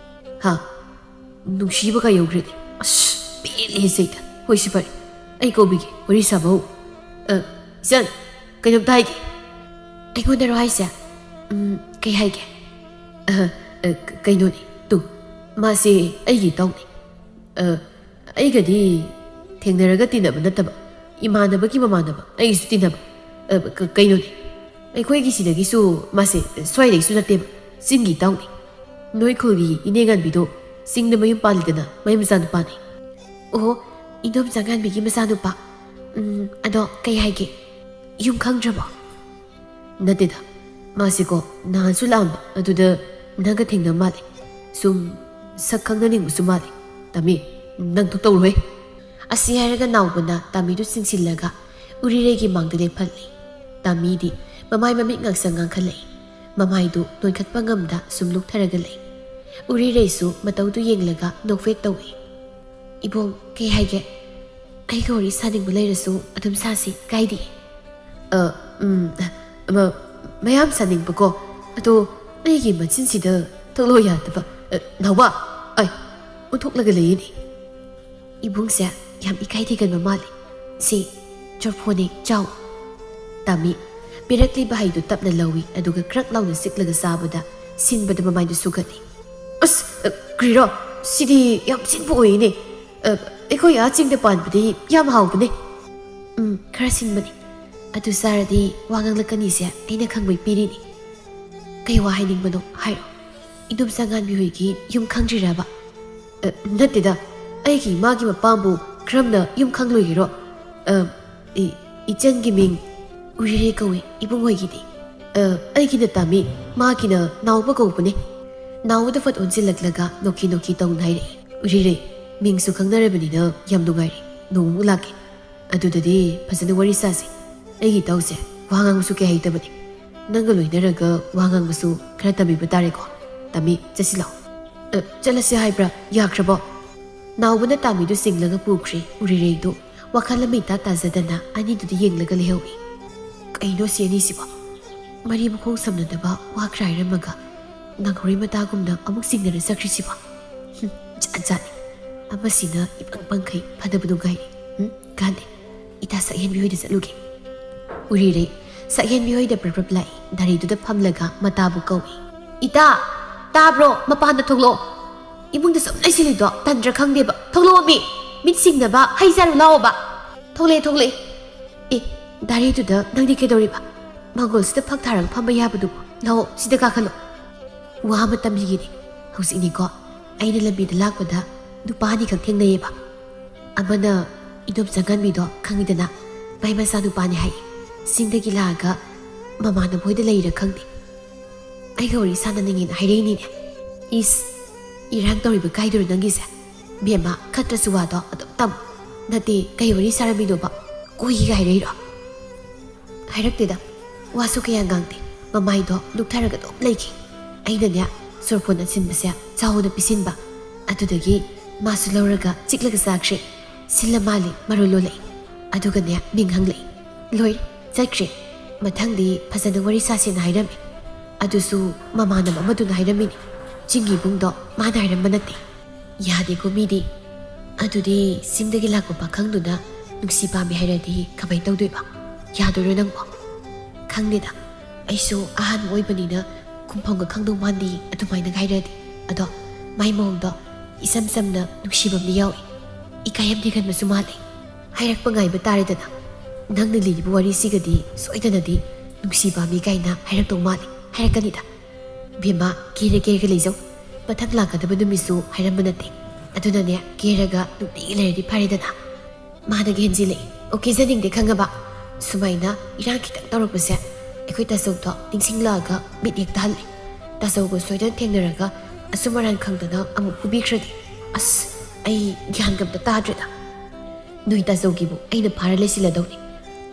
ꯍꯥ? ꯅꯨꯡꯁꯤꯕꯒ ꯌꯧꯈ꯭ꯔꯦꯅꯦ꯫ ꯑꯁ, ꯄꯦꯜꯂꯦ ꯁꯤꯗ꯫ ꯍꯣꯏ, ꯁꯤ ꯐꯔꯦ꯫ ꯑꯩ ꯀꯧꯕꯤꯒꯦ, ꯋꯥꯔꯤ ꯁꯥꯕ ꯍꯧ꯫ ꯑ, ꯏꯆꯟ, ꯀꯩꯅꯣꯝꯇ ꯍꯥꯏꯒꯦ꯫ ꯑꯩꯉꯣꯟꯗꯔꯣ ꯍꯥꯏꯁꯦ? ꯎꯝ, ꯀꯩ ꯍꯥꯏꯒꯦ? ꯑ, ꯑ, ꯀ-, ꯀꯩꯅꯣꯅꯦ, ꯇꯨ, ꯃꯥꯁꯦ ꯑꯩꯒꯤ ꯏꯇꯥꯎꯅꯦ꯫ ꯑ, ꯑꯩꯒꯗꯤ ꯊꯦꯡꯅꯔꯒ ꯇꯤꯟꯅꯕ ꯅꯠꯇꯕ, ꯏꯃꯥꯟꯅꯕꯒꯤ ꯃꯃꯥꯟꯅꯕ, ꯑꯩꯒꯤꯁꯨ ꯇꯤꯟꯅꯕ꯫ ꯑ, ꯀ-, ꯀꯩꯅꯣꯅꯦ, ꯑꯩꯈꯣꯏꯒꯤ ꯁꯤꯗꯒꯤꯁꯨ ꯃꯥꯁꯦ ꯁ꯭ꯋꯥꯏꯗꯒꯤꯁꯨ ꯅꯠꯇꯦꯕ, ꯆꯤꯡꯒꯤ ꯏꯇꯥꯎꯅꯦ꯫ ꯅꯣꯏ ꯈꯨꯜꯒꯤ ꯏꯅꯦ ꯉꯥꯟꯕꯤꯗꯣ ꯆꯤꯡꯗ ꯃꯌꯨꯝ ꯄꯥꯜꯂꯤꯗꯅ, ꯃꯥꯏ ꯃꯆꯥꯅꯨꯄꯥꯅꯦ꯫ ꯑꯣ, ꯏꯗꯣꯝꯆꯥ ꯉꯥꯟꯕꯤꯒꯤ ꯃꯆꯥꯅꯨꯄꯥ꯫ ꯎꯝ, ꯑꯗꯣ ꯀꯩ ꯍꯥꯏꯒꯦ? ꯌꯨꯝ ꯈꯪꯗ꯭ꯔꯕꯣ? ꯅꯠꯇꯦꯗ, ꯃꯥꯁꯦꯀꯣ ꯅꯍꯥꯟꯁꯨ ꯂꯥꯛꯑꯝꯕ, ꯑꯗꯨꯗ ꯅꯪꯒ ꯊꯦꯡꯅ ꯃꯥꯜꯂꯦ꯫ ꯁꯨꯝ ꯁꯛ ꯈꯪꯅꯅꯤꯡꯕꯁꯨ ꯃꯥꯜꯂꯦ꯫ ꯇꯥꯃꯤ, ꯅꯪ ꯊꯣꯛ ꯇꯧꯔꯣꯍꯦ꯫ ꯑꯁꯤ ꯍꯥꯏꯔꯒ ꯅꯥꯎꯕꯅ ꯇꯥꯃꯤꯗꯨ ꯆꯤꯡꯁꯤꯜꯂꯒ ꯎꯔꯤꯔꯩꯒꯤ ꯃꯥꯡꯗ ꯂꯦꯞꯍꯜꯂꯤ꯫ ꯇꯥꯃꯤꯗꯤ ꯃꯃꯥꯏ ꯃꯃꯤꯠ ꯉꯥꯡꯁꯪ ꯉꯥꯡꯈꯠꯂꯛꯏ꯫ ꯃꯃꯥꯏꯗꯨ ꯅꯣꯏꯈꯠꯄ ꯉꯝꯗ ꯁꯨꯝ ꯂꯨꯛꯊꯔꯒ ꯂꯩ꯫ ꯎꯔꯤꯔꯩꯁꯨ ꯃꯇꯧꯗꯨ ꯌꯦꯡꯂꯒ ꯅꯣꯛꯐꯦꯠ ꯇꯧꯏ꯫ "ꯏꯕꯣꯡ, ꯀꯩ ꯍꯥꯏꯒꯦ? ꯑꯩꯒ ꯋꯥꯔꯤ ꯁꯥꯅꯤꯡꯕ ꯂꯩꯔꯁꯨ ꯑꯗꯨꯝ ꯁꯥꯁꯤ, ꯀꯥꯏꯗꯦ꯫" "ꯑ, ꯎꯝ, ꯃ-, ꯃꯌꯥꯝ ꯁꯥꯅꯤꯡꯕꯀꯣ꯫ ꯑꯗꯣ ꯑꯩꯒꯤ ꯃꯆꯤꯟꯁꯤꯗ ꯊꯣꯛꯂꯛꯑꯣ ꯌꯥꯗꯕ꯫ ꯑ, ꯅꯥꯎꯕ, ꯑꯩ ꯑꯣꯟꯊꯣꯛꯂꯒ ꯂꯩꯌꯦꯅꯦ꯫" "ꯏꯕꯨꯡꯁꯦ ꯌꯥꯝ ꯏꯀꯥꯏ ꯊꯤꯒꯟꯕ ꯃꯥꯜꯂꯦ꯫ ꯁꯤ ꯆꯣꯔꯐꯣꯟꯅꯦ, ꯆꯥꯎ꯫" ꯇꯥꯃꯤ ꯄꯤꯔꯛꯂꯤꯕ ꯍꯩꯗꯨ ꯇꯞꯅ ꯂꯧꯏ, ꯑꯗꯨꯒ ꯀ꯭ꯔꯛ ꯂꯥꯎꯅ ꯆꯤꯛꯂꯒ ꯆꯥꯕꯗ ꯁꯤꯟꯕꯗ ꯃꯃꯥꯏꯗꯨ ꯁꯨꯒꯠꯂꯤ꯫ "ꯑꯁ, ꯑ, ꯀ꯭ꯔꯤꯔꯣ? ꯁꯤꯗꯤ ꯌꯥꯝ ꯁꯤꯟꯕ ꯑꯣꯏꯌꯦꯅꯦ꯫ ꯑ, ꯑꯩꯈꯣꯏ ꯑꯥ ꯆꯤꯡꯗ ꯄꯥꯟꯕꯗꯤ ꯌꯥꯝ ꯍꯥꯎꯕꯅꯦ꯫" "ꯎꯝ, ꯈꯔ ꯁꯤꯟꯕꯅꯦ꯫ ꯑꯗꯨ ꯆꯥꯔꯗꯤ ꯋꯥ ꯉꯥꯡꯂꯛꯀꯅꯤꯁꯦ ꯑꯩꯅ ꯈꯪꯕꯩ ꯄꯤꯔꯤꯅꯤ꯫ ꯀꯩ ꯋꯥ ꯍꯥꯏꯅꯤꯡꯕꯅꯣ ꯍꯥꯏꯔꯣ꯫ ꯏꯗꯣꯝꯆꯥ ꯉꯥꯟꯕꯤ ꯍꯣꯏꯒꯤ ꯌꯨꯝ ꯈꯪꯗ꯭ꯔꯤꯔꯕ?" "ꯑ, ꯅꯠꯇꯦꯗ, ꯑꯩꯒꯤ ꯏꯃꯥꯒꯤ ꯃꯄꯥꯝꯕꯨ ꯀꯔꯝꯅ ꯌꯨꯝ ꯈꯪꯂꯣꯏꯒꯦꯔꯣ? ꯑ, ꯏ-, ꯏꯆꯟꯒꯤ ꯃꯤꯡ ꯎꯔꯤꯔꯩ ꯀꯧꯏ, ꯏꯕꯨꯡ ꯍꯣꯏꯒꯤꯗꯤ꯫ ꯑ, ꯑꯩꯒꯤꯅ ꯇꯥꯃꯤ, ꯃꯥꯒꯤꯅ ꯅꯥꯎꯕ ꯀꯧꯕꯅꯦ꯫" ꯅꯥꯎꯕꯗ ꯐꯠ ꯑꯣꯟꯁꯤꯜꯂꯛꯂꯒ ꯅꯣꯛꯈꯤ ꯅꯣꯛꯈꯤ ꯇꯧꯅ ꯍꯥꯏꯔꯛꯏ꯫ "ꯎꯔꯤꯔꯩ, ꯃꯤꯡꯁꯨ ꯈꯪꯅꯔꯕꯅꯤꯅ ꯌꯥꯝ ꯅꯨꯡꯉꯥꯏꯔꯦ꯫ ꯅꯣꯡꯃꯨꯛ ꯂꯥꯛꯀꯦ꯫ ꯑꯗꯨꯗꯗꯤ ꯐꯖꯅ ꯋꯥꯔꯤ ꯁꯥꯁꯤ꯫ ꯑꯩꯒꯤ ꯏꯇꯥꯎꯁꯦ ꯋꯥ ꯉꯥꯡꯕꯁꯨ ꯀꯌꯥ ꯍꯩꯇꯕꯅꯦ꯫" ꯅꯪꯒ ꯂꯣꯏꯅꯔꯒ ꯋꯥ ꯉꯥꯡꯕꯁꯨ ꯈꯔ ꯇꯝꯕꯤꯕ ꯇꯥꯔꯦꯀꯣ꯫ ꯇꯝꯃꯤ, ꯆꯠꯁꯤ ꯂꯥꯛꯑꯣ꯫ ꯑ, ꯆꯠꯂꯁꯤ ꯍꯥꯏꯕ꯭ꯔꯥ? ꯌꯥꯈ꯭ꯔꯕꯣ? ꯅꯥꯎꯕꯅ ꯇꯥꯃꯤꯗꯨ ꯆꯤꯡꯂꯒ ꯄꯨꯈ꯭ꯔꯦ꯫ ꯎꯔꯤꯔꯩꯗꯨ ꯋꯥꯈꯜ ꯑꯃ ꯏꯇꯥ ꯇꯥꯖꯗꯅ ꯑꯅꯤꯗꯨꯗ ꯌꯦꯡꯂꯒ ꯂꯩꯍꯧꯏ꯫ ꯀꯩꯅꯣ ꯁꯤ ꯑꯅꯤꯁꯤꯕꯣ? ꯃꯔꯤ ꯃꯈꯣꯡ ꯁꯝꯅꯗꯕ ꯋꯥ ꯈꯔ ꯍꯥꯏꯔꯝꯃꯒ ꯅꯥꯈꯧꯔꯤ ꯃꯇꯥꯒꯨꯝꯅ ꯑꯃꯨꯛ ꯆꯤꯡꯅꯔ ꯆꯠꯈ꯭ꯔꯤꯁꯤꯕꯣ? ꯍꯨꯝ, ꯖꯥꯠ ꯖꯥꯠꯅꯤ꯫ ꯑꯃꯁꯤꯅ ꯏꯄꯪ ꯄꯪꯈꯩ ꯐꯅꯕ ꯅꯨꯡꯉꯥꯏꯔꯤ꯫ ꯍꯨꯝ, ꯀꯥꯟꯗꯦ꯫ ꯏꯇꯥ ꯁꯛꯍꯦꯟꯕꯤ ꯍꯣꯏꯗ ꯆꯠꯂꯨꯒꯦ꯫ ꯎꯔꯤꯔꯩ ꯁꯛꯍꯦꯟꯕꯤ ꯍꯣꯏꯗ ꯄ꯭ꯔꯞ ꯄ꯭ꯔꯞ ꯂꯥꯛꯏ꯫ ꯗꯥꯔꯤꯗꯨꯗ ꯐꯝꯂꯒ ꯃꯇꯥꯕꯨ ꯀꯧꯏ꯫ "ꯏꯇꯥ, ꯇꯥꯕ꯭ꯔꯣ? ꯃꯄꯥꯟꯗ ꯊꯣꯛꯂꯛꯑꯣ꯫ ꯏꯃꯨꯡꯗ ꯁꯨꯝ ꯂꯩꯁꯤꯜꯂꯤꯗꯣ ꯇꯟꯗ꯭ꯔꯥ ꯈꯪꯗꯦꯕ꯫ ꯊꯣꯛꯂꯛꯑꯣ ꯃꯤ꯫ ꯃꯤꯠ ꯁꯤꯡꯅꯕ ꯍꯩ ꯆꯥꯔꯨ ꯂꯥꯛꯑꯣꯕ꯫" "ꯊꯣꯛꯂꯛꯑꯦ, ꯊꯣꯛꯂꯛꯑꯦ꯫" "ꯑꯦ, ꯗꯥꯔꯤꯗꯨꯗ ꯅꯪꯗꯤ ꯀꯩꯗꯧꯔꯤꯕ? ꯃꯥꯡꯒꯣꯜꯁꯤꯗ ꯐꯛ ꯊꯥꯔꯒ ꯐꯝꯕ ꯌꯥꯕꯗꯨꯕꯨ꯫ ꯂꯥꯛꯑꯣ, ꯁꯤꯗ ꯀꯥꯈꯠꯂꯣ꯫" ꯋꯥ ꯑꯃ ꯇꯝꯕꯤꯒꯦꯅꯦ꯫ ꯍꯧꯖꯤꯛꯅꯤꯀꯣ, ꯑꯩꯅ ꯂꯝꯕꯤꯗ ꯂꯥꯛꯄꯗ ꯅꯨꯄꯥ ꯑꯅꯤꯈꯛ ꯊꯦꯡꯅꯩꯌꯦꯕ꯫ ꯑꯃꯅ ꯏꯗꯣꯝꯆꯥ ꯉꯥꯟꯕꯤꯗꯣ ꯈꯪꯉꯤꯗꯅ, ꯃꯥꯏ ꯃꯆꯥꯅꯨꯄꯥꯅꯤ ꯍꯥꯏ꯫ ꯆꯤꯡꯗꯒꯤ ꯂꯥꯛꯑꯒ ꯃꯃꯥꯟꯅꯕ ꯍꯣꯏꯗ ꯂꯩꯔꯤꯔꯥ ꯈꯪꯗꯦ꯫ ꯑꯩꯒ ꯋꯥꯔꯤ ꯁꯥꯟꯅꯅꯤꯡꯉꯦꯅ ꯍꯥꯏꯔꯛꯏꯅꯤꯅꯦ꯫ ꯏꯁ, ꯏꯔꯥꯡ ꯇꯧꯔꯤꯕ ꯀꯥꯏꯗꯨꯔꯣ ꯅꯪꯒꯤꯁꯦ? ꯕꯦꯝꯃ, ꯈꯠꯇ꯭ꯔꯁꯨ ꯋꯥꯗꯣ ꯑꯗꯨꯝ ꯇꯝꯃꯨ꯫ ꯅꯠꯇꯦ, ꯀꯩ ꯋꯥꯔꯤ ꯁꯥꯔꯝꯃꯤꯅꯣꯕ? ꯀꯣꯏꯒꯦꯒ ꯍꯥꯏꯔꯛꯏꯔꯣ? ꯍꯥꯏꯔꯛꯇꯦꯗ, ꯋꯥꯁꯨ ꯀꯌꯥ ꯉꯥꯡꯗꯦ꯫ ꯃꯃꯥꯏꯗꯣ ꯂꯨꯛꯊꯔꯒ ꯑꯗꯨꯝ ꯂꯩꯈꯤ꯫ ꯑꯩꯅꯅꯦ, ꯁꯣꯔꯐꯣꯟ ꯑꯁꯤꯟꯕꯁꯦ ꯆꯥꯎꯅ ꯄꯤꯁꯤꯟꯕ꯫ ꯑꯗꯨꯗꯒꯤ ꯃꯥꯁꯨ ꯂꯧꯔꯒ ꯆꯤꯛꯂꯒ ꯆꯥꯈ꯭ꯔꯦ꯫ ꯁꯤꯜꯂ ꯃꯥꯜꯂꯦ, ꯃꯔꯣꯜ ꯂꯣꯜꯂꯛꯏ꯫ ꯑꯗꯨꯒꯅꯦ, ꯃꯤꯡ ꯍꯪꯂꯛꯏ꯫ ꯂꯣꯏꯔꯦ, ꯆꯠꯈ꯭ꯔꯦ꯫ ꯃꯊꯪꯗꯤ ꯐꯖꯅ ꯋꯥꯔꯤ ꯁꯥꯁꯦꯅ ꯍꯥꯏꯔꯝꯃꯤ꯫ ꯑꯗꯨꯁꯨ ꯃꯃꯥꯟꯅꯕ ꯑꯃꯗꯨꯅ ꯍꯥꯏꯔꯝꯃꯤꯅꯤ꯫ ꯆꯤꯡꯒꯤ ꯏꯕꯨꯡꯗꯣ ꯃꯥꯅ ꯍꯥꯏꯔꯝꯕ ꯅꯠꯇꯦ꯫ ꯌꯥꯗꯦꯀꯣ ꯃꯤꯗꯤ꯫ ꯑꯗꯨꯗꯤ ꯆꯤꯡꯗꯒꯤ ꯂꯥꯛꯄ ꯄꯥꯈꯪꯗꯨꯅ ꯅꯨꯡꯁꯤ ꯄꯥꯝꯃꯤ ꯍꯥꯏꯔꯗꯤ ꯀꯃꯥꯏ ꯇꯧꯗꯣꯏꯕ? ꯌꯥꯗꯣꯏꯔꯣ ꯅꯪꯕꯣ? ꯈꯪꯗꯦꯗ, ꯑꯩꯁꯨ ꯑꯍꯥꯟꯕ ꯑꯣꯏꯕꯅꯤꯅ ꯈꯨꯝꯐꯝꯒ ꯈꯪꯗꯧ ꯃꯥꯟꯗꯦ ꯑꯗꯨꯃꯥꯏꯅꯒ ꯍꯥꯏꯔꯗꯤ꯫ ꯑꯗꯣ ꯃꯥꯏ ꯃꯑꯣꯡꯗꯣ ꯏꯆꯝ ꯆꯝꯅ ꯅꯨꯡꯁꯤꯕ ꯑꯃꯗꯤ ꯌꯥꯎꯏ꯫ ꯏꯀꯥꯏ ꯑꯃꯗꯤ ꯀꯟꯕꯁꯨ ꯃꯥꯜꯂꯤ꯫ ꯍꯥꯏꯔꯛꯄ ꯉꯥꯏꯕ ꯇꯥꯔꯦꯗꯅ꯫ ꯅꯪꯅ ꯂꯤꯔꯤꯕ ꯋꯥꯔꯤꯁꯤꯒꯗꯤ ꯁꯣꯏꯗꯅꯗꯤ ꯅꯨꯡꯁꯤ ꯄꯥꯝꯃꯤ ꯀꯥꯏꯅ ꯍꯥꯏꯔꯛꯇꯧ ꯃꯥꯜꯂꯤ꯫ ꯍꯥꯏꯔꯛꯀꯅꯤꯗ꯫ ꯕꯦꯝꯃ, ꯀꯦꯔ ꯀꯦꯔꯒ ꯂꯩꯖꯧ꯫ ꯃꯊꯪ ꯂꯥꯛꯀꯗꯕ ꯅꯨꯃꯤꯠꯁꯨ ꯍꯥꯏꯔꯝꯕ ꯅꯠꯇꯦ꯫ ꯑꯗꯨꯅꯅꯦ, ꯀꯦꯔꯒ ꯅꯨꯡꯇꯤꯒꯤ ꯂꯩꯔꯗꯤ ꯐꯔꯦꯗꯅ꯫ ꯃꯥꯅꯒ ꯍꯦꯟꯖꯤꯜꯂꯛꯏ꯫ ꯑꯣ, ꯀꯦꯖꯅꯤꯡꯗꯦ ꯈꯪꯉꯕ? ꯁꯨꯃꯥꯏꯅ ꯏꯔꯥꯡ ꯈꯤꯇꯪ ꯇꯧꯔꯛꯄꯁꯦ ꯑꯩꯈꯣꯏ ꯇꯥꯆꯧꯗꯣ ꯅꯤꯡꯁꯤꯡꯂꯛꯑꯒ ꯃꯤꯠ ꯍꯦꯛꯇ ꯍꯜꯂꯦ꯫ ꯇꯥꯆꯧꯒ ꯁꯣꯏꯗꯅ ꯊꯦꯡꯅꯔꯒ ꯑꯆꯨꯝ ꯑꯔꯥꯟ ꯈꯪꯗꯅ ꯑꯃꯨꯛ ꯐꯨꯕꯤꯈ꯭ꯔꯗꯤ꯫ ꯑꯁ, ꯑꯩ ꯒ꯭ꯌꯥꯟꯒ ꯑꯝꯇ ꯇꯥꯗ꯭ꯔꯦꯗ꯫ ꯅꯣꯏ ꯇꯥꯆꯧꯒꯤꯕꯨ ꯑꯩꯅ ꯐꯥꯔ ꯂꯩꯁꯤꯜꯂꯗꯧꯅꯤ꯫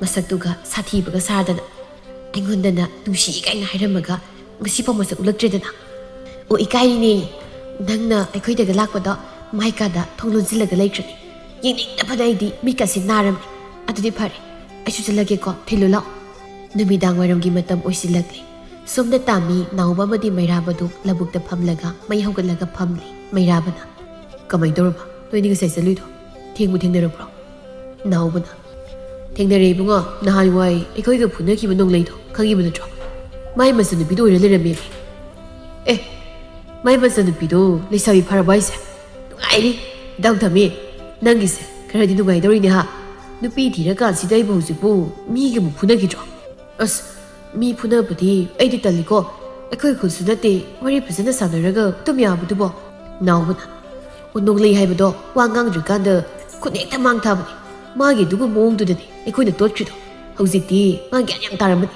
ꯃꯁꯛꯇꯨꯒ ꯁꯥꯊꯤꯕꯒ ꯁꯥꯗꯅ꯫ ꯑꯩꯉꯣꯟꯗꯅ ꯅꯨꯡꯁꯤ ꯀꯥꯏꯅ ꯍꯥꯏꯔꯝꯃꯒ ꯉꯁꯤꯐꯥꯎ ꯃꯁꯛ ꯎꯠꯂꯛꯇ꯭ꯔꯦꯗꯅ꯫ ꯑꯣ, ꯏꯀꯥꯏꯔꯤꯅꯦ꯫ ꯅꯪꯅ ꯑꯩꯈꯣꯏꯗꯒ ꯂꯥꯛꯄꯗꯣ ꯃꯥꯏ ꯀꯥꯗ ꯊꯣꯡ ꯂꯣꯟꯁꯤꯜꯂꯒ ꯂꯩꯈ꯭ꯔꯅꯤ꯫ ꯌꯦꯡꯅꯤꯡꯗꯕꯅ ꯑꯩꯗꯤ ꯃꯤꯠꯀꯁꯦ ꯅꯥꯔꯝꯃꯦ꯫ ꯑꯗꯨꯗꯤ ꯐꯔꯦ, ꯑꯩꯁꯨ ꯆꯠꯂꯒꯦꯀꯣ, ꯊꯤꯜꯂꯨ ꯂꯥꯛꯑꯣ꯫ ꯅꯨꯃꯤꯗꯥꯡ ꯋꯥꯏꯔꯝꯒꯤ ꯃꯇꯝ ꯑꯣꯏꯁꯤꯜꯂꯛꯂꯦ꯫ ꯁꯣꯝꯗ ꯇꯥꯃꯤ, ꯅꯥꯎꯕ ꯑꯃꯗꯤ ꯃꯩꯔꯥꯕꯗꯨ ꯂꯧꯕꯨꯛꯇ ꯐꯝꯂꯒ ꯃꯩ ꯍꯧꯒꯠꯂꯒ ꯐꯝꯂꯤ꯫ ꯃꯩꯔꯥꯕꯅ, "ꯀꯃꯥꯏꯅ ꯇꯧꯔꯕ? ꯅꯣꯏꯅꯤ ꯉꯁꯥꯏ ꯆꯠꯂꯨꯏꯗꯣ ꯊꯦꯡꯕꯨ ꯊꯦꯡꯅꯔꯕ꯭ꯔꯣ?" ꯅꯥꯎꯕꯅ, "ꯊꯦꯡꯅꯔꯦ ꯏꯕꯨꯡꯉꯣ, ꯅꯍꯥꯟꯋꯥꯏ ꯑꯩꯈꯣꯏꯒ ꯐꯨꯅꯈꯤꯕ ꯅꯣꯡꯂꯩꯗꯣ ꯈꯪꯉꯤꯕ ꯅꯠꯇ꯭ꯔꯣ? ꯃꯥꯏ ꯃꯆꯟꯅꯨꯄꯤꯗꯣ ꯑꯣꯏꯔ ꯂꯩꯔꯝꯃꯦ꯫" "ꯑꯦ, ꯃꯥꯏ ꯃꯆꯟꯅꯨꯄꯤꯗꯣ ꯂꯩꯁꯥꯕꯤ ꯐꯥꯔꯕ ꯍꯥꯏꯁꯦ? ꯅꯨꯡꯉꯥꯏꯔꯤ꯫ ꯏꯗꯥꯎ ꯇꯝꯃꯤ, ꯅꯪꯒꯤꯁꯦ ꯈꯔꯗꯤ ꯅꯨꯡꯉꯥꯏꯗꯧꯔꯤꯅꯦ ꯍꯥ? ꯅꯨꯄꯤ ꯊꯤꯔꯀꯥꯟꯁꯤꯗ ꯑꯩꯕꯨ ꯍꯧꯖꯤꯛꯄꯨ ꯃꯤꯒꯤ ꯑꯃꯨꯛ ꯐꯨꯅꯈꯤꯗ꯭ꯔꯣ?" "ꯑꯁ, ꯃꯤ ꯐꯨꯅꯕꯗꯤ ꯑꯩꯗꯤ ꯇꯜꯂꯤꯀꯣ꯫ ꯑꯩꯈꯣꯏ ꯈꯨꯜꯁꯨ ꯅꯠꯇꯦ, ꯋꯥꯔꯤ ꯐꯖꯅ ꯁꯥꯟꯅꯔꯒ ꯑꯗꯨꯝ ꯌꯥꯕꯗꯨꯕꯣ꯫" ꯅꯥꯎꯕꯅ, "ꯑꯣ, ꯅꯣꯡꯂꯩ ꯍꯥꯏꯕꯗꯣ ꯋꯥ ꯉꯥꯡꯗ꯭ꯔꯤꯀꯥꯟꯗ ꯈꯨꯠ ꯍꯦꯛꯇ ꯃꯥꯡ ꯊꯥꯕꯅꯤ꯫ ꯃꯥꯒꯤ ꯑꯗꯨꯒꯨꯝꯕ ꯃꯑꯣꯡꯗꯨꯗꯅꯤ ꯑꯩꯈꯣꯏꯅ ꯇꯣꯠꯈ꯭ꯔꯤꯗꯣ꯫ ꯍꯧꯖꯤꯛꯇꯤ ꯃꯥ ꯒ꯭ꯌꯥꯟ ꯌꯥꯝ ꯇꯥꯔꯝꯃꯅꯤ꯫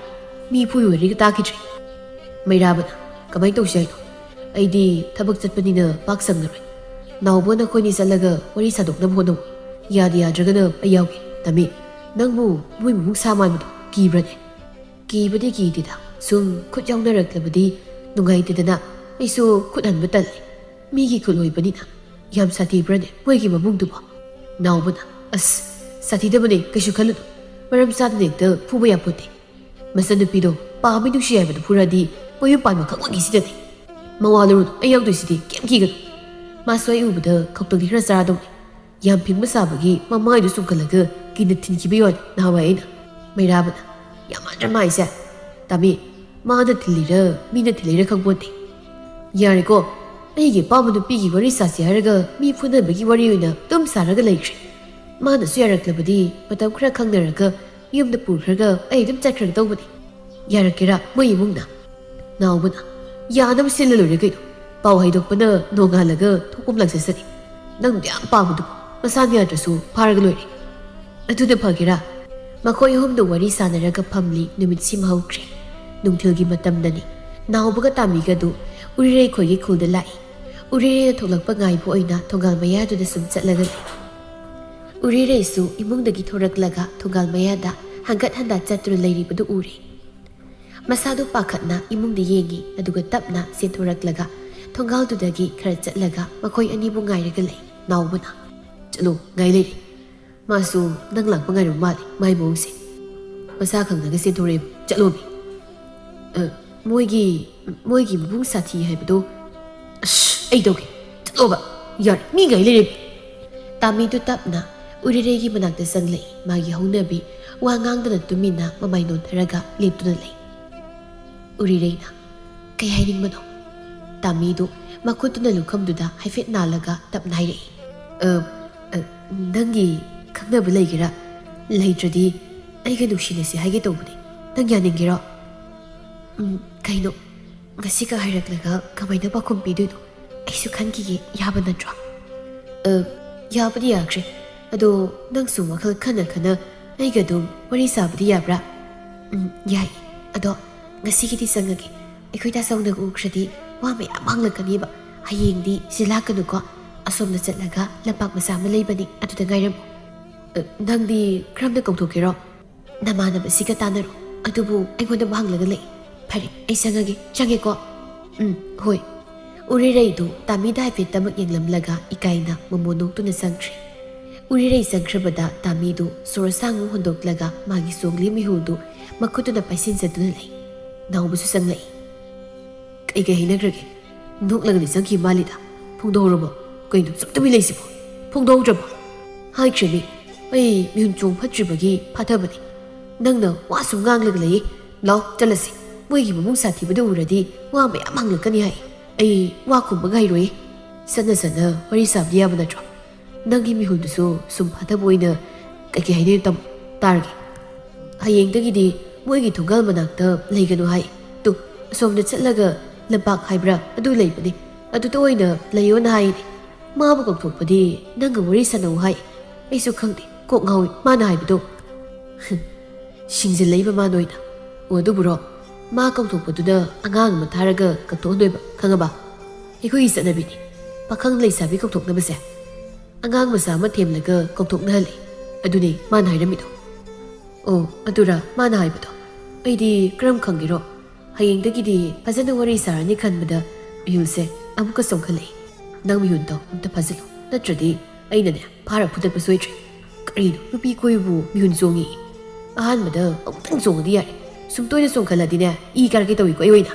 ꯃꯤ ꯐꯨꯕꯤ ꯋꯥꯔꯤꯒ ꯇꯥꯈꯤꯗ꯭ꯔꯦ꯫" ꯃꯩꯔꯥꯕꯅ, "ꯀꯃꯥꯏꯅ ꯇꯧꯁꯤ ꯍꯥꯏꯅꯣ? ꯑꯩꯗꯤ ꯊꯕꯛ ꯆꯠꯄꯅꯤꯅ ꯄꯥꯛ ꯁꯪꯉꯔꯣꯏ꯫ ꯅꯥꯎꯕ, ꯅꯈꯣꯏꯅꯤ ꯆꯠꯂꯒ ꯋꯥꯔꯤ ꯁꯥꯗꯣꯛꯅꯕ ꯍꯣꯠꯅꯧ꯫ ꯌꯥꯗ ꯌꯥꯗ꯭ꯔꯒꯅ ꯑꯩ ꯌꯥꯎꯒꯦ꯫ ꯇꯥꯃꯤ, ꯅꯪꯕꯨ ꯃꯣꯏ ꯃꯕꯨꯡ ꯁꯥ ꯃꯥꯟꯕꯗꯣ ꯀꯤꯕ꯭ꯔꯅꯦ?" "ꯀꯤꯕꯗꯤ ꯀꯤꯗꯦꯗ, ꯁꯨꯝ ꯈꯨꯠ ꯌꯥꯎꯅꯔꯛꯂꯕꯗꯤ ꯅꯨꯡꯉꯥꯏꯇꯦꯗꯅ꯫ ꯑꯩꯁꯨ ꯈꯨꯠ ꯍꯟꯕ ꯇꯜꯂꯤ꯫ ꯃꯤꯒꯤ ꯈꯨꯠ ꯑꯣꯏꯕꯅꯤꯅ꯫" "ꯌꯥꯝ ꯁꯥꯊꯤꯕ꯭ꯔꯅꯦ ꯃꯣꯏꯒꯤ ꯃꯕꯨꯡꯗꯨꯕꯣ?" ꯅꯥꯎꯕꯅ, "ꯑꯁ, ꯁꯥꯊꯤꯗꯕꯅꯦ, ꯀꯩꯁꯨ ꯈꯜꯂꯨꯅꯨ꯫ ꯃꯔꯝ ꯆꯥꯗꯅ ꯍꯦꯛꯇ ꯐꯨꯕ ꯌꯥꯄꯣꯠꯇꯦ꯫ ꯃꯆꯟꯅꯨꯄꯤꯗꯣ ꯄꯥꯝꯃꯤ ꯅꯨꯡꯁꯤ ꯍꯥꯏꯕꯗꯨ ꯐꯨꯔꯗꯤ ꯃꯌꯨꯝ ꯄꯥꯟꯕ ꯈꯪꯉꯣꯏꯈꯤꯁꯤꯗꯅꯦ꯫ ꯃꯋꯥ ꯂꯧꯔꯨꯅꯨ, ꯑꯩ ꯌꯥꯎꯗꯣꯏꯁꯤꯗꯤ, ꯀꯩꯝ ꯀꯤꯒꯅꯨ꯫ ꯃꯥꯁꯨ ꯑꯩ ꯎꯕꯗ ꯈꯧꯇꯛꯇꯤ ꯈꯔ ꯆꯥꯔꯗꯧꯅꯤ꯫ ꯌꯥꯝ ꯐꯤꯡꯕ ꯁꯥꯕꯒꯤ ꯃꯃꯥꯏꯗꯨ ꯆꯨꯝꯈꯠꯂꯒ ꯀꯤꯅ ꯊꯤꯟꯈꯤꯕ ꯌꯥꯅꯤ ꯅꯍꯥꯟꯋꯥꯏ ꯑꯩꯅ꯫" ꯃꯩꯔꯥꯕꯅ, "ꯌꯥꯝ ꯃꯥꯟꯗ꯭ꯔ ꯃꯥ ꯍꯥꯏꯁꯦ? ꯇꯥꯃꯤ, ꯃꯥꯅ ꯊꯤꯜꯂꯤꯔ ꯃꯤꯅ ꯊꯤꯜꯂꯤꯔ ꯈꯪꯄꯣꯟꯇꯦ꯫ ꯌꯥꯔꯦꯀꯣ, ꯑꯩꯒꯤ ꯑꯄꯥꯝꯕ ꯅꯨꯄꯤꯒꯤ ꯋꯥꯔꯤ ꯁꯥꯁꯤ ꯍꯥꯏꯔꯒ ꯃꯤ ꯐꯨꯅꯕꯒꯤ ꯋꯥꯔꯤ ꯑꯣꯏꯅ ꯑꯗꯨꯝ ꯁꯥꯔꯒ ꯂꯩꯈ꯭ꯔꯦ꯫ ꯃꯥꯅꯁꯨ ꯌꯥꯔꯛꯂꯕꯗꯤ ꯃꯇꯝ ꯈꯔ ꯈꯪꯅꯔꯒ ꯌꯨꯝꯗ ꯄꯨꯈ꯭ꯔꯒ ꯑꯩ ꯑꯗꯨꯝ ꯆꯠꯈ꯭ꯔꯒ ꯇꯧꯕꯅꯤ꯫ ꯌꯥꯔꯛꯀꯦꯔꯥ ꯃꯣꯏ ꯏꯃꯨꯡꯅ?" ꯅꯥꯎꯕꯅ, "ꯌꯥꯅꯕ ꯁꯤꯜꯂ ꯂꯣꯏꯔꯦ ꯀꯩꯅꯣ꯫ ꯄꯥꯎ ꯍꯥꯏꯗꯣꯛꯄꯅ ꯅꯣꯡꯉꯥꯜꯂꯒ ꯊꯣꯛꯄꯝ ꯂꯥꯛꯆꯁꯅꯤ꯫ ꯅꯪꯗꯤ ꯌꯥꯝ ꯄꯥꯝꯕꯗꯨꯕꯨ ꯃꯁꯥꯅ ꯌꯥꯗ꯭ꯔꯁꯨ ꯐꯥꯔꯒ ꯂꯣꯏꯔꯦ꯫ ꯑꯗꯨꯅ ꯐꯒꯦꯔꯥ?" ꯃꯈꯣꯏ ꯑꯍꯨꯝꯗꯨ ꯋꯥꯔꯤ ꯁꯥꯟꯅꯔꯒ ꯐꯝꯂꯤ꯫ ꯅꯨꯃꯤꯠꯁꯤꯃ ꯍꯧꯈ꯭ꯔꯦ꯫ ꯅꯨꯡꯊꯤꯜꯒꯤ ꯃꯇꯝꯗꯅꯤ꯫ ꯅꯥꯎꯕꯒ ꯇꯥꯃꯤꯒꯗꯨ ꯎꯔꯤꯔꯩꯈꯣꯏꯒꯤ ꯈꯨꯜꯗ ꯂꯥꯛꯏ꯫ ꯎꯔꯤꯔꯩꯅ ꯊꯣꯛꯂꯛꯄ ꯉꯥꯏꯕ ꯑꯣꯏꯅ ꯊꯣꯡꯒꯥꯜ ꯃꯌꯥꯗꯨꯗ ꯁꯨꯝ ꯆꯠꯂꯒ ꯂꯩ꯫ ꯎꯔꯤꯔꯩꯁꯨ ꯏꯃꯨꯡꯗꯒꯤ ꯊꯣꯔꯛꯂꯒ ꯊꯣꯡꯒꯥꯜ ꯃꯌꯥꯗ ꯍꯪꯒꯠ ꯍꯟꯗ ꯆꯠꯇꯨꯅ ꯂꯩꯔꯤꯕꯗꯨ ꯎꯔꯦ꯫ ꯃꯁꯥꯗꯨ ꯄꯥꯈꯠꯅ ꯏꯃꯨꯡꯗ ꯌꯦꯡꯉꯤ, ꯑꯗꯨꯒ ꯇꯞꯅ ꯆꯦꯟꯊꯣꯔꯛꯂꯒ ꯊꯣꯡꯒꯥꯜꯗꯨꯗꯒꯤ ꯈꯔ ꯆꯠꯂꯒ ꯃꯈꯣꯏ ꯑꯅꯤꯕꯨ ꯉꯥꯏꯔꯒ ꯂꯩ꯫ ꯅꯥꯎꯕꯅ, "ꯆꯠꯂꯣ, ꯉꯥꯏ ꯂꯩꯔꯦ꯫ ꯃꯥꯁꯨ ꯅꯪ ꯂꯥꯛꯄ ꯉꯥꯏꯔꯝꯕ ꯃꯥꯜꯂꯦ, ꯃꯥꯏ ꯃꯑꯣꯡꯁꯦ꯫" ꯃꯁꯥ ꯈꯪꯗꯒ ꯆꯦꯟꯊꯣꯔꯛꯑꯦꯕ꯫ "ꯆꯠꯂꯣꯃꯤ꯫ ꯑ, ꯃꯣꯏꯒꯤ, ꯃꯣꯏꯒꯤ ꯃꯕꯨꯡ ꯁꯥꯊꯤ ꯍꯥꯏꯕꯗꯣ꯫ ꯑꯁ, ꯑꯩ ꯇꯧꯒꯦ꯫ ꯆꯠꯂꯣꯕ꯫ ꯌꯥꯔꯦ, ꯃꯤ ꯉꯥꯏ ꯂꯩꯔꯦ꯫" ꯇꯥꯃꯤꯗꯨ ꯇꯞꯅ ꯎꯔꯤꯔꯩꯒꯤ ꯃꯅꯥꯛꯇ ꯆꯪꯂꯛꯏ꯫ ꯃꯥꯒꯤ ꯍꯧꯅꯕꯤ ꯋꯥ ꯉꯥꯡꯗꯅ ꯇꯨꯃꯤꯟꯅ ꯃꯃꯥꯏ ꯅꯣꯟꯊꯔꯒ ꯂꯦꯞꯇꯨꯅ ꯂꯩ꯫ ꯎꯔꯤꯔꯩꯅ, "ꯀꯩ ꯍꯥꯏꯅꯤꯡꯕꯅꯣ?" ꯇꯥꯃꯤꯗꯨ ꯃꯈꯨꯠꯇꯨꯅ ꯂꯨꯈꯝꯗꯨꯗ ꯍꯥꯏꯐꯦꯠ ꯅꯥꯜꯂꯒ ꯇꯞꯅ ꯍꯥꯏꯔꯛꯏ꯫ "ꯑ, ꯑ, ꯅꯪꯒꯤ ꯈꯪꯅꯕ ꯂꯩꯒꯦꯔꯥ? ꯂꯩꯇ꯭ꯔꯗꯤ ꯑꯩꯒ ꯅꯨꯡꯁꯤꯅꯁꯤ ꯍꯥꯏꯒꯦ ꯇꯧꯕꯅꯦ꯫ ꯅꯪ ꯌꯥꯅꯤꯡꯒꯦꯔꯣ?" "ꯎꯝ, ꯀꯩꯅꯣ? ꯉꯁꯤꯈꯛ ꯍꯥꯏꯔꯛꯂꯒ ꯀꯃꯥꯏꯅ ꯄꯥꯎꯈꯨꯝ ꯄꯤꯗꯣꯏꯅꯣ? ꯑꯩꯁꯨ ꯈꯟꯈꯤꯒꯦ, ꯌꯥꯕ ꯅꯠꯇ꯭ꯔꯣ?" "ꯑ, ꯌꯥꯕꯨꯗꯤ ꯌꯥꯈ꯭ꯔꯦ꯫ ꯑꯗꯣ ꯅꯪꯁꯨ ꯋꯥꯈꯜ ꯈꯟꯅ ꯈꯟꯅ ꯑꯩꯒ ꯑꯗꯨꯝ ꯋꯥꯔꯤ ꯁꯥꯕꯗꯤ ꯌꯥꯕ꯭ꯔꯥ?" "ꯎꯝ, ꯌꯥꯏ꯫ ꯑꯗꯣ ꯉꯁꯤꯒꯤꯗꯤ ꯆꯪꯉꯒꯦ꯫ ꯑꯩꯈꯣꯏ ꯗꯥ ꯆꯥꯎꯅꯒ ꯎꯈ꯭ꯔꯗꯤ ꯋꯥ ꯃꯌꯥꯝ ꯍꯪꯂꯛꯀꯅꯤꯕ꯫ ꯍꯌꯦꯡꯗꯤ ꯁꯤ ꯂꯥꯛꯀꯅꯨꯀꯣ꯫ ꯑꯁꯣꯝꯗ ꯆꯠꯂꯒ ꯂꯝꯄꯥꯛ ꯃꯆꯥ ꯑꯃ ꯂꯩꯕꯅꯤ, ꯑꯗꯨꯗ ꯉꯥꯏꯔꯝꯃꯨ꯫" "ꯑ, ꯅꯪꯗꯤ ꯀꯔꯝꯅ ꯀꯧꯊꯣꯛꯀꯦꯔꯣ?" "ꯅꯃꯥꯟꯅꯕꯁꯤꯒ ꯇꯥꯟꯅꯔꯣ꯫ ꯑꯗꯨꯕꯨ ꯑꯩꯉꯣꯟꯗ ꯑꯃ ꯍꯪꯂꯒ ꯂꯩ꯫" "ꯐꯔꯦ, ꯑꯩ ꯆꯪꯉꯒꯦ꯫ ꯆꯪꯉꯦꯀꯣ꯫" "ꯎꯝ, ꯍꯣꯏ꯫" ꯎꯔꯤꯔꯩꯗꯨ ꯇꯥꯃꯤꯗ ꯍꯥꯏꯐꯦꯠꯇꯃꯛ ꯌꯦꯡꯂꯝꯂꯒ ꯏꯀꯥꯏꯅ ꯃꯃꯣꯟ ꯅꯣꯛꯇꯨꯅ ꯆꯪꯈ꯭ꯔꯦ꯫ ꯎꯔꯤꯔꯩ ꯆꯪꯈ꯭ꯔꯕꯗ ꯇꯥꯃꯤꯗꯨ ꯁꯣꯔ ꯁꯥꯡꯅ ꯍꯣꯟꯗꯣꯛꯂꯒ ꯃꯥꯒꯤ ꯆꯣꯡꯂꯤ ꯃꯤꯍꯨꯜꯗꯨ ꯃꯈꯨꯠꯇꯨꯅ ꯄꯥꯏꯁꯤꯟꯖꯗꯨꯅ ꯂꯩ꯫ ꯅꯥꯎꯕꯁꯨ ꯆꯪꯂꯛꯏ꯫ "ꯀꯩ ꯀꯩ ꯍꯥꯏꯅꯈ꯭ꯔꯒꯦ? ꯅꯣꯛꯂꯒꯗꯤ ꯆꯪꯈꯤ ꯃꯥꯜꯂꯤꯗ꯫ ꯐꯣꯡꯗꯣꯛꯍꯧꯔꯕꯣ? ꯀꯩꯅꯣ ꯁꯨꯝ ꯇꯨꯃꯤꯟ ꯂꯩꯁꯤꯕꯣ? ꯐꯣꯡꯗꯣꯛꯍꯧꯗ꯭ꯔꯕꯣ?" "ꯍꯥꯏꯈ꯭ꯔꯦꯃꯤ, ꯑꯩ ꯃꯤꯍꯨꯟ ꯆꯣꯡ ꯐꯠꯇ꯭ꯔꯤꯕꯒꯤ ꯐꯥꯊꯕꯅꯤ꯫ ꯅꯪꯅ ꯋꯥ ꯁꯨꯝ ꯉꯥꯡꯂꯒ ꯂꯩꯌꯦ꯫ ꯂꯥꯎ, ꯆꯠꯂꯁꯤ꯫ ꯃꯣꯏꯒꯤ ꯃꯕꯨꯡ ꯁꯥꯊꯤꯕꯗ ꯎꯔꯗꯤ ꯋꯥ ꯃꯌꯥꯝ ꯍꯪꯂꯛꯀꯅꯤ ꯍꯥꯏ꯫ ꯑꯩ ꯋꯥ ꯈꯨꯝꯕ ꯉꯥꯏꯔꯣꯏꯌꯦ꯫ ꯆꯠꯅ ꯆꯠꯅ ꯋꯥꯔꯤ ꯁꯥꯕꯗꯤ ꯌꯥꯕ ꯅꯠꯇ꯭ꯔꯣ? ꯅꯪꯒꯤ ꯃꯤꯍꯨꯜꯗꯨꯁꯨ ꯁꯨꯝ ꯐꯥꯊꯕ ꯑꯣꯏꯅ ꯀꯩꯀꯩ ꯍꯥꯏꯅꯔꯤ ꯇꯝꯃꯨ, ꯇꯥꯔꯒꯦ꯫ ꯍꯌꯦꯡꯗꯒꯤꯗꯤ ꯃꯣꯏꯒꯤ ꯊꯣꯡꯒꯥꯜ ꯃꯅꯥꯛꯇ ꯂꯩꯒꯅꯨ ꯍꯥꯏ꯫ ꯇꯨ, ꯑꯁꯣꯝꯗ ꯆꯠꯂꯒ ꯂꯝꯄꯥꯛ ꯍꯥꯏꯕ꯭ꯔꯥ ꯑꯗꯨ ꯂꯩꯕꯅꯦ, ꯑꯗꯨꯗ ꯑꯣꯏꯅ ꯂꯩꯌꯣꯅ ꯍꯥꯏꯅꯦ꯫ ꯃꯥꯕꯨ ꯀꯧꯊꯣꯛꯄꯗꯤ ꯅꯪꯒ ꯋꯥꯔꯤ ꯁꯥꯟꯅꯧ ꯍꯥꯏ꯫ ꯑꯩꯁꯨ ꯈꯪꯗꯦ, ꯀꯣꯛ ꯉꯥꯎꯏ ꯃꯥꯅ ꯍꯥꯏꯕꯗꯣ꯫" ꯁꯤꯡꯖꯤꯜꯂꯛꯏꯕ ꯃꯥ ꯅꯣꯏꯅ꯫ "ꯑꯣ, ꯑꯗꯨꯕꯨꯔꯣ? ꯃꯥ ꯀꯧꯊꯣꯛꯄꯗꯨꯅ ꯑꯉꯥꯡ ꯑꯃ ꯊꯥꯔꯒ ꯀꯧꯊꯣꯛꯍꯟꯗꯣꯏꯕ, ꯈꯪꯉꯕ? ꯑꯩꯈꯣꯏꯒꯤ ꯆꯠꯅꯕꯤꯅꯤ ꯄꯥꯈꯪ ꯂꯩꯁꯥꯕꯤ ꯀꯧꯊꯣꯛꯅꯕꯁꯦ꯫ ꯑꯉꯥꯡ ꯃꯆꯥ ꯑꯃ ꯊꯦꯝꯂꯒ ꯀꯧꯊꯣꯛꯅꯍꯜꯂꯤ꯫ ꯑꯗꯨꯅꯦ ꯃꯥꯅ ꯍꯥꯏꯔꯝꯃꯤꯗꯣ꯫" "ꯑꯣ, ꯑꯗꯨꯔ ꯃꯥꯅ ꯍꯥꯏꯕꯗꯣ? ꯑꯩꯗꯤ ꯀꯔꯝ ꯈꯪꯒꯦꯔꯣ? ꯍꯌꯦꯡꯗꯒꯤꯗꯤ ꯐꯖꯅ ꯋꯥꯔꯤ ꯁꯥꯔꯅꯤ ꯈꯟꯕꯗ ꯃꯤꯍꯨꯜꯁꯦ ꯑꯃꯨꯛꯀ ꯆꯣꯡꯈꯠꯂꯛꯏ꯫ ꯅꯪ ꯃꯤꯍꯨꯜꯗꯣ ꯑꯝꯇ ꯐꯥꯖꯤꯜꯂꯨ, ꯅꯠꯇ꯭ꯔꯗꯤ ꯑꯩꯅꯅꯦ ꯐꯥꯔ ꯐꯨꯗꯠꯄ ꯁꯣꯏꯗ꯭ꯔꯦ꯫ ꯀꯔꯤꯅꯣ ꯅꯨꯄꯤ ꯀꯣꯏꯕꯨ ꯃꯤꯍꯨꯟ ꯆꯣꯡꯉꯤ? ꯑꯍꯥꯟꯕꯗ ꯑꯃꯨꯛꯇꯪ ꯆꯣꯡꯉꯗꯤ ꯌꯥꯔꯦ, ꯁꯨꯝ ꯇꯣꯏꯅ ꯆꯣꯡꯈꯠꯂꯗꯤꯅꯦ ꯏ ꯀꯥꯔꯛꯀꯦ ꯇꯧꯏꯀꯣ ꯑꯩ ꯑꯣꯏꯅ꯫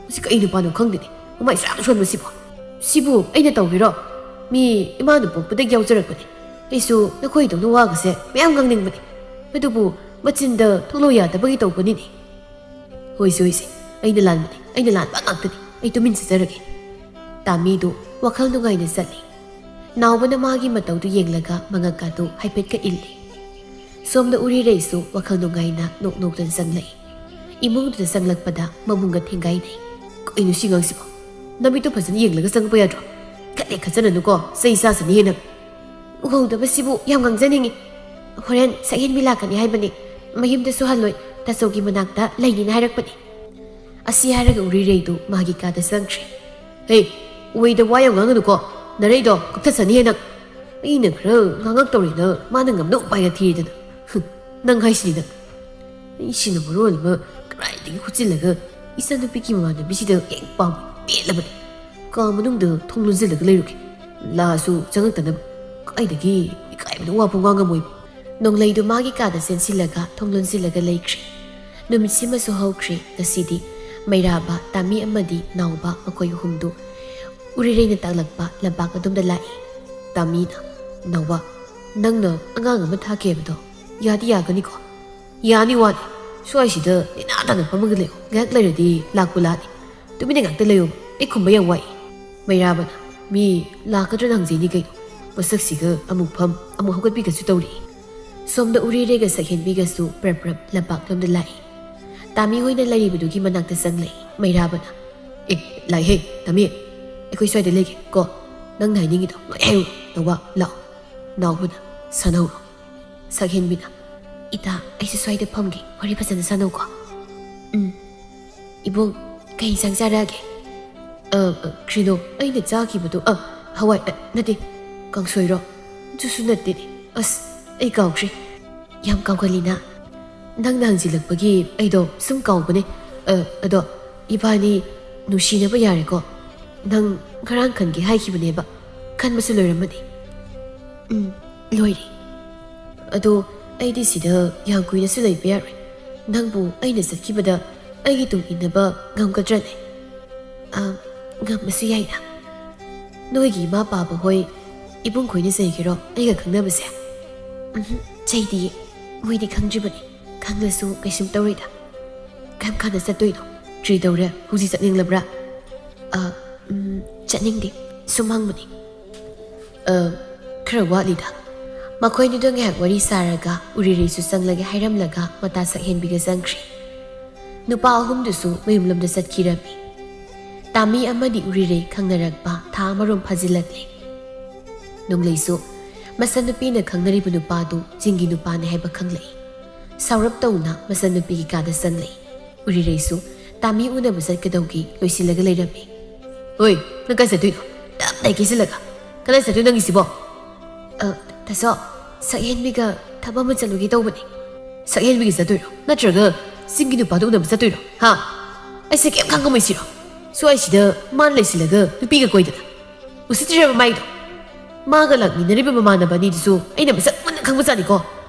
ꯃꯁꯤ ꯀꯩ ꯅꯨꯄꯥꯅꯣ ꯈꯪꯗꯦꯅꯦ, ꯃꯃꯥꯏ ꯁꯨꯌꯥꯝ ꯁꯣꯟꯕꯁꯤꯕꯣ꯫ ꯁꯤꯕꯨ ꯑꯩꯅ ꯇꯧꯔꯤꯔꯣ? ꯃꯤ ꯏꯃꯥꯅ ꯄꯣꯛꯄꯗꯒꯤ ꯌꯥꯎꯖꯔꯛꯄꯅꯦ꯫ ꯑꯩꯁꯨ ꯅꯈꯣꯏꯗꯧꯅ ꯋꯥꯒꯁꯦ ꯃꯌꯥꯝ ꯉꯥꯡꯅꯤꯡꯕꯅꯦ, ꯑꯗꯨꯕꯨ ꯃꯆꯤꯟꯗ ꯊꯣꯛꯂꯛꯑꯣ ꯌꯥꯗꯕꯒꯤ ꯇꯧꯕꯅꯤꯅꯦ꯫ ꯍꯣꯏꯁꯦ ꯍꯣꯏꯁꯦ, ꯑꯩꯅ ꯂꯥꯟꯕꯅꯦ, ꯑꯩꯅ ꯂꯥꯟꯕ ꯉꯥꯛꯇꯅꯤ꯫ ꯑꯩ ꯇꯨꯃꯤꯟ ꯆꯠꯆꯔꯒꯦ꯫ ꯇꯥꯃꯤꯗꯨ ꯋꯥꯈꯜ ꯅꯨꯡꯉꯥꯏꯅ ꯆꯠꯂꯤ꯫ ꯅꯥꯎꯕꯅ ꯃꯥꯒꯤ ꯃꯇꯧꯗꯨ ꯌꯦꯡꯂꯒ ꯃꯉꯛꯀꯥꯗꯨ ꯍꯥꯏꯐꯦꯠꯀ ꯏꯜꯂꯤ꯫ ꯁꯣꯝꯗ ꯎꯔꯤꯔꯩꯁꯨ ꯋꯥꯈꯜ ꯅꯨꯡꯉꯥꯏꯅ ꯅꯣꯛ ꯅꯣꯛꯇꯨꯅ ꯆꯪꯂꯛꯏ꯫ ꯏꯃꯨꯡꯗꯨꯗ ꯆꯪꯂꯛꯄꯗ ꯃꯕꯨꯡꯒ ꯊꯦꯡꯒꯥꯏꯅꯩ꯫ ꯀꯩꯅꯣ ꯁꯤ ꯑꯉꯥꯡꯁꯤꯕꯣ? ꯅꯃꯤꯠꯇꯣ ꯐꯖꯅ ꯌꯦꯡꯂꯒ ꯆꯪꯉꯛꯄ ꯌꯥꯗ꯭ꯔꯣ? ꯈꯠꯂꯦ ꯈꯠꯆꯅꯅꯨꯀꯣ, ꯆꯩ ꯆꯥꯁꯅꯤ ꯍꯦꯟꯅ꯫ ꯎꯍꯧꯗꯕꯁꯤꯕꯨ ꯌꯥꯝ ꯉꯥꯡꯖꯅꯤꯡꯉꯤ꯫ ꯍꯣꯔꯦꯟ ꯁꯛꯍꯦꯟꯕꯤ ꯂꯥꯛꯀꯅꯤ ꯍꯥꯏꯕꯅꯤ꯫ ꯃꯌꯨꯝꯗꯁꯨ ꯍꯜꯂꯣꯏ꯫ ꯇꯥꯆꯧꯒꯤ ꯃꯅꯥꯛꯇ ꯂꯩꯅꯤꯅ ꯍꯥꯏꯔꯛꯄꯅꯤ꯫ ꯑꯁꯤ ꯍꯥꯏꯔꯒ ꯎꯔꯤꯔꯩꯗꯨ ꯃꯥꯒꯤ ꯀꯥꯗ ꯆꯪꯈ꯭ꯔꯦ꯫ ꯍꯦ, ꯑꯣꯏꯗ ꯋꯥ ꯌꯥꯝ ꯉꯥꯡꯒꯅꯨꯀꯣ꯫ ꯅꯔꯩꯗꯣ ꯀꯛꯊꯠꯆꯅꯤ ꯍꯦ ꯅꯪ꯫ ꯑꯩꯅ ꯈꯔ ꯉꯥꯡꯉꯛꯇꯧꯔꯦꯅ ꯃꯥꯅ ꯉꯝꯅ ꯎꯄꯥꯏ ꯊꯤꯔꯦꯗꯅ꯫ ꯍꯨꯝ, ꯅꯪ ꯍꯥꯏꯁꯤꯅꯤ ꯅꯪ꯫ ꯑꯩꯁꯤꯅ ꯃꯔꯣꯜ ꯑꯃ ꯀꯗꯥꯏꯗꯒꯤ ꯍꯨꯠꯆꯤꯜꯂꯒ ꯏꯆꯥꯅꯨꯄꯤꯒꯤ ꯃꯃꯥꯟꯅꯕꯤꯁꯤꯗ ꯍꯦꯛ ꯄꯥꯝꯕ ꯄꯦꯜꯂꯕꯅꯤ꯫ ꯀꯥ ꯃꯅꯨꯡꯗ ꯊꯣꯡ ꯂꯣꯟꯁꯤꯜꯂꯒ ꯂꯩꯔꯨꯒꯦ꯫ ꯂꯥꯛꯑꯁꯨ ꯆꯪꯉꯛꯇꯅꯕ꯫ ꯀꯥꯏꯗꯒꯤ ꯏꯀꯥꯏꯕꯅ ꯋꯥ ꯐꯥꯎ ꯉꯥꯡꯉꯝꯃꯣꯏ꯫ ꯅꯣꯡꯂꯩꯗꯨ ꯃꯥꯒꯤ ꯀꯥꯗ ꯆꯦꯟꯁꯤꯜꯂꯒ ꯊꯣꯡ ꯂꯣꯟꯁꯤꯜꯂꯒ ꯂꯩꯈ꯭ꯔꯦ꯫ ꯅꯨꯃꯤꯠꯁꯤꯃꯁꯨ ꯍꯧꯈ꯭ꯔꯦ꯫ ꯉꯁꯤꯗꯤ ꯃꯩꯔꯥꯕ, ꯇꯥꯃꯤ ꯑꯃꯗꯤ ꯅꯥꯎꯕ ꯃꯈꯣꯏ ꯑꯍꯨꯝꯗꯨ ꯎꯔꯤꯔꯩꯅ ꯇꯥꯛꯂꯛꯄ ꯂꯝꯄꯥꯛ ꯑꯗꯣꯝꯗ ꯂꯥꯛꯏ꯫ ꯇꯥꯃꯤꯅ, "ꯅꯥꯎꯕ, ꯅꯪꯅ ꯑꯉꯥꯡ ꯑꯃ ꯊꯥꯈꯤ ꯍꯥꯏꯕꯗꯣ ꯌꯥꯗꯤ ꯌꯥꯒꯅꯤꯀꯣ?" "ꯌꯥꯅꯤ ꯋꯥꯅꯤ꯫ ꯁ꯭ꯋꯥꯏꯁꯤꯗ ꯅꯦꯅꯥ ꯇꯥꯅ ꯐꯝꯃꯒ ꯂꯩꯌꯨ꯫ ꯉꯥꯏꯍꯥꯛ ꯂꯩꯔꯗꯤ ꯂꯥꯛꯄꯨ ꯂꯥꯛꯑꯅꯤ꯫ ꯇꯨꯃꯤꯟꯅ ꯉꯥꯛꯇ ꯂꯩꯌꯨ꯫ ꯑꯩ ꯈꯨꯝꯕ ꯌꯥꯝ ꯋꯥꯏ꯫" ꯃꯩꯔꯥꯕꯅ, "ꯃꯤ ꯂꯥꯛꯀꯗ꯭ꯔꯅ ꯍꯪꯖꯩꯅꯤ ꯀꯩꯅꯣ꯫ ꯃꯁꯛꯁꯤꯒ ꯑꯃꯨꯛ ꯐꯝ, ꯑꯃꯨꯛ ꯍꯧꯒꯠꯄꯤꯒꯁꯨ ꯇꯧꯔꯤ꯫" ꯁꯣꯝꯗ ꯎꯔꯤꯔꯩꯒ ꯁꯛꯍꯦꯟꯕꯤꯒꯁꯨ ꯄ꯭ꯔꯞ ꯄ꯭ꯔꯞ ꯂꯝꯄꯥꯛꯂꯣꯝꯗ ꯂꯥꯛꯏ꯫ ꯇꯥꯃꯤ ꯍꯣꯏꯅ ꯂꯩꯔꯤꯕꯗꯨꯒꯤ ꯃꯅꯥꯛꯇ ꯆꯪꯂꯛꯏ꯫ ꯃꯩꯔꯥꯕꯅ, "ꯑꯦ, ꯂꯥꯛꯏꯍꯦ, ꯇꯥꯃꯤ꯫ ꯑꯩꯈꯣꯏ ꯁ꯭ꯋꯥꯏꯗ ꯂꯩꯒꯦ ꯀꯣ꯫ ꯅꯪꯅ ꯍꯥꯏꯅꯤꯡꯉꯤꯗꯣ ꯂꯣꯏ ꯍꯥꯏꯌꯨ꯫ ꯅꯥꯎꯕ, ꯂꯥꯛꯑꯣ꯫" ꯅꯥꯎꯕꯅ, "ꯁꯥꯟꯅꯧꯔꯣ꯫" ꯁꯛꯍꯦꯟꯕꯤꯅ, "ꯏꯇꯥ, ꯑꯩꯁꯨ ꯁ꯭ꯋꯥꯏꯗ ꯐꯝꯒꯦ, ꯋꯥꯔꯤ ꯐꯖꯅ ꯁꯥꯟꯅꯧꯀꯣ꯫" "ꯎꯝ꯫ ꯏꯕꯨꯡ, ꯀꯩ ꯏꯟꯁꯥꯡ ꯆꯥꯔꯛꯑꯒꯦ?" "ꯑ, ꯑ, ꯀ꯭ꯔꯤꯅꯣ, ꯑꯩꯅ ꯆꯥꯈꯤꯕꯗꯣ, ꯑ, ꯍꯋꯥꯏ, ꯑ, ꯅꯠꯇꯦ, ꯀꯥꯡꯁꯣꯏꯔꯣ? ꯑꯗꯨꯁꯨ ꯅꯠꯇꯦꯅꯦ꯫ ꯑꯁ, ꯑꯩ ꯀꯥꯎꯈ꯭ꯔꯦ꯫ ꯌꯥꯝ ꯀꯥꯎꯒꯜꯂꯤꯅ꯫" ꯅꯪꯅ ꯍꯪꯖꯤꯜꯂꯛꯄꯒꯤ ꯑꯩꯗꯣ ꯁꯨꯝ ꯀꯥꯎꯕꯅꯦ꯫ ꯑ, ꯑꯗꯣ ꯏꯕꯥꯅꯤ ꯅꯨꯡꯁꯤꯅꯕ ꯌꯥꯔꯦꯀꯣ? ꯅꯪ ꯉꯔꯥꯡ ꯈꯟꯒꯦ ꯍꯥꯏꯈꯤꯕꯅꯦꯕ, ꯈꯟꯕꯁꯨ ꯂꯣꯏꯔꯝꯃꯅꯤ꯫ ꯎꯝ, ꯂꯣꯏꯔꯦ꯫ ꯑꯗꯣ ꯑꯩꯗꯤ ꯁꯤꯗ ꯌꯥꯝ ꯀꯨꯏꯅꯁꯨ ꯂꯩꯕ ꯌꯥꯔꯣꯏ꯫ ꯅꯪꯕꯨ ꯑꯩꯅ ꯆꯠꯈꯤꯕꯗ ꯑꯩꯒꯤ ꯇꯨꯡ ꯏꯟꯅꯕ ꯉꯝꯒꯗ꯭ꯔꯅꯦ? ꯑ, ꯉꯝꯕꯁꯨ ꯌꯥꯏꯅ꯫ ꯅꯣꯏꯒꯤ ꯏꯃꯥ ꯄꯥꯕ ꯍꯣꯏ, ꯏꯕꯨꯡ ꯈꯣꯏꯅ ꯆꯩꯒꯦꯔꯣ ꯑꯩꯒ ꯈꯪꯅꯕꯁꯦ? ꯎꯝꯍꯨꯝ, ꯆꯩꯗꯤꯌꯦ꯫ ꯃꯣꯏꯗꯤ ꯈꯪꯗ꯭ꯔꯤꯕꯅꯤ꯫ ꯈꯪꯂꯁꯨ ꯀꯩꯁꯨꯝ ꯇꯧꯔꯣꯏꯗ꯫ ꯀꯔꯝ ꯀꯥꯟꯗ ꯆꯠꯇꯣꯏꯅꯣ? ꯀꯔꯤ ꯇꯧꯔꯦ? ꯍꯧꯖꯤꯛ ꯆꯠꯅꯤꯡꯂꯕ꯭ꯔꯥ? ꯑ, ꯎꯝ, ꯆꯠꯅꯤꯡꯗꯦ꯫ ꯁꯨꯝ ꯍꯪꯕꯅꯤ꯫ "ꯑ, ꯈꯔ ꯋꯥꯠꯂꯤꯗ꯫" ꯃꯈꯣꯏꯅꯤꯗꯣ ꯉꯥꯏꯍꯥꯛ ꯋꯥꯔꯤ ꯁꯥꯔꯒ ꯎꯔꯤꯔꯩꯁꯨ ꯆꯪꯂꯒꯦ ꯍꯥꯏꯔꯝꯂꯒ ꯃꯇꯥ ꯁꯛꯍꯦꯟꯕꯤꯒ ꯆꯪꯈ꯭ꯔꯦ꯫ ꯅꯨꯄꯥ ꯑꯍꯨꯝꯗꯨꯁꯨ ꯃꯌꯨꯝꯂꯣꯝꯗ ꯆꯠꯈꯤꯔꯝꯃꯤ꯫ ꯇꯥꯃꯤ ꯑꯃꯗꯤ ꯎꯔꯤꯔꯩ ꯈꯪꯅꯔꯛꯄ ꯊꯥ ꯑꯃꯔꯣꯝ ꯐꯥꯖꯤꯜꯂꯛꯂꯦ꯫ ꯅꯣꯡꯂꯩꯁꯨ ꯃꯆꯟꯅꯨꯄꯤꯅ ꯈꯪꯅꯔꯤꯕ ꯅꯨꯄꯥꯗꯨ ꯆꯤꯡꯒꯤ ꯅꯨꯄꯥꯅꯤ ꯍꯥꯏꯕ ꯈꯪꯂꯛꯏ꯫ ꯁꯥꯎꯔꯞ ꯇꯧꯅ ꯃꯆꯟꯅꯨꯄꯤꯒꯤ ꯀꯥꯗ ꯆꯪꯂꯛꯏ꯫ ꯎꯔꯤꯔꯩꯁꯨ ꯇꯥꯃꯤ ꯎꯅꯕ ꯆꯠꯀꯗꯧꯒꯤ ꯂꯣꯏꯁꯤꯜꯂꯒ ꯂꯩꯔꯝꯃꯤ꯫ "ꯍꯣꯏ, ꯅꯪ ꯀꯥꯏ ꯆꯠꯇꯣꯏꯅꯣ? ꯇꯞ ꯇꯥꯏ ꯀꯦꯁꯤꯜꯂꯒ꯫ ꯀꯗꯥꯏ ꯆꯠꯇꯣꯏꯅꯣ ꯅꯪꯒꯤꯁꯤꯕꯣ?" "ꯑ, ꯇꯥꯆꯧ, ꯁꯛꯍꯦꯟꯕꯤꯒ ꯊꯕꯛ ꯑꯃ ꯆꯠꯂꯨꯒꯦ ꯇꯧꯕꯅꯦ꯫" "ꯁꯛꯍꯦꯟꯕꯤꯒ ꯆꯠꯇꯣꯏꯔꯣ? ꯅꯠꯇ꯭ꯔꯒ ꯆꯤꯡꯒꯤ ꯅꯨꯄꯥꯗꯨ ꯎꯅꯕ ꯆꯠꯇꯣꯏꯔꯣ? ꯍꯥ? ꯑꯩꯁꯦ ꯀꯩꯝ ꯈꯪꯉꯝꯃꯣꯏ ꯁꯤꯔꯣ? ꯁ꯭ꯋꯥꯏꯁꯤꯗ ꯃꯥꯅ ꯂꯩꯁꯤꯜꯂꯒ ꯅꯨꯄꯤꯒ ꯀꯣꯏꯗꯅ꯫ ꯎꯁꯤꯠꯇ꯭ꯔꯤꯔꯕ ꯃꯥꯏꯗꯣ? ꯃꯥꯒ ꯂꯥꯛꯃꯤꯟꯅꯔꯤꯕ ꯃꯃꯥꯟꯅꯕ ꯑꯅꯤꯗꯨꯁꯨ ꯑꯩꯅ ꯃꯁꯛ ꯃꯨꯟꯅ ꯈꯪꯕꯖꯥꯠꯅꯤꯀꯣ꯫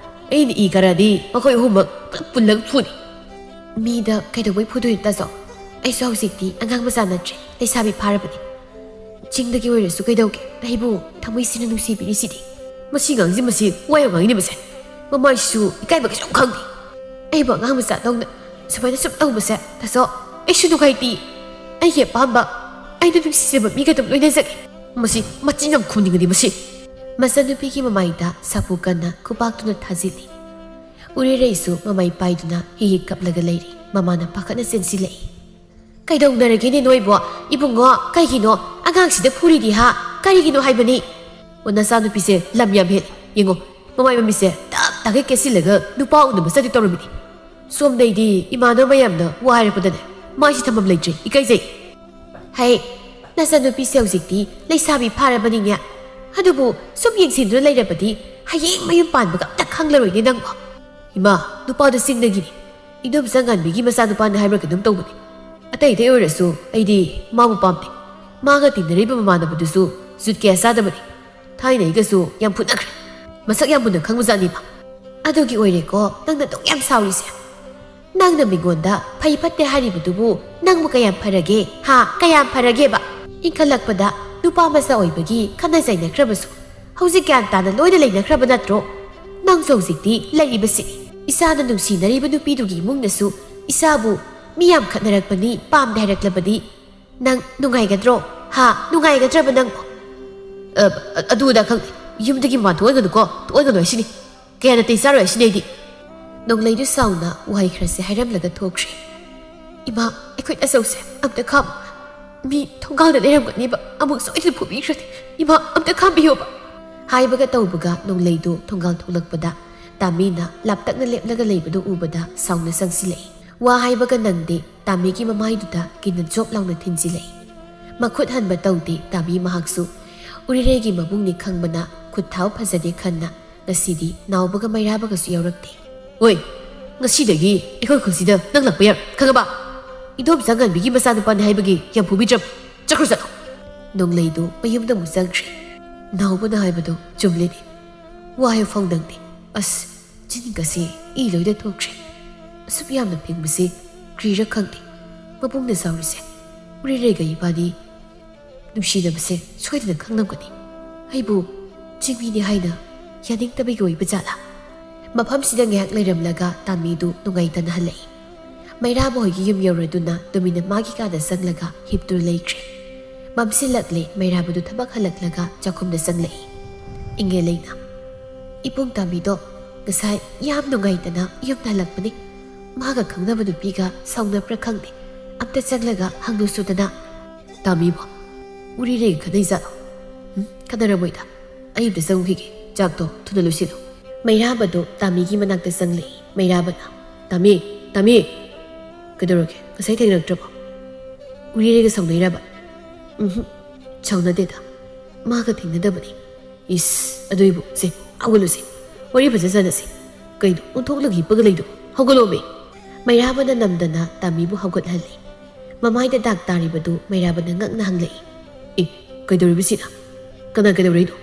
ꯑꯩꯅ ꯏ ꯀꯥꯔꯛꯑꯗꯤ ꯃꯈꯣꯏ ꯑꯍꯨꯝꯃꯛ ꯄꯨꯂꯞ ꯄꯨꯜꯂꯒ ꯐꯨꯅꯤ꯫" "ꯃꯤꯗ ꯀꯩꯗꯧꯕꯩ ꯐꯨꯗꯣꯏꯅꯣ ꯇꯥꯆꯧ? ꯑꯩꯁꯨ ꯍꯧꯖꯤꯛꯇꯤ ꯑꯉꯥꯡ ꯃꯆꯥ ꯅꯠꯇ꯭ꯔꯦ, ꯂꯩꯁꯥꯕꯤ ꯐꯥꯔꯕꯅꯤ꯫ ꯆꯤꯡꯗꯒꯤ ꯑꯣꯏꯔꯁꯨ ꯀꯩꯗꯧꯒꯦ? ꯑꯩꯕꯨ ꯊꯃꯣꯏ ꯁꯦꯡꯅ ꯅꯨꯡꯁꯤꯕꯤꯔꯤꯁꯤꯗꯤ꯫" ꯃꯁꯤ ꯑꯉꯥꯡꯁꯤ, ꯃꯁꯤ ꯋꯥ ꯌꯥꯝ ꯉꯥꯡꯉꯤꯅꯦ ꯃꯁꯦ꯫ ꯃꯃꯥꯏꯁꯤꯁꯨ ꯏꯀꯥꯏꯕ ꯀꯩꯁꯨꯝ ꯈꯪꯗꯦ꯫ ꯑꯩꯕꯨ ꯑꯉꯥꯡ ꯃꯆꯥꯗꯧꯅ ꯁꯨꯃꯥꯏꯅ ꯁꯨꯝ ꯇꯧꯕꯁꯦ ꯇꯥꯆꯧ, ꯑꯩꯁꯨ ꯅꯨꯡꯉꯥꯏꯇꯦ꯫ ꯑꯩꯒꯤ ꯑꯄꯥꯝꯕ, ꯑꯩꯅ ꯅꯨꯡꯁꯤꯖꯕ ꯃꯤꯒ ꯑꯗꯨꯝ ꯂꯣꯏꯅꯖꯒꯦ꯫ ꯃꯁꯤ ꯃꯆꯤꯟ ꯌꯥꯝ ꯈꯨꯝꯅꯤꯡꯉꯗꯤ ꯃꯁꯤ꯫ ꯃꯆꯟꯅꯨꯄꯤꯒꯤ ꯃꯃꯥꯏꯗ ꯁꯥꯐꯨ ꯀꯟꯅ ꯈꯨꯕꯥꯛꯇꯨꯅ ꯊꯥꯖꯤꯜꯂꯤ꯫ ꯎꯔꯤꯔꯩꯁꯨ ꯃꯃꯥꯏ ꯄꯥꯏꯗꯨꯅ ꯍꯤ ꯍꯤ ꯀꯞꯂꯒ ꯂꯩꯔꯤ꯫ ꯃꯃꯥꯅ ꯄꯥꯈꯠꯅ ꯆꯦꯟꯁꯤꯜꯂꯛꯏ꯫ "ꯀꯩꯗꯧꯅꯔꯒꯦꯅꯦ ꯅꯣꯏꯕꯣ? ꯏꯕꯨꯡꯉꯣ, ꯀꯩꯒꯤꯅꯣ ꯑꯉꯥꯡꯁꯤꯗ ꯐꯨꯔꯤꯗꯤ ꯍꯥ? ꯀꯔꯤꯒꯤꯅꯣ ꯍꯥꯏꯕꯅꯤ?" "ꯑꯣ, ꯅꯆꯥꯅꯨꯄꯤꯁꯦ ꯂꯝ ꯌꯥꯝ ꯍꯦꯜꯂꯦ꯫ ꯌꯦꯡꯉꯣ, ꯃꯃꯥꯏ ꯃꯃꯤꯠꯁꯦ ꯇꯞ ꯇꯥꯒꯩ ꯀꯦꯁꯤꯜꯂꯒ ꯅꯨꯄꯥ ꯎꯅꯕ ꯆꯠꯇꯦ ꯇꯧꯔꯝꯃꯤꯅꯤ꯫ ꯁꯣꯝꯗꯩꯗꯤ ꯏꯃꯥꯟꯅꯕ ꯃꯌꯥꯝꯅ ꯋꯥ ꯍꯥꯏꯔꯛꯄꯗꯅꯦ, ꯃꯥꯏꯁꯤ ꯊꯝꯐꯝ ꯂꯩꯇ꯭ꯔꯦ, ꯏꯀꯥꯏꯖꯩ꯫" "ꯍꯩ, ꯅꯆꯟꯅꯨꯄꯤꯁꯦ ꯍꯧꯖꯤꯛꯇꯤ ꯂꯩꯁꯥꯕꯤ ꯐꯥꯔꯕꯅꯤꯅꯦ꯫ ꯑꯗꯨꯕꯨ ꯁꯨꯝ ꯌꯦꯡꯁꯤꯟꯗꯨꯅ ꯂꯩꯔꯕꯗꯤ ꯍꯌꯦꯡ ꯃꯌꯨꯝ ꯄꯥꯟꯕꯒ ꯑꯝꯇ ꯈꯪꯂꯔꯣꯏꯅꯦ ꯅꯪꯕꯣ꯫" ꯏꯃꯥ, ꯅꯨꯄꯥꯗꯨ ꯆꯤꯡꯗꯒꯤꯅꯤ꯫ ꯏꯗꯣꯝꯆꯥ ꯉꯥꯟꯕꯤꯒꯤ ꯃꯆꯥꯅꯨꯄꯥꯅꯤ ꯍꯥꯏꯕ꯭ꯔꯥ ꯀꯩꯅꯣꯝ ꯇꯧꯕꯅꯤ꯫ ꯑꯇꯩ ꯑꯇꯩ ꯑꯣꯏꯔꯁꯨ ꯑꯩꯗꯤ ꯃꯥꯕꯨ ꯄꯥꯝꯗꯦ꯫ ꯃꯥꯒ ꯇꯤꯟꯅꯔꯤꯕ ꯃꯃꯥꯟꯅꯕꯗꯨꯁꯨ ꯖꯨꯠ ꯀꯌꯥ ꯆꯥꯗꯕꯅꯤ꯫ ꯊꯥꯏꯅ ꯑꯩꯒꯁꯨ ꯌꯥꯝ ꯐꯨꯅꯈ꯭ꯔꯦ꯫ ꯃꯁꯛ ꯌꯥꯝ ꯃꯨꯟꯅ ꯈꯪꯕꯖꯥꯠꯅꯤ ꯃꯥ꯫ ꯑꯗꯨꯒꯤ ꯑꯣꯏꯔꯦꯀꯣ ꯅꯪꯅ ꯑꯗꯨꯛ ꯌꯥꯝ ꯁꯥꯎꯔꯤꯁꯦ꯫ ꯅꯪꯅ ꯃꯤꯉꯣꯟꯗ ꯐꯩ ꯐꯠꯇꯦ ꯍꯥꯏꯔꯤꯕꯗꯨꯕꯨ ꯅꯪꯕꯨ ꯀꯌꯥꯝ ꯐꯔꯒꯦ? ꯍꯥ? ꯀꯌꯥꯝ ꯐꯔꯒꯦꯕ? ꯏꯟꯈꯠꯂꯛꯄꯗ ꯅꯨꯄꯥ ꯃꯆꯥ ꯑꯣꯏꯕꯒꯤ ꯈꯠꯅ ꯆꯩꯅꯈ꯭ꯔꯕꯁꯨ ꯍꯧꯖꯤꯛ ꯒ꯭ꯌꯥꯟ ꯇꯥꯅ ꯂꯣꯏꯅ ꯂꯩꯅꯈ꯭ꯔꯕ ꯅꯠꯇ꯭ꯔꯣ? ꯅꯪꯁꯨ ꯍꯧꯖꯤꯛꯇꯤ ꯂꯩꯔꯤꯕꯁꯤ ꯏꯆꯥꯅ ꯅꯨꯡꯁꯤꯅꯔꯤꯕ ꯅꯨꯄꯤꯗꯨꯒꯤ ꯏꯃꯨꯡꯅꯁꯨ ꯏꯆꯥꯕꯨ ꯃꯤ ꯌꯥꯝ ꯈꯠꯅꯔꯛꯄꯅꯤ, ꯄꯥꯝꯗꯦ ꯍꯥꯏꯔꯛꯂꯕꯗꯤ ꯅꯪ ꯅꯨꯡꯉꯥꯏꯒꯗ꯭ꯔꯣ? ꯍꯥ? ꯅꯨꯡꯉꯥꯏꯒꯗ꯭ꯔꯕ ꯅꯪꯕꯨ? ꯑ, ꯑ, ꯑꯗꯨ ꯑꯗꯥ ꯈꯪꯗꯦ꯫ ꯌꯨꯝꯗꯒꯤ ꯃꯄꯥꯟ ꯊꯣꯛꯍꯟꯒꯅꯨꯀꯣ, ꯊꯣꯛꯍꯟꯒꯅꯨ ꯍꯥꯏꯁꯤꯅꯤ꯫ ꯀꯌꯥ ꯅꯥꯇꯩ ꯆꯥꯔꯣꯏ ꯍꯥꯏꯁꯤꯅꯤ ꯑꯩꯗꯤ꯫ ꯅꯣꯡꯂꯩꯗꯨ ꯁꯥꯎꯅ ꯋꯥꯍꯩ ꯈꯔꯁꯦ ꯍꯥꯏꯔꯝꯂꯒ ꯊꯣꯛꯈ꯭ꯔꯦ꯫ ꯏꯃꯥ, ꯑꯩꯈꯣꯏ ꯑꯆꯧꯁꯦ ꯑꯝꯇ ꯈꯥꯝ꯫ ꯃꯤ ꯊꯣꯡꯒꯥꯜꯗ ꯂꯩꯔꯝꯒꯅꯤꯕ, ꯑꯃꯨꯛ ꯁꯣꯏꯗꯅ ꯐꯨꯕꯤꯈ꯭ꯔꯅꯤ꯫ ꯏꯃꯥ, ꯑꯝꯇ ꯈꯥꯝꯕꯤꯌꯣꯕ꯫ ꯍꯥꯏꯕꯒ ꯇꯧꯕꯒ ꯅꯣꯡꯂꯩꯗꯨ ꯊꯣꯡꯒꯥꯜ ꯊꯣꯛꯂꯛꯄꯗ ꯇꯥꯃꯤꯅ ꯂꯥꯞꯇꯛꯅ ꯂꯦꯞꯂꯒ ꯂꯩꯕꯗꯨ ꯎꯕꯗ ꯁꯥꯎꯅ ꯆꯪꯁꯤꯜꯂꯛꯏ꯫ ꯋꯥ ꯍꯥꯏꯕꯒ ꯅꯪꯗꯦ, ꯇꯥꯃꯤꯒꯤ ꯃꯃꯥꯏꯗꯨꯗ ꯀꯤꯟꯅ ꯖꯣꯞ ꯂꯥꯎꯅ ꯊꯤꯟꯖꯤꯜꯂꯛꯏ꯫ ꯃꯈꯨꯠ ꯍꯟꯕ ꯇꯧꯗꯦ ꯇꯥꯃꯤ ꯃꯍꯥꯛꯁꯨ꯫ ꯎꯔꯤꯔꯩꯒꯤ ꯃꯕꯨꯡꯅꯤ ꯈꯪꯕꯅ ꯈꯨꯠ ꯊꯥꯎ ꯐꯖꯗꯦ ꯈꯟꯅ ꯉꯁꯤꯗꯤ ꯅꯥꯎꯕꯒ ꯃꯩꯔꯥꯕꯒꯁꯨ ꯌꯥꯎꯔꯛꯇꯦ꯫ ꯍꯣꯏ, ꯉꯁꯤꯗꯒꯤ ꯑꯩꯈꯣꯏ ꯈꯨꯜꯁꯤꯗ ꯅꯪ ꯂꯥꯛꯄ ꯌꯥꯔꯣꯏ, ꯈꯪꯉꯕ? ꯏꯗꯣꯝꯆꯥ ꯉꯥꯟꯕꯤꯒꯤ ꯃꯆꯥꯅꯨꯄꯥꯅꯤ ꯍꯥꯏꯕꯒꯤ ꯌꯥꯝ ꯐꯨꯕꯤꯗ꯭ꯔꯕ? ꯆꯠꯈ꯭ꯔꯣ, ꯆꯠꯂꯣ꯫ ꯅꯣꯡꯂꯩꯗꯨ ꯃꯌꯨꯝꯗ ꯑꯃꯨꯛ ꯆꯪꯈ꯭ꯔꯦ꯫ ꯅꯥꯎꯕꯅ ꯍꯥꯏꯕꯗꯣ ꯆꯨꯝꯂꯤꯅꯤ꯫ ꯋꯥ ꯍꯥꯏꯐꯥꯎ ꯅꯪꯗꯦ꯫ ꯑꯁ, ꯆꯤꯟꯒꯁꯦ ꯏ ꯂꯣꯏꯅ ꯊꯣꯛꯈ꯭ꯔꯦ꯫ ꯑꯁꯨꯛ ꯌꯥꯝꯅ ꯐꯤꯡꯕꯁꯦ ꯀ꯭ꯔꯤꯔ ꯈꯪꯗꯦ꯫ ꯃꯕꯨꯡꯅ ꯆꯥꯎꯔꯤꯁꯦ ꯎꯔꯤꯔꯩꯒ ꯏꯕꯥꯅꯤ ꯅꯨꯡꯁꯤꯅꯕꯁꯦ ꯁꯣꯏꯗꯅ ꯈꯪꯂꯝꯒꯅꯤ꯫ ꯑꯩꯕꯨ ꯆꯤꯡꯃꯤꯅꯤ ꯍꯥꯏꯅ ꯌꯥꯅꯤꯡꯗꯕꯒꯤ ꯑꯣꯏꯕ ꯖꯥꯠꯂꯥ? ꯃꯐꯝꯁꯤꯗ ꯉꯥꯏꯍꯥꯛ ꯂꯩꯔꯝꯂꯒ ꯇꯥꯃꯤꯗꯨ ꯅꯨꯡꯉꯥꯏꯇꯅ ꯍꯜꯂꯛꯏ꯫ ꯃꯩꯔꯥꯕ ꯍꯣꯏꯒꯤ ꯌꯨꯝ ꯌꯧꯔꯗꯨꯅ ꯇꯨꯃꯤꯟꯅ ꯃꯥꯒꯤ ꯀꯥꯗ ꯆꯪꯂꯒ ꯍꯤꯞꯇꯨꯅ ꯂꯩꯈ꯭ꯔꯦ꯫ ꯃꯝꯁꯤꯜꯂꯛꯂꯦ, ꯃꯩꯔꯥꯕꯗꯨ ꯊꯕꯛ ꯍꯜꯂꯛꯂꯒ ꯆꯥꯛꯈꯨꯝꯗ ꯆꯪꯂꯛꯏ꯫ ꯏꯪꯉꯦ ꯂꯩꯅ꯫ ꯏꯕꯨꯡ ꯇꯥꯃꯤꯗꯣ ꯉꯁꯥꯏ ꯌꯥꯝ ꯅꯨꯡꯉꯥꯏꯇꯅ ꯌꯨꯝꯗ ꯍꯜꯂꯛꯄꯅꯤ꯫ ꯃꯥꯒ ꯈꯪꯅꯕ ꯅꯨꯄꯤꯒ ꯁꯥꯎꯅꯕ꯭ꯔꯥ ꯈꯪꯗꯦ꯫ ꯑꯝꯇ ꯆꯪꯂꯒ ꯍꯪꯂꯨꯁꯨꯗꯅ꯫ ꯇꯥꯃꯤꯕꯣ? ꯎꯔꯤꯔꯩꯒ ꯈꯠꯅꯩ ꯖꯥꯠꯂꯣ? ꯎꯝ, ꯈꯠꯅꯔꯝꯃꯣꯏꯗ꯫ ꯑꯩ ꯑꯝꯇ ꯆꯪꯉꯨꯈꯤꯒꯦ꯫ ꯆꯥꯛꯇꯣ ꯊꯨꯅ ꯂꯣꯏꯁꯤꯜꯂꯨ꯫ ꯃꯩꯔꯥꯕꯗꯣ ꯇꯥꯃꯤꯒꯤ ꯃꯅꯥꯛꯇ ꯆꯪꯂꯛꯏ꯫ ꯃꯩꯔꯥꯕꯅ, "ꯇꯥꯃꯤ, ꯇꯥꯃꯤ!" "ꯀꯩꯗꯧꯔꯒꯦ? ꯉꯁꯥꯏ ꯊꯦꯡꯅꯔꯛꯇ꯭ꯔꯕꯣ?" "ꯎꯔꯤꯔꯩꯒ ꯁꯥꯎꯅꯩꯔꯕ?" "ꯎꯝꯍꯨꯝ, ꯁꯥꯎꯅꯗꯦꯗ꯫ ꯃꯥꯒ ꯊꯦꯡꯅꯗꯕꯅꯤ꯫" "ꯏꯁ, ꯑꯗꯨꯏꯕꯨ, ꯁꯦ, ꯍꯧꯒꯠꯂꯨꯁꯦ꯫ ꯋꯥꯔꯤ ꯐꯖ ꯁꯥꯟꯅꯁꯦ꯫" "ꯀꯩꯅꯣ ꯑꯣꯟꯊꯣꯛꯂꯒ ꯍꯤꯞꯄꯒ ꯂꯩꯗꯣ? ꯍꯧꯒꯠꯂꯣꯃꯤ!" ꯃꯩꯔꯥꯕꯅ ꯅꯝꯗꯅ ꯇꯥꯃꯤꯕꯨ ꯍꯧꯒꯠꯍꯜꯂꯤ꯫ ꯃꯃꯥꯏꯗ ꯗꯥꯛ ꯇꯥꯔꯤꯕꯗꯨ ꯃꯩꯔꯥꯕꯅ ꯉꯛꯅ ꯍꯪꯂꯛꯏ꯫ "ꯑꯦ, ꯀꯩꯗꯧꯔꯤꯕꯁꯤꯅ? ꯀꯅꯥ ꯀꯩꯗꯧꯔꯛꯏꯅꯣ?"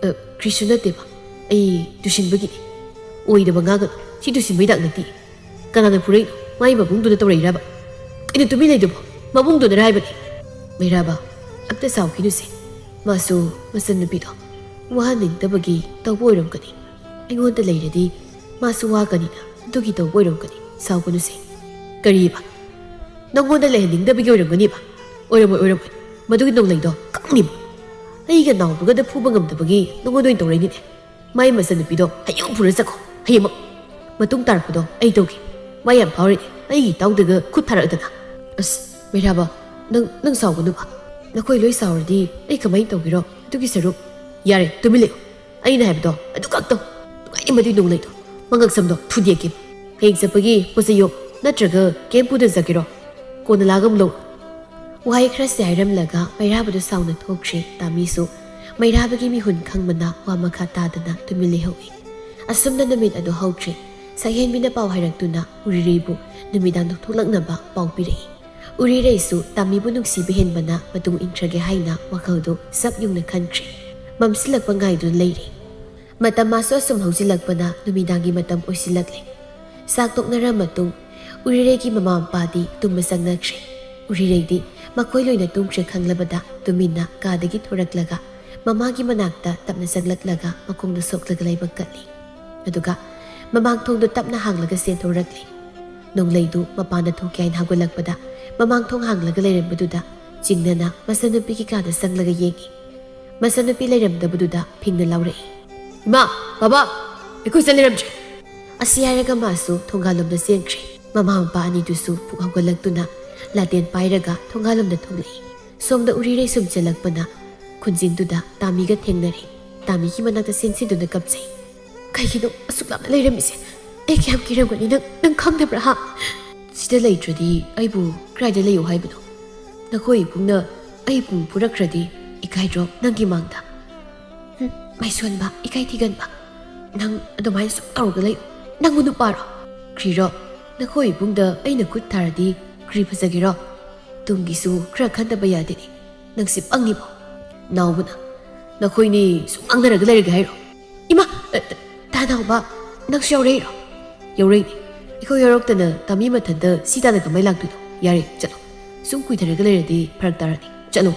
"ꯑ, ꯀ꯭ꯔꯤꯁꯨ ꯅꯠꯇꯦꯕ, ꯑꯩ ꯇꯨꯁꯤꯟꯕꯒꯤꯅꯦ꯫" "ꯑꯣꯏꯗꯕ ꯉꯥꯡꯒꯅꯨ, ꯁꯤ ꯇꯨꯁꯤꯟꯕꯒꯤ ꯗꯥꯛ ꯅꯠꯇꯦ꯫ ꯀꯅꯥꯅ ꯐꯨꯔꯛꯏꯅꯣ? ꯃꯥꯏ ꯃꯕꯨꯡꯗꯨꯅ ꯇꯧꯔꯛꯏꯔꯕ? ꯀꯩꯅꯣ ꯇꯨꯃꯤꯟ ꯂꯩꯗꯨꯕꯣ? ꯃꯕꯨꯡꯗꯨꯅꯔ ꯍꯥꯏꯕꯅꯤ꯫" "ꯃꯩꯔꯥꯕ, ꯑꯝꯇ ꯁꯥꯎꯈꯤꯅꯨꯁꯦ꯫ ꯃꯥꯁꯨ ꯃꯆꯟꯅꯨꯄꯤꯗꯣ ꯋꯥꯍꯟꯅꯤꯡꯗꯕꯒꯤ ꯇꯧꯕ ꯑꯣꯏꯔꯝꯒꯅꯤ꯫ ꯑꯩꯉꯣꯟꯗ ꯂꯩꯔꯗꯤ ꯃꯥꯁꯨ ꯋꯥꯒꯅꯤꯅ ꯑꯗꯨꯒꯤ ꯇꯧꯕ ꯑꯣꯏꯔꯝꯒꯅꯤ꯫ ꯁꯥꯎꯒꯅꯨꯁꯦ꯫" "ꯀꯔꯤꯕ? ꯅꯪꯉꯣꯟꯗ ꯂꯩꯍꯟꯅꯤꯡꯗꯕꯒꯤ ꯑꯣꯏꯔꯝꯒꯅꯤꯕ? ꯑꯣꯏꯔꯝꯃꯣꯏ, ꯑꯣꯏꯔꯝꯃꯣꯏ꯫ ꯃꯗꯨꯒꯤ ꯅꯣꯡꯂꯩꯗꯣ ꯀꯛꯅꯤꯕ꯫ ꯑꯩꯒ ꯅꯥꯎꯕꯒꯗ ꯐꯨꯕ ꯉꯝꯗꯕꯒꯤ ꯅꯉꯣꯟꯗ ꯑꯣꯏꯅ ꯇꯧꯔꯛꯏꯅꯤꯅꯦ꯫ ꯃꯥꯏ ꯃꯆꯟꯅꯨꯄꯤꯗꯣ ꯍꯌꯦꯡ ꯐꯨꯔ ꯆꯠꯈꯣ, ꯍꯌꯦꯡꯃꯛ꯫ ꯃꯇꯨꯡ ꯇꯥꯔꯛꯄꯗꯣ ꯑꯩ ꯇꯧꯒꯦ꯫ ꯋꯥ ꯌꯥꯝ ꯐꯥꯎꯔꯤꯅꯦ, ꯑꯩꯒꯤ ꯏꯇꯥꯎꯗꯒ ꯈꯨꯠ ꯊꯥꯔꯛꯑꯗꯅ꯫" "ꯑꯁ, ꯃꯩꯔꯥꯕ, ꯅꯪ, ꯅꯪ ꯁꯥꯎꯒꯅꯨꯕ꯫ ꯅꯈꯣꯏ ꯂꯣꯏ ꯁꯥꯎꯔꯗꯤ ꯑꯩ ꯀꯃꯥꯏꯅ ꯇꯧꯒꯦꯔꯣ? ꯑꯗꯨꯒꯤ ꯁꯔꯨꯛ, ꯌꯥꯔꯦ, ꯇꯨꯃꯤꯟ ꯂꯩꯌꯨ꯫ ꯑꯩꯅ ꯍꯥꯏꯕꯗꯣ ꯑꯗꯨ ꯈꯛ ꯇꯧ꯫ ꯅꯨꯡꯉꯥꯏꯅꯤ ꯃꯗꯨꯏ ꯅꯣꯡꯂꯩꯗꯣ꯫ ꯃꯉꯛꯁꯝꯗꯣ ꯊꯨꯗꯦꯛꯀꯦ꯫ ꯍꯌꯦꯡ ꯆꯠꯄꯒꯤ ꯄꯣꯠ ꯆꯩ ꯌꯣꯝ, ꯅꯠꯇ꯭ꯔꯒ ꯀꯩꯝ ꯄꯨꯗꯅ ꯆꯠꯀꯦꯔꯣ? ꯀꯣꯟꯅ ꯂꯥꯛꯑꯒ ꯑꯃꯨꯛ ꯂꯧ꯫" ꯋꯥꯍꯩ ꯈꯔꯁꯦ ꯍꯥꯏꯔꯝꯂꯒ ꯃꯩꯔꯥꯕꯗꯨ ꯁꯥꯎꯅ ꯊꯣꯛꯈ꯭ꯔꯦ꯫ ꯇꯥꯃꯤꯁꯨ ꯃꯩꯔꯥꯕꯒꯤ ꯃꯤꯍꯨꯟ ꯈꯪꯕꯅ ꯋꯥ ꯃꯈꯥ ꯇꯥꯗꯅ ꯇꯨꯃꯤꯟ ꯂꯩꯍꯧꯏ꯫ ꯑꯁꯨꯝꯅ ꯅꯨꯃꯤꯠ ꯑꯗꯨ ꯍꯧꯈ꯭ꯔꯦ꯫ ꯁꯛꯍꯦꯟꯕꯤꯅ ꯄꯥꯎ ꯍꯥꯏꯔꯛꯇꯨꯅ ꯎꯔꯤꯔꯩꯕꯨ ꯅꯨꯃꯤꯗꯥꯡꯗ ꯊꯣꯛꯂꯛꯅꯕ ꯄꯥꯎ ꯄꯤꯔꯛꯏ꯫ ꯎꯔꯤꯔꯩꯁꯨ ꯇꯥꯃꯤꯕꯨ ꯅꯨꯡꯁꯤꯕ ꯍꯦꯟꯕꯅ ꯃꯇꯨꯡ ꯏꯟꯈ꯭ꯔꯒꯦ ꯍꯥꯏꯅ ꯋꯥꯈꯜꯗꯨ ꯆꯞ ꯌꯨꯡꯅ ꯈꯟꯈ꯭ꯔꯦ꯫ ꯃꯝꯁꯤꯜꯂꯛꯄ ꯉꯥꯏꯗꯨꯅ ꯂꯩꯔꯦ꯫ ꯃꯇꯝ ꯃꯥꯁꯨ ꯑꯁꯨꯝ ꯍꯧꯖꯤꯜꯂꯛꯄꯅ ꯅꯨꯃꯤꯗꯥꯡꯒꯤ ꯃꯇꯝ ꯑꯣꯏꯁꯤꯜꯂꯛꯂꯦ꯫ ꯆꯥꯛ ꯇꯣꯛꯅꯔ ꯃꯇꯨꯡ ꯎꯔꯤꯔꯩꯒꯤ ꯃꯃꯥ ꯃꯄꯥꯗꯤ ꯇꯨꯝꯕ ꯆꯪꯅꯈ꯭ꯔꯦ꯫ ꯎꯔꯤꯔꯩꯗꯤ ꯃꯈꯣꯏ ꯂꯣꯏꯅ ꯇꯨꯝꯈ꯭ꯔꯦ ꯈꯪꯂꯕꯗ ꯇꯨꯃꯤꯟꯅ ꯀꯥꯗꯒꯤ ꯊꯣꯔꯛꯂꯒ ꯃꯃꯥꯒꯤ ꯃꯅꯥꯛꯇ ꯇꯞꯅ ꯆꯪꯂꯛꯂꯒ ꯃꯈꯣꯡꯗ ꯁꯣꯛꯂꯒ ꯂꯩꯕ ꯀꯠꯂꯤ꯫ ꯑꯗꯨꯒ ꯃꯃꯥꯡ ꯊꯣꯡꯗꯨ ꯇꯞꯅ ꯍꯥꯡꯂꯒ ꯆꯦꯟꯊꯣꯔꯛꯂꯤ꯫ ꯅꯣꯡꯂꯩꯗꯨ ꯃꯄꯥꯟꯗ ꯊꯣꯛꯀꯦ ꯍꯥꯏꯅ ꯍꯧꯒꯠꯂꯛꯄꯗ ꯃꯃꯥꯡ ꯊꯣꯡ ꯍꯥꯡꯂꯒ ꯂꯩꯔꯝꯕꯗꯨꯗ ꯆꯤꯡꯅꯅ ꯃꯆꯟꯅꯨꯄꯤꯒꯤ ꯀꯥꯗ ꯆꯪꯂꯒ ꯌꯦꯡꯉꯤ꯫ ꯃꯆꯟꯅꯨꯄꯤ ꯂꯩꯔꯝꯗꯕꯗꯨꯗ ꯐꯤꯡꯅ ꯂꯥꯎꯔꯛꯏ, "ꯏꯃꯥ, ꯕꯥꯕꯥ, ꯑꯩꯈꯣꯏ ꯆꯟ ꯂꯩꯔꯝꯗ꯭ꯔꯦ!" ꯑꯁꯤ ꯍꯥꯏꯔꯒ ꯃꯥꯁꯨ ꯊꯣꯡꯒꯥꯜꯂꯣꯝꯗ ꯆꯦꯟꯈ꯭ꯔꯦ꯫ ꯃꯃꯥ ꯃꯄꯥ ꯑꯅꯤꯗꯨꯁꯨ ꯄꯨꯛ ꯍꯧꯒꯠꯂꯛꯇꯨꯅ ꯂꯥꯇꯦꯟ ꯄꯥꯏꯔꯒ ꯊꯣꯡꯒꯥꯜꯂꯣꯝꯗ ꯊꯣꯛꯂꯛꯏ꯫ ꯁꯣꯝꯗ ꯎꯔꯤꯔꯩ ꯁꯨꯝ ꯆꯦꯜꯂꯛꯄꯅ ꯈꯨꯟꯖꯤꯟꯗꯨꯗ ꯇꯥꯃꯤꯒ ꯊꯦꯡꯅꯔꯦ꯫ ꯇꯥꯃꯤꯒꯤ ꯃꯅꯥꯛꯇ ꯆꯦꯟꯁꯤꯟꯗꯨꯅ ꯀꯞꯆꯩ꯫ "ꯀꯩꯒꯤꯅꯣ ꯑꯁꯨꯛ ꯂꯥꯞꯅ ꯂꯩꯔꯝꯃꯤꯁꯦ? ꯑꯩ ꯀꯌꯥꯝ ꯀꯤꯔꯝꯒꯅꯤ ꯅꯪ, ꯅꯪ ꯈꯪꯗꯕ꯭ꯔꯥ, ꯍꯥ?" "ꯁꯤꯗ ꯂꯩꯇ꯭ꯔꯗꯤ ꯑꯩꯕꯨ ꯀꯗꯥꯏꯗ ꯂꯩꯌꯨ ꯍꯥꯏꯕꯅꯣ? ꯅꯈꯣꯏ ꯏꯕꯨꯡꯅ ꯑꯩꯕꯨ ꯐꯨꯔꯛꯈ꯭ꯔꯗꯤ ꯏꯀꯥꯏꯗ꯭ꯔꯣ ꯅꯪꯒꯤ ꯃꯥꯡꯗ? ꯍꯨꯝ, ꯃꯥꯏꯁꯣꯟꯕ, ꯏꯀꯥꯏ ꯊꯤꯒꯟꯕ꯫ ꯅꯪ ꯑꯗꯨꯃꯥꯏꯅ ꯁꯨꯝ ꯇꯧꯔꯒ ꯂꯩ꯫ ꯅꯪꯕꯨ ꯅꯨꯄꯥꯔꯣ? ꯀ꯭ꯔꯤꯔꯣ? ꯅꯈꯣꯏ ꯏꯕꯨꯡꯗ ꯑꯩꯅ ꯈꯨꯠ ꯊꯥꯔꯗꯤ ꯀ꯭ꯔꯤ ꯐꯖꯒꯦꯔꯣ? ꯇꯨꯡꯒꯤꯁꯨ ꯈꯔ ꯈꯟꯗꯕ ꯌꯥꯗꯦꯅꯦ꯫ ꯅꯪꯁꯤ ꯄꯪꯉꯤꯕꯣ꯫ ꯅꯥꯎꯕꯅ, "ꯅꯈꯣꯏꯅꯤ ꯁꯨꯝ ꯉꯥꯡꯅꯔꯒ ꯂꯩꯔꯒꯦ ꯍꯥꯏꯔꯣ?" "ꯏꯃꯥ! ꯑ, ꯇ-, ꯇꯥ ꯅꯥꯎꯕ, ꯅꯪꯁꯨ ꯌꯥꯎꯔꯛꯏꯔꯣ?" "ꯌꯥꯎꯔꯛꯏꯅꯦ꯫ ꯑꯩꯈꯣꯏ ꯌꯥꯎꯔꯛꯇꯅ ꯇꯥꯃꯤ ꯃꯊꯟꯇ ꯁꯤ ꯇꯥꯅ ꯀꯃꯥꯏ ꯂꯥꯛꯇꯣꯏꯅꯣ? ꯌꯥꯔꯦ, ꯆꯠꯂꯣ꯫ ꯁꯨꯝ ꯀꯨꯏꯊꯔꯒ ꯂꯩꯔꯗꯤ ꯐꯔꯛ ꯇꯥꯔꯅꯤ꯫ ꯆꯠꯂꯣ꯫"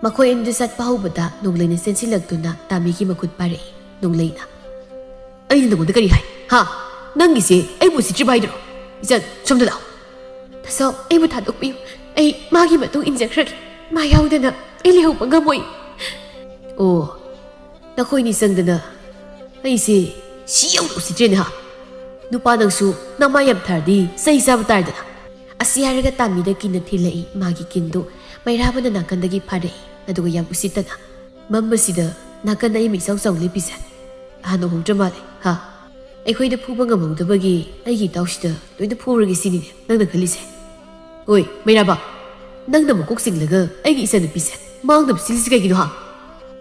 ꯃꯈꯣꯏ ꯑꯅꯤꯗꯨ ꯆꯠꯄ ꯍꯧꯕꯗ ꯅꯣꯡꯂꯩꯅ ꯆꯦꯟꯁꯤꯜꯂꯛꯇꯨꯅ ꯇꯥꯃꯤꯒꯤ ꯃꯈꯨꯠ ꯄꯥꯏꯔꯛꯏ꯫ ꯅꯣꯡꯂꯩꯅ, "ꯑꯩꯅ ꯅꯉꯣꯟꯗ ꯀꯔꯤ ꯍꯥꯏ? ꯍꯥ? ꯅꯪꯒꯤꯁꯦ ꯑꯩꯕꯨ ꯎꯁꯤꯠꯇ꯭ꯔꯤꯕ ꯍꯥꯏꯗꯨꯔꯣ? ꯏꯆꯟ, ꯁꯣꯝꯗ ꯂꯥꯛꯑꯣ꯫ ꯇꯥꯆꯧ, ꯑꯩꯕꯨ ꯊꯥꯗꯣꯛꯄꯤꯌꯨ꯫ ꯑꯩ ꯃꯥꯒꯤ ꯃꯇꯨꯡ ꯏꯟꯖꯈ꯭ꯔꯒꯦ꯫ ꯃꯥ ꯌꯥꯎꯗꯅ ꯑꯩ ꯂꯩꯍꯧꯕ ꯉꯝꯃꯣꯏ꯫" "ꯑꯣ, ꯅꯈꯣꯏꯅꯤ ꯆꯪꯗꯅ ꯑꯩꯁꯦ ꯁꯤ ꯌꯧꯅ ꯎꯁꯤꯠꯇ꯭ꯔꯦꯅꯦ ꯍꯥ? ꯅꯨꯄꯥ ꯅꯪꯁꯨ ꯅꯃꯥ ꯌꯥꯝ ꯊꯥꯔꯗꯤ ꯆꯩ ꯆꯥꯕ ꯇꯥꯔꯗꯅ꯫" ꯑꯁꯤ ꯍꯥꯏꯔꯒ ꯇꯥꯃꯤꯗ ꯀꯤꯟꯅ ꯊꯤꯜꯂꯛꯏ꯫ ꯃꯥꯒꯤ ꯀꯤꯟꯗꯨ ꯃꯩꯔꯥꯕꯅ ꯅꯥꯀꯟꯗꯒꯤ ꯐꯥꯔꯛꯏ꯫ ꯑꯗꯨꯒ ꯌꯥꯝ ꯎꯁꯤꯠꯇꯅ, "ꯃꯝꯕꯁꯤꯗ ꯅꯥꯀꯟꯗ ꯑꯩ ꯃꯤꯆꯥꯎ ꯆꯥꯎ ꯂꯦꯞꯄꯤꯁꯦ꯫ ꯑꯍꯥꯟꯕ ꯍꯧꯗ꯭ꯔ ꯃꯥꯜꯂꯦ, ꯍꯥ? ꯑꯩꯈꯣꯏꯗ ꯐꯨꯕ ꯉꯝꯍꯧꯗꯕꯒꯤ ꯑꯩꯒꯤ ꯏꯇꯥꯎꯁꯤꯗ ꯂꯣꯏꯅ ꯐꯨꯔꯒꯦ ꯁꯤꯅꯤꯅꯦ ꯅꯪꯅ ꯈꯜꯂꯤꯁꯦ? ꯑꯣꯏ, ꯃꯩꯔꯥꯕ, ꯅꯪꯅ ꯃꯀꯣꯛ ꯆꯤꯡꯂꯒ ꯑꯩꯒꯤ ꯏꯆꯟꯅꯨꯄꯤꯁꯦ ꯃꯥꯡꯅꯕ ꯁꯤꯜꯂꯤꯁꯤ ꯀꯩꯒꯤꯅꯣ, ꯍꯥ?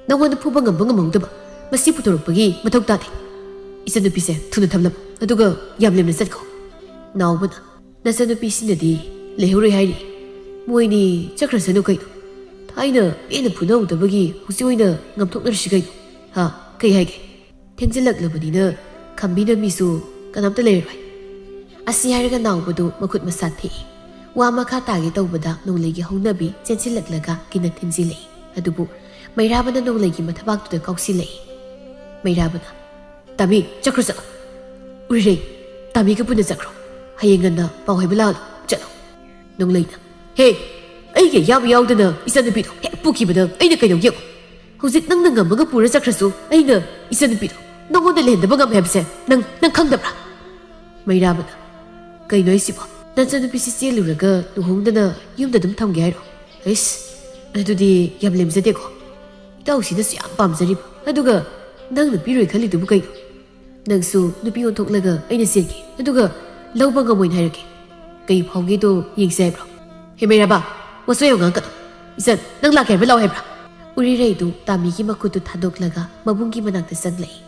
ꯅꯉꯣꯟꯗ ꯐꯨꯕ ꯉꯝꯕ ꯉꯝꯍꯧꯗꯕ ꯃꯁꯤ ꯄꯨꯊꯣꯔꯛꯄꯒꯤ ꯃꯊꯧ ꯇꯥꯗꯦ꯫ ꯏꯆꯟꯅꯨꯄꯤꯁꯦ ꯊꯨꯅ ꯊꯝꯂꯝꯃꯨ, ꯑꯗꯨꯒ ꯌꯥꯝ ꯂꯦꯝꯅ ꯆꯠꯈꯣ꯫" ꯅꯥꯎꯕꯅ, "ꯅꯆꯟꯅꯨꯄꯤꯁꯤꯅꯗꯤ ꯂꯩꯍꯧꯔꯣꯏ ꯍꯥꯏꯔꯤ꯫ ꯃꯣꯏꯅꯤ ꯆꯠꯈ꯭ꯔꯁꯅꯨ ꯀꯩꯅꯣ꯫ ꯊꯥꯏꯅ ꯄꯦꯟꯅ ꯐꯨꯅꯍꯧꯗꯕꯒꯤ ꯍꯧꯖꯤꯛ ꯑꯣꯏꯅ ꯉꯥꯝꯊꯣꯛꯅꯔꯁꯤ ꯀꯩꯅꯣ꯫ ꯍꯥ, ꯀꯩ ꯍꯥꯏꯒꯦ? ꯊꯦꯡꯖꯤꯜꯂꯛꯂꯕꯅꯤꯅ ꯈꯝꯕꯤꯅ ꯃꯤꯁꯨ ꯀꯅꯥꯝꯇ ꯂꯩꯔꯔꯣꯏ꯫" ꯑꯁꯤ ꯍꯥꯏꯔꯒ ꯅꯥꯎꯕꯗꯨ ꯃꯈꯨꯠ ꯃꯁꯥ ꯊꯦꯛꯏ꯫ ꯋꯥ ꯃꯈꯥ ꯇꯥꯒꯦ ꯇꯧꯕꯗ ꯅꯣꯡꯂꯩꯒꯤ ꯍꯧꯅꯕꯤ ꯆꯦꯟꯁꯤꯜꯂꯛꯂꯒ ꯀꯤꯟꯅ ꯊꯤꯟꯖꯤꯜꯂꯛꯏ꯫ ꯑꯗꯨꯕꯨ ꯃꯩꯔꯥꯕꯅ ꯅꯣꯡꯂꯩꯒꯤ ꯃꯊꯕꯥꯛꯇꯨꯗ ꯀꯥꯎꯁꯤꯜꯂꯛꯏ꯫ ꯃꯩꯔꯥꯕꯅ, "ꯇꯥꯃꯤ, ꯆꯠꯈ꯭ꯔꯣ ꯆꯠꯂꯣ꯫ ꯎꯔꯤꯔꯩ, ꯇꯥꯃꯤꯒ ꯄꯨꯟꯅ ꯆꯠꯈ꯭ꯔꯣ꯫ ꯍꯌꯦꯡ ꯉꯟꯅ ꯄꯥꯎ ꯍꯥꯏꯕ ꯂꯥꯛꯑꯣ, ꯆꯠꯂꯣ꯫" ꯅꯣꯡꯂꯩꯅ, "ꯍꯦ, ꯑꯩꯒꯤ ꯑꯌꯥꯕ ꯌꯥꯎꯗꯅ ꯏꯆꯟꯅꯨꯄꯤꯗꯣ ꯍꯦꯛ ꯄꯨꯈꯤꯕꯗ ꯑꯩꯅ ꯀꯩꯗꯧꯒꯦ ꯌꯦꯡꯉꯨ꯫ ꯍꯧꯖꯤꯛ ꯅꯪꯅ ꯉꯝꯃꯒ ꯄꯨꯔ ꯆꯠꯈ꯭ꯔꯁꯨ ꯑꯩꯅ ꯏꯆꯟꯅꯨꯄꯤꯗꯣ ꯅꯉꯣꯟꯗ ꯂꯩꯍꯟꯗꯕ ꯉꯝꯃꯦ ꯍꯥꯏꯕꯁꯦ ꯅꯪ, ꯅꯪ ꯈꯪꯗꯕ꯭ꯔꯥ?" ꯃꯩꯔꯥꯕꯅ, "ꯀꯩꯅꯣ ꯍꯥꯏꯁꯤꯕꯣ? ꯅꯆꯟꯅꯨꯄꯤꯁꯤ ꯆꯦꯜꯂꯨꯔꯒ ꯂꯨꯍꯣꯡꯗꯅ ꯌꯨꯝꯗ ꯑꯗꯨꯝ ꯊꯝꯒꯦ ꯍꯥꯏꯔꯣ? ꯑꯩꯁ, ꯑꯗꯨꯗꯤ ꯌꯥꯝ ꯂꯦꯝꯖꯗꯦꯀꯣ꯫ ꯏꯇꯥꯎꯁꯤꯅꯁꯨ ꯌꯥꯝ ꯄꯥꯝꯖꯔꯤꯕ, ꯑꯗꯨꯒ ꯅꯪꯅ ꯄꯤꯔꯣꯏ ꯈꯜꯂꯤꯗꯨꯕꯨ ꯀꯩꯅꯣ? ꯅꯪꯁꯨ ꯅꯨꯄꯤ ꯑꯣꯟꯊꯣꯛꯂꯒ ꯑꯩꯅ ꯆꯦꯟꯒꯦ, ꯑꯗꯨꯒ ꯂꯧꯕ ꯉꯝꯃꯣꯏꯅ ꯍꯥꯏꯔꯛꯀꯦ꯫ ꯀꯩ ꯐꯥꯎꯒꯦꯗꯣ ꯌꯦꯡꯁꯦ ꯍꯥꯏꯕ꯭ꯔꯣ?" "ꯍꯦ ꯃꯩꯔꯥꯕ, ꯋꯥꯆꯣꯏ ꯌꯥꯝ ꯉꯥꯡꯒꯅꯨ꯫ ꯏꯆꯟ, ꯅꯪ ꯂꯥꯛꯀꯦ ꯍꯥꯏꯕ ꯂꯥꯛꯑꯣ ꯍꯥꯏꯕ꯭ꯔꯥ?" ꯎꯔꯤꯔꯩꯗꯨ ꯇꯥꯃꯤꯒꯤ ꯃꯈꯨꯠꯇꯨ ꯊꯥꯗꯣꯛꯂꯒ ꯃꯕꯨꯡꯒꯤ ꯃꯅꯥꯛꯇ ꯆꯪꯂꯛꯏ꯫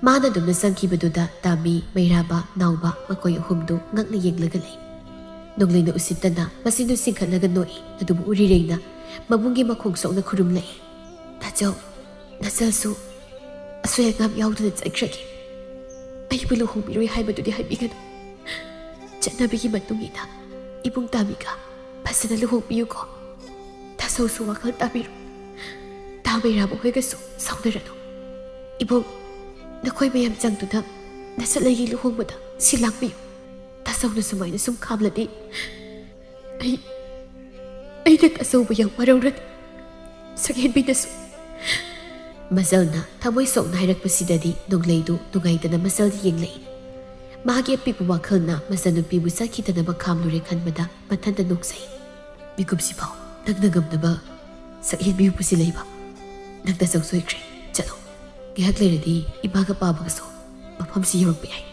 ꯃꯥꯅ ꯑꯗꯨꯝꯅ ꯆꯪꯈꯤꯕꯗꯨꯗ ꯇꯥꯃꯤ, ꯃꯩꯔꯥꯕ, ꯅꯥꯎꯕ ꯃꯈꯣꯏ ꯑꯍꯨꯝꯗꯨ ꯉꯛꯅ ꯌꯦꯡꯂꯒ ꯂꯩ꯫ ꯅꯣꯡꯂꯩꯅ ꯎꯁꯤꯠꯇꯅ ꯃꯆꯤꯟꯗꯨ ꯆꯤꯡꯈꯠꯂꯒ ꯅꯣꯛꯏ, ꯑꯗꯨꯕꯨ ꯎꯔꯤꯔꯩꯅ ꯃꯕꯨꯡꯒꯤ ꯃꯈꯣꯡ ꯁꯣꯛꯅ ꯈꯨꯔꯨꯝꯂꯛꯏ꯫ "ꯇꯥꯆꯧ, ꯅꯆꯜꯁꯨ ꯑꯁꯣꯏ ꯑꯉꯥꯝ ꯌꯥꯎꯗꯅ ꯆꯠꯈ꯭ꯔꯒꯦ꯫ ꯑꯩꯕꯨ ꯂꯨꯍꯣꯡꯕꯤꯔꯣꯏ ꯍꯥꯏꯕꯗꯨꯗꯤ ꯍꯥꯏꯕꯤꯒꯅꯨ꯫ ꯆꯠꯅꯕꯤꯒꯤ ꯃꯇꯨꯡ ꯏꯟꯅ ꯏꯕꯨꯡ ꯇꯥꯃꯤꯒ ꯐꯖꯅ ꯂꯨꯍꯣꯡꯕꯤꯌꯨꯀꯣ꯫ ꯇꯥꯆꯧꯁꯨ ꯋꯥꯈꯜ ꯇꯥꯕꯤꯔꯣ꯫ ꯇꯥ ꯃꯩꯔꯥꯕ ꯍꯣꯏꯒꯁꯨ ꯁꯥꯎꯅꯔꯅꯨ꯫ ꯏꯕꯨꯡ, ꯅꯈꯣꯏ ꯃꯌꯥꯝ ꯆꯪꯗꯨꯅ ꯅꯆꯠꯂꯩꯒꯤ ꯂꯨꯍꯣꯡꯕꯗ ꯁꯤꯜ ꯂꯥꯡꯕꯤꯌꯨ꯫ ꯇꯥꯆꯧꯅ ꯁꯨꯃꯥꯏꯅ ꯁꯨꯝ ꯈꯥꯝꯂꯗꯤ ꯑꯩ, ꯑꯩꯅ ꯇꯥꯆꯧꯕꯨ ꯌꯥꯝ ꯋꯥꯔꯧꯔꯅꯤ꯫ ꯁꯛꯍꯦꯟꯕꯤꯅꯁꯨ꯫" ꯃꯆꯜꯅ ꯊꯃꯣꯏ ꯁꯣꯛꯅ ꯍꯥꯏꯔꯛꯄꯁꯤꯗꯗꯤ ꯅꯣꯡꯂꯩꯗꯨ ꯅꯨꯡꯉꯥꯏꯇꯅ ꯃꯆꯜꯗ ꯌꯦꯡꯂꯛꯏ꯫ ꯃꯥꯒꯤ ꯑꯄꯤꯛꯄ ꯋꯥꯈꯜꯅ ꯃꯆꯟꯅꯨꯄꯤꯕꯨ ꯆꯠꯈꯤꯗꯅꯕ ꯈꯥꯝꯂꯨꯔꯦ ꯈꯟꯕꯗ ꯃꯊꯟꯇ ꯅꯣꯛꯆꯩ꯫ "ꯃꯤꯀꯨꯞꯁꯤꯐꯥꯎ ꯅꯪꯅ ꯉꯝꯅꯕ ꯁꯛꯍꯦꯟꯕꯤꯕꯨ ꯄꯨꯁꯤꯜꯂꯛꯏꯕ꯫ ꯅꯪ ꯇꯥꯆꯧ ꯁꯣꯏꯈ꯭ꯔꯦ꯫ ꯆꯠꯂꯣ꯫ ꯉꯥꯏꯍꯥꯛ ꯂꯩꯔꯗꯤ ꯏꯃꯥꯒ ꯄꯥꯕꯒꯁꯨ ꯃꯐꯝꯁꯤ ꯌꯧꯔꯛꯄ ꯌꯥꯏ꯫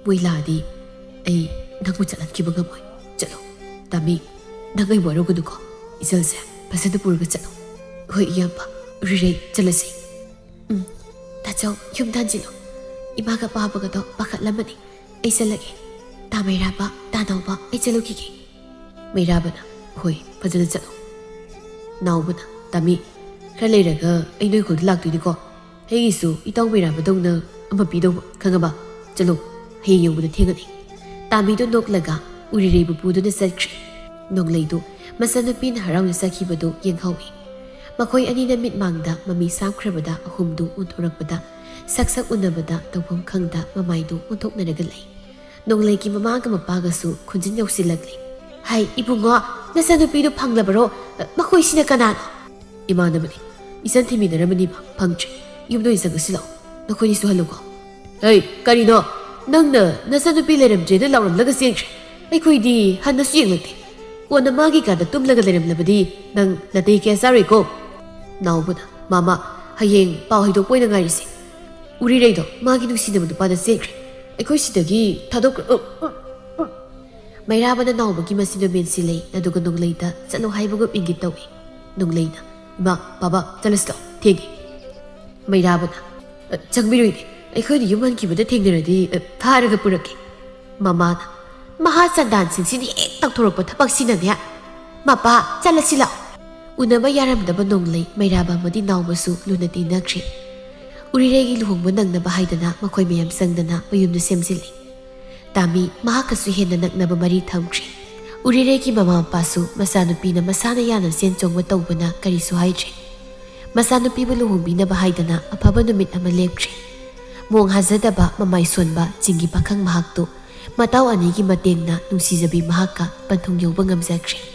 ꯃꯣꯏ ꯂꯥꯛꯑꯗꯤ ꯑꯩ ꯅꯪꯕꯨ ꯆꯠꯍꯟꯈꯤꯕ ꯉꯝꯃꯣꯏ꯫ ꯆꯠꯂꯣ꯫ ꯇꯥꯃꯤ, ꯅꯪ ꯑꯩꯕꯨ ꯋꯥꯔꯧꯒꯅꯨꯀꯣ꯫ ꯏꯆꯜꯁꯦ ꯐꯖꯅ ꯄꯨꯔꯒ ꯆꯠꯂꯣ꯫" "ꯍꯣꯏ ꯏꯌꯥꯝꯕ꯫ ꯎꯔꯤꯔꯩ, ꯆꯠꯂꯁꯤ꯫" "ꯎꯝ꯫ ꯇꯥꯆꯧ, ꯌꯨꯝꯗ ꯍꯟꯖꯤꯜꯂꯨ꯫ ꯏꯃꯥꯒ ꯄꯥꯕꯒꯗꯣ ꯄꯥꯈꯠꯂꯝꯃꯅꯤ꯫ ꯑꯩ ꯆꯠꯂꯒꯦ꯫ ꯇꯥ ꯃꯩꯔꯥꯕ, ꯇꯥ ꯅꯥꯎꯕ, ꯑꯩ ꯆꯠꯂꯨꯈꯤꯒꯦ꯫" ꯃꯩꯔꯥꯕꯅ, "ꯍꯣꯏ, ꯐꯖꯅ ꯆꯠꯂꯣ꯫" ꯅꯥꯎꯕꯅ, "ꯇꯥꯃꯤ, ꯈꯔ ꯂꯩꯔꯒ ꯑꯩ ꯅꯣꯏ ꯈꯨꯜꯗ ꯂꯥꯛꯇꯣꯏꯅꯤꯀꯣ꯫ ꯑꯩꯒꯤꯁꯨ ꯏꯇꯥꯎ ꯃꯩꯔꯥꯕꯗꯧꯅ ꯑꯃ ꯄꯤꯗꯧꯕ, ꯈꯪꯉꯕ? ꯆꯠꯂꯣ, ꯍꯌꯦꯡ ꯌꯧꯕꯗ ꯊꯦꯡꯉꯅꯤ꯫" ꯇꯥꯃꯤꯗꯨ ꯅꯣꯛꯂꯒ ꯎꯔꯤꯔꯩꯕꯨ ꯄꯨꯗꯨꯅ ꯆꯠꯈ꯭ꯔꯦ꯫ ꯅꯣꯡꯂꯩꯗꯨ ꯃꯆꯟꯅꯨꯄꯤꯅ ꯍꯔꯥꯎꯅ ꯆꯠꯈꯤꯕꯗꯨ ꯌꯦꯡꯍꯧꯏ꯫ ꯃꯈꯣꯏ ꯑꯅꯤꯅ ꯃꯤꯠꯃꯥꯡꯗ ꯃꯃꯤ ꯁꯥꯝꯈ꯭ꯔꯕꯗ ꯑꯍꯨꯝꯗꯨ ꯎꯟꯊꯣꯔꯛꯄꯗ ꯁꯛ ꯁꯛ ꯎꯅꯕꯗ ꯇꯧꯐꯝ ꯈꯪꯗ ꯃꯃꯥꯏꯗꯨ ꯑꯣꯟꯊꯣꯛꯅꯔꯒ ꯂꯩ꯫ ꯅꯣꯡꯂꯩꯒꯤ ꯃꯃꯥꯒ ꯃꯄꯥꯒꯁꯨ ꯈꯨꯟꯖꯤꯟ ꯌꯧꯁꯤꯜꯂꯛꯂꯤ꯫ "ꯍꯥꯏ, ꯏꯕꯨꯡꯉꯣ, ꯅꯆꯟꯅꯨꯄꯤꯗꯨ ꯐꯪꯂꯕꯔꯣ? ꯃꯈꯣꯏꯁꯤꯅ ꯀꯅꯥꯅꯣ?" "ꯏꯃꯥꯟꯅꯕꯅꯤ꯫ ꯏꯆꯟ ꯊꯤꯃꯤꯟꯅꯔꯝꯕꯅꯤꯕ, ꯐꯪꯗ꯭ꯔꯤ꯫ ꯌꯨꯝꯗ ꯑꯣꯏꯅ ꯆꯪꯉꯁꯤ ꯂꯥꯛꯑꯣ꯫ ꯅꯈꯣꯏꯅꯤꯁꯨ ꯍꯜꯂꯨꯀꯣ꯫" "ꯍꯩ, ꯀꯔꯤꯅꯣ? ꯅꯪꯅ ꯅꯆꯟꯅꯨꯄꯤ ꯂꯩꯔꯝꯗ꯭ꯔꯦꯅ ꯂꯥꯎꯔꯝꯂꯒ ꯆꯦꯟꯈ꯭ꯔꯦ꯫ ꯑꯩꯈꯣꯏꯗꯤ ꯍꯟꯅꯁꯨ ꯌꯦꯡꯂꯛꯇꯦ꯫ ꯀꯣꯟꯅ ꯃꯥꯒꯤ ꯀꯥꯗ ꯇꯨꯝꯂꯒ ꯂꯩꯔꯝꯂꯕꯗꯤ ꯅꯪ ꯅꯥꯇꯩ ꯀꯌꯥ ꯆꯥꯔꯣꯏꯀꯣ꯫" ꯅꯥꯎꯕꯅ, "ꯃꯃꯥ, ꯍꯌꯦꯡ ꯄꯥꯎ ꯍꯩꯗꯣꯛꯄ ꯑꯣꯏꯅ ꯉꯥꯏꯔꯤꯁꯤ꯫ ꯎꯔꯤꯔꯩꯗꯣ ꯃꯥꯒꯤ ꯅꯨꯡꯁꯤꯅꯕ ꯅꯨꯄꯥꯗ ꯆꯦꯟꯈ꯭ꯔꯦ꯫ ꯑꯩꯈꯣꯏ ꯁꯤꯗꯒꯤ ꯊꯥꯗꯣꯛꯈ꯭ꯔ-" ꯃꯩꯔꯥꯕꯅ ꯅꯥꯎꯕꯒꯤ ꯃꯆꯤꯟꯗꯨ ꯃꯦꯟꯁꯤꯜꯂꯤ, ꯑꯗꯨꯒ ꯅꯣꯡꯂꯩꯗ ꯆꯠꯂꯣ ꯍꯥꯏꯕꯒꯨꯝ ꯏꯪꯒꯤꯠ ꯇꯧꯏ꯫ ꯅꯣꯡꯂꯩꯅ, "ꯏꯃꯥ, ꯕꯥꯕꯥ, ꯆꯠꯂꯁꯤ ꯂꯥꯛꯑꯣ, ꯊꯦꯡꯉꯦ꯫" ꯃꯩꯔꯥꯕꯅ, "ꯑ, ꯆꯪꯕꯤꯔꯣꯏꯅꯦ, ꯑꯩꯈꯣꯏꯅ ꯌꯨꯝ ꯍꯟꯈꯤꯕꯗ ꯊꯦꯡꯅꯔꯗꯤ, ꯑ, ꯐꯥꯔꯒ ꯄꯨꯔꯛꯀꯦ"꯫ ꯃꯃꯥꯅ, "ꯃꯍꯥ ꯆꯟꯗꯥꯟꯁꯤꯡꯁꯤꯅ ꯍꯦꯛ ꯇꯧꯊꯣꯔꯛꯄ ꯊꯕꯛꯁꯤꯅꯅꯦ꯫ ꯃꯄꯥ, ꯆꯠꯂꯁꯤ ꯂꯥꯛꯑꯣ"꯫ ꯎꯅꯕ ꯌꯥꯔꯝꯗꯕ ꯅꯣꯡꯂꯩ, ꯃꯩꯔꯥꯕ ꯑꯃꯗꯤ ꯅꯥꯎꯕꯁꯨ ꯂꯨꯅ ꯇꯤꯟꯅꯈ꯭ꯔꯦ꯫ ꯎꯔꯤꯔꯩꯒꯤ ꯂꯨꯍꯣꯡꯕ ꯅꯪꯅꯕ ꯍꯥꯏꯗꯅ ꯃꯈꯣꯏ ꯃꯌꯥꯝ ꯆꯪꯗꯅ ꯃꯌꯨꯝꯗ ꯁꯦꯝꯖꯤꯜꯂꯤ꯫ ꯇꯥꯃꯤ, ꯃꯍꯥꯛꯀꯁꯨ ꯍꯦꯟꯅ ꯅꯛꯅꯕ ꯃꯔꯤ ꯊꯝꯈ꯭ꯔꯦ꯫ ꯎꯔꯤꯔꯩꯒꯤ ꯃꯃꯥ ꯃꯄꯥꯁꯨ ꯃꯆꯥꯅꯨꯄꯤꯅ ꯃꯁꯥꯅ ꯌꯥꯅ ꯆꯦꯟ ꯆꯣꯡꯕ ꯇꯧꯕꯅ ꯀꯔꯤꯁꯨ ꯍꯥꯏꯗ꯭ꯔꯦ꯫ ꯃꯆꯥꯅꯨꯄꯤꯕꯨ ꯂꯨꯍꯣꯡꯕꯤꯅꯕ ꯍꯥꯏꯗꯅ ꯑꯐꯕ ꯅꯨꯃꯤꯠ ꯑꯃ ꯂꯦꯞꯈ꯭ꯔꯦ꯫ ꯃꯣꯡ ꯍꯥꯖꯗꯕ, ꯃꯃꯥꯏ ꯁꯣꯟꯕ ꯆꯤꯡꯒꯤ ꯄꯥꯈꯪ ꯃꯍꯥꯛꯇꯨ ꯃꯇꯥꯎ ꯑꯅꯤꯒꯤ ꯃꯇꯦꯡꯅ ꯅꯨꯡꯁꯤꯖꯕꯤ ꯃꯍꯥꯛꯀ ꯄꯟꯊꯨꯡ ꯌꯧꯕ ꯉꯝꯖꯈ꯭ꯔꯦ꯫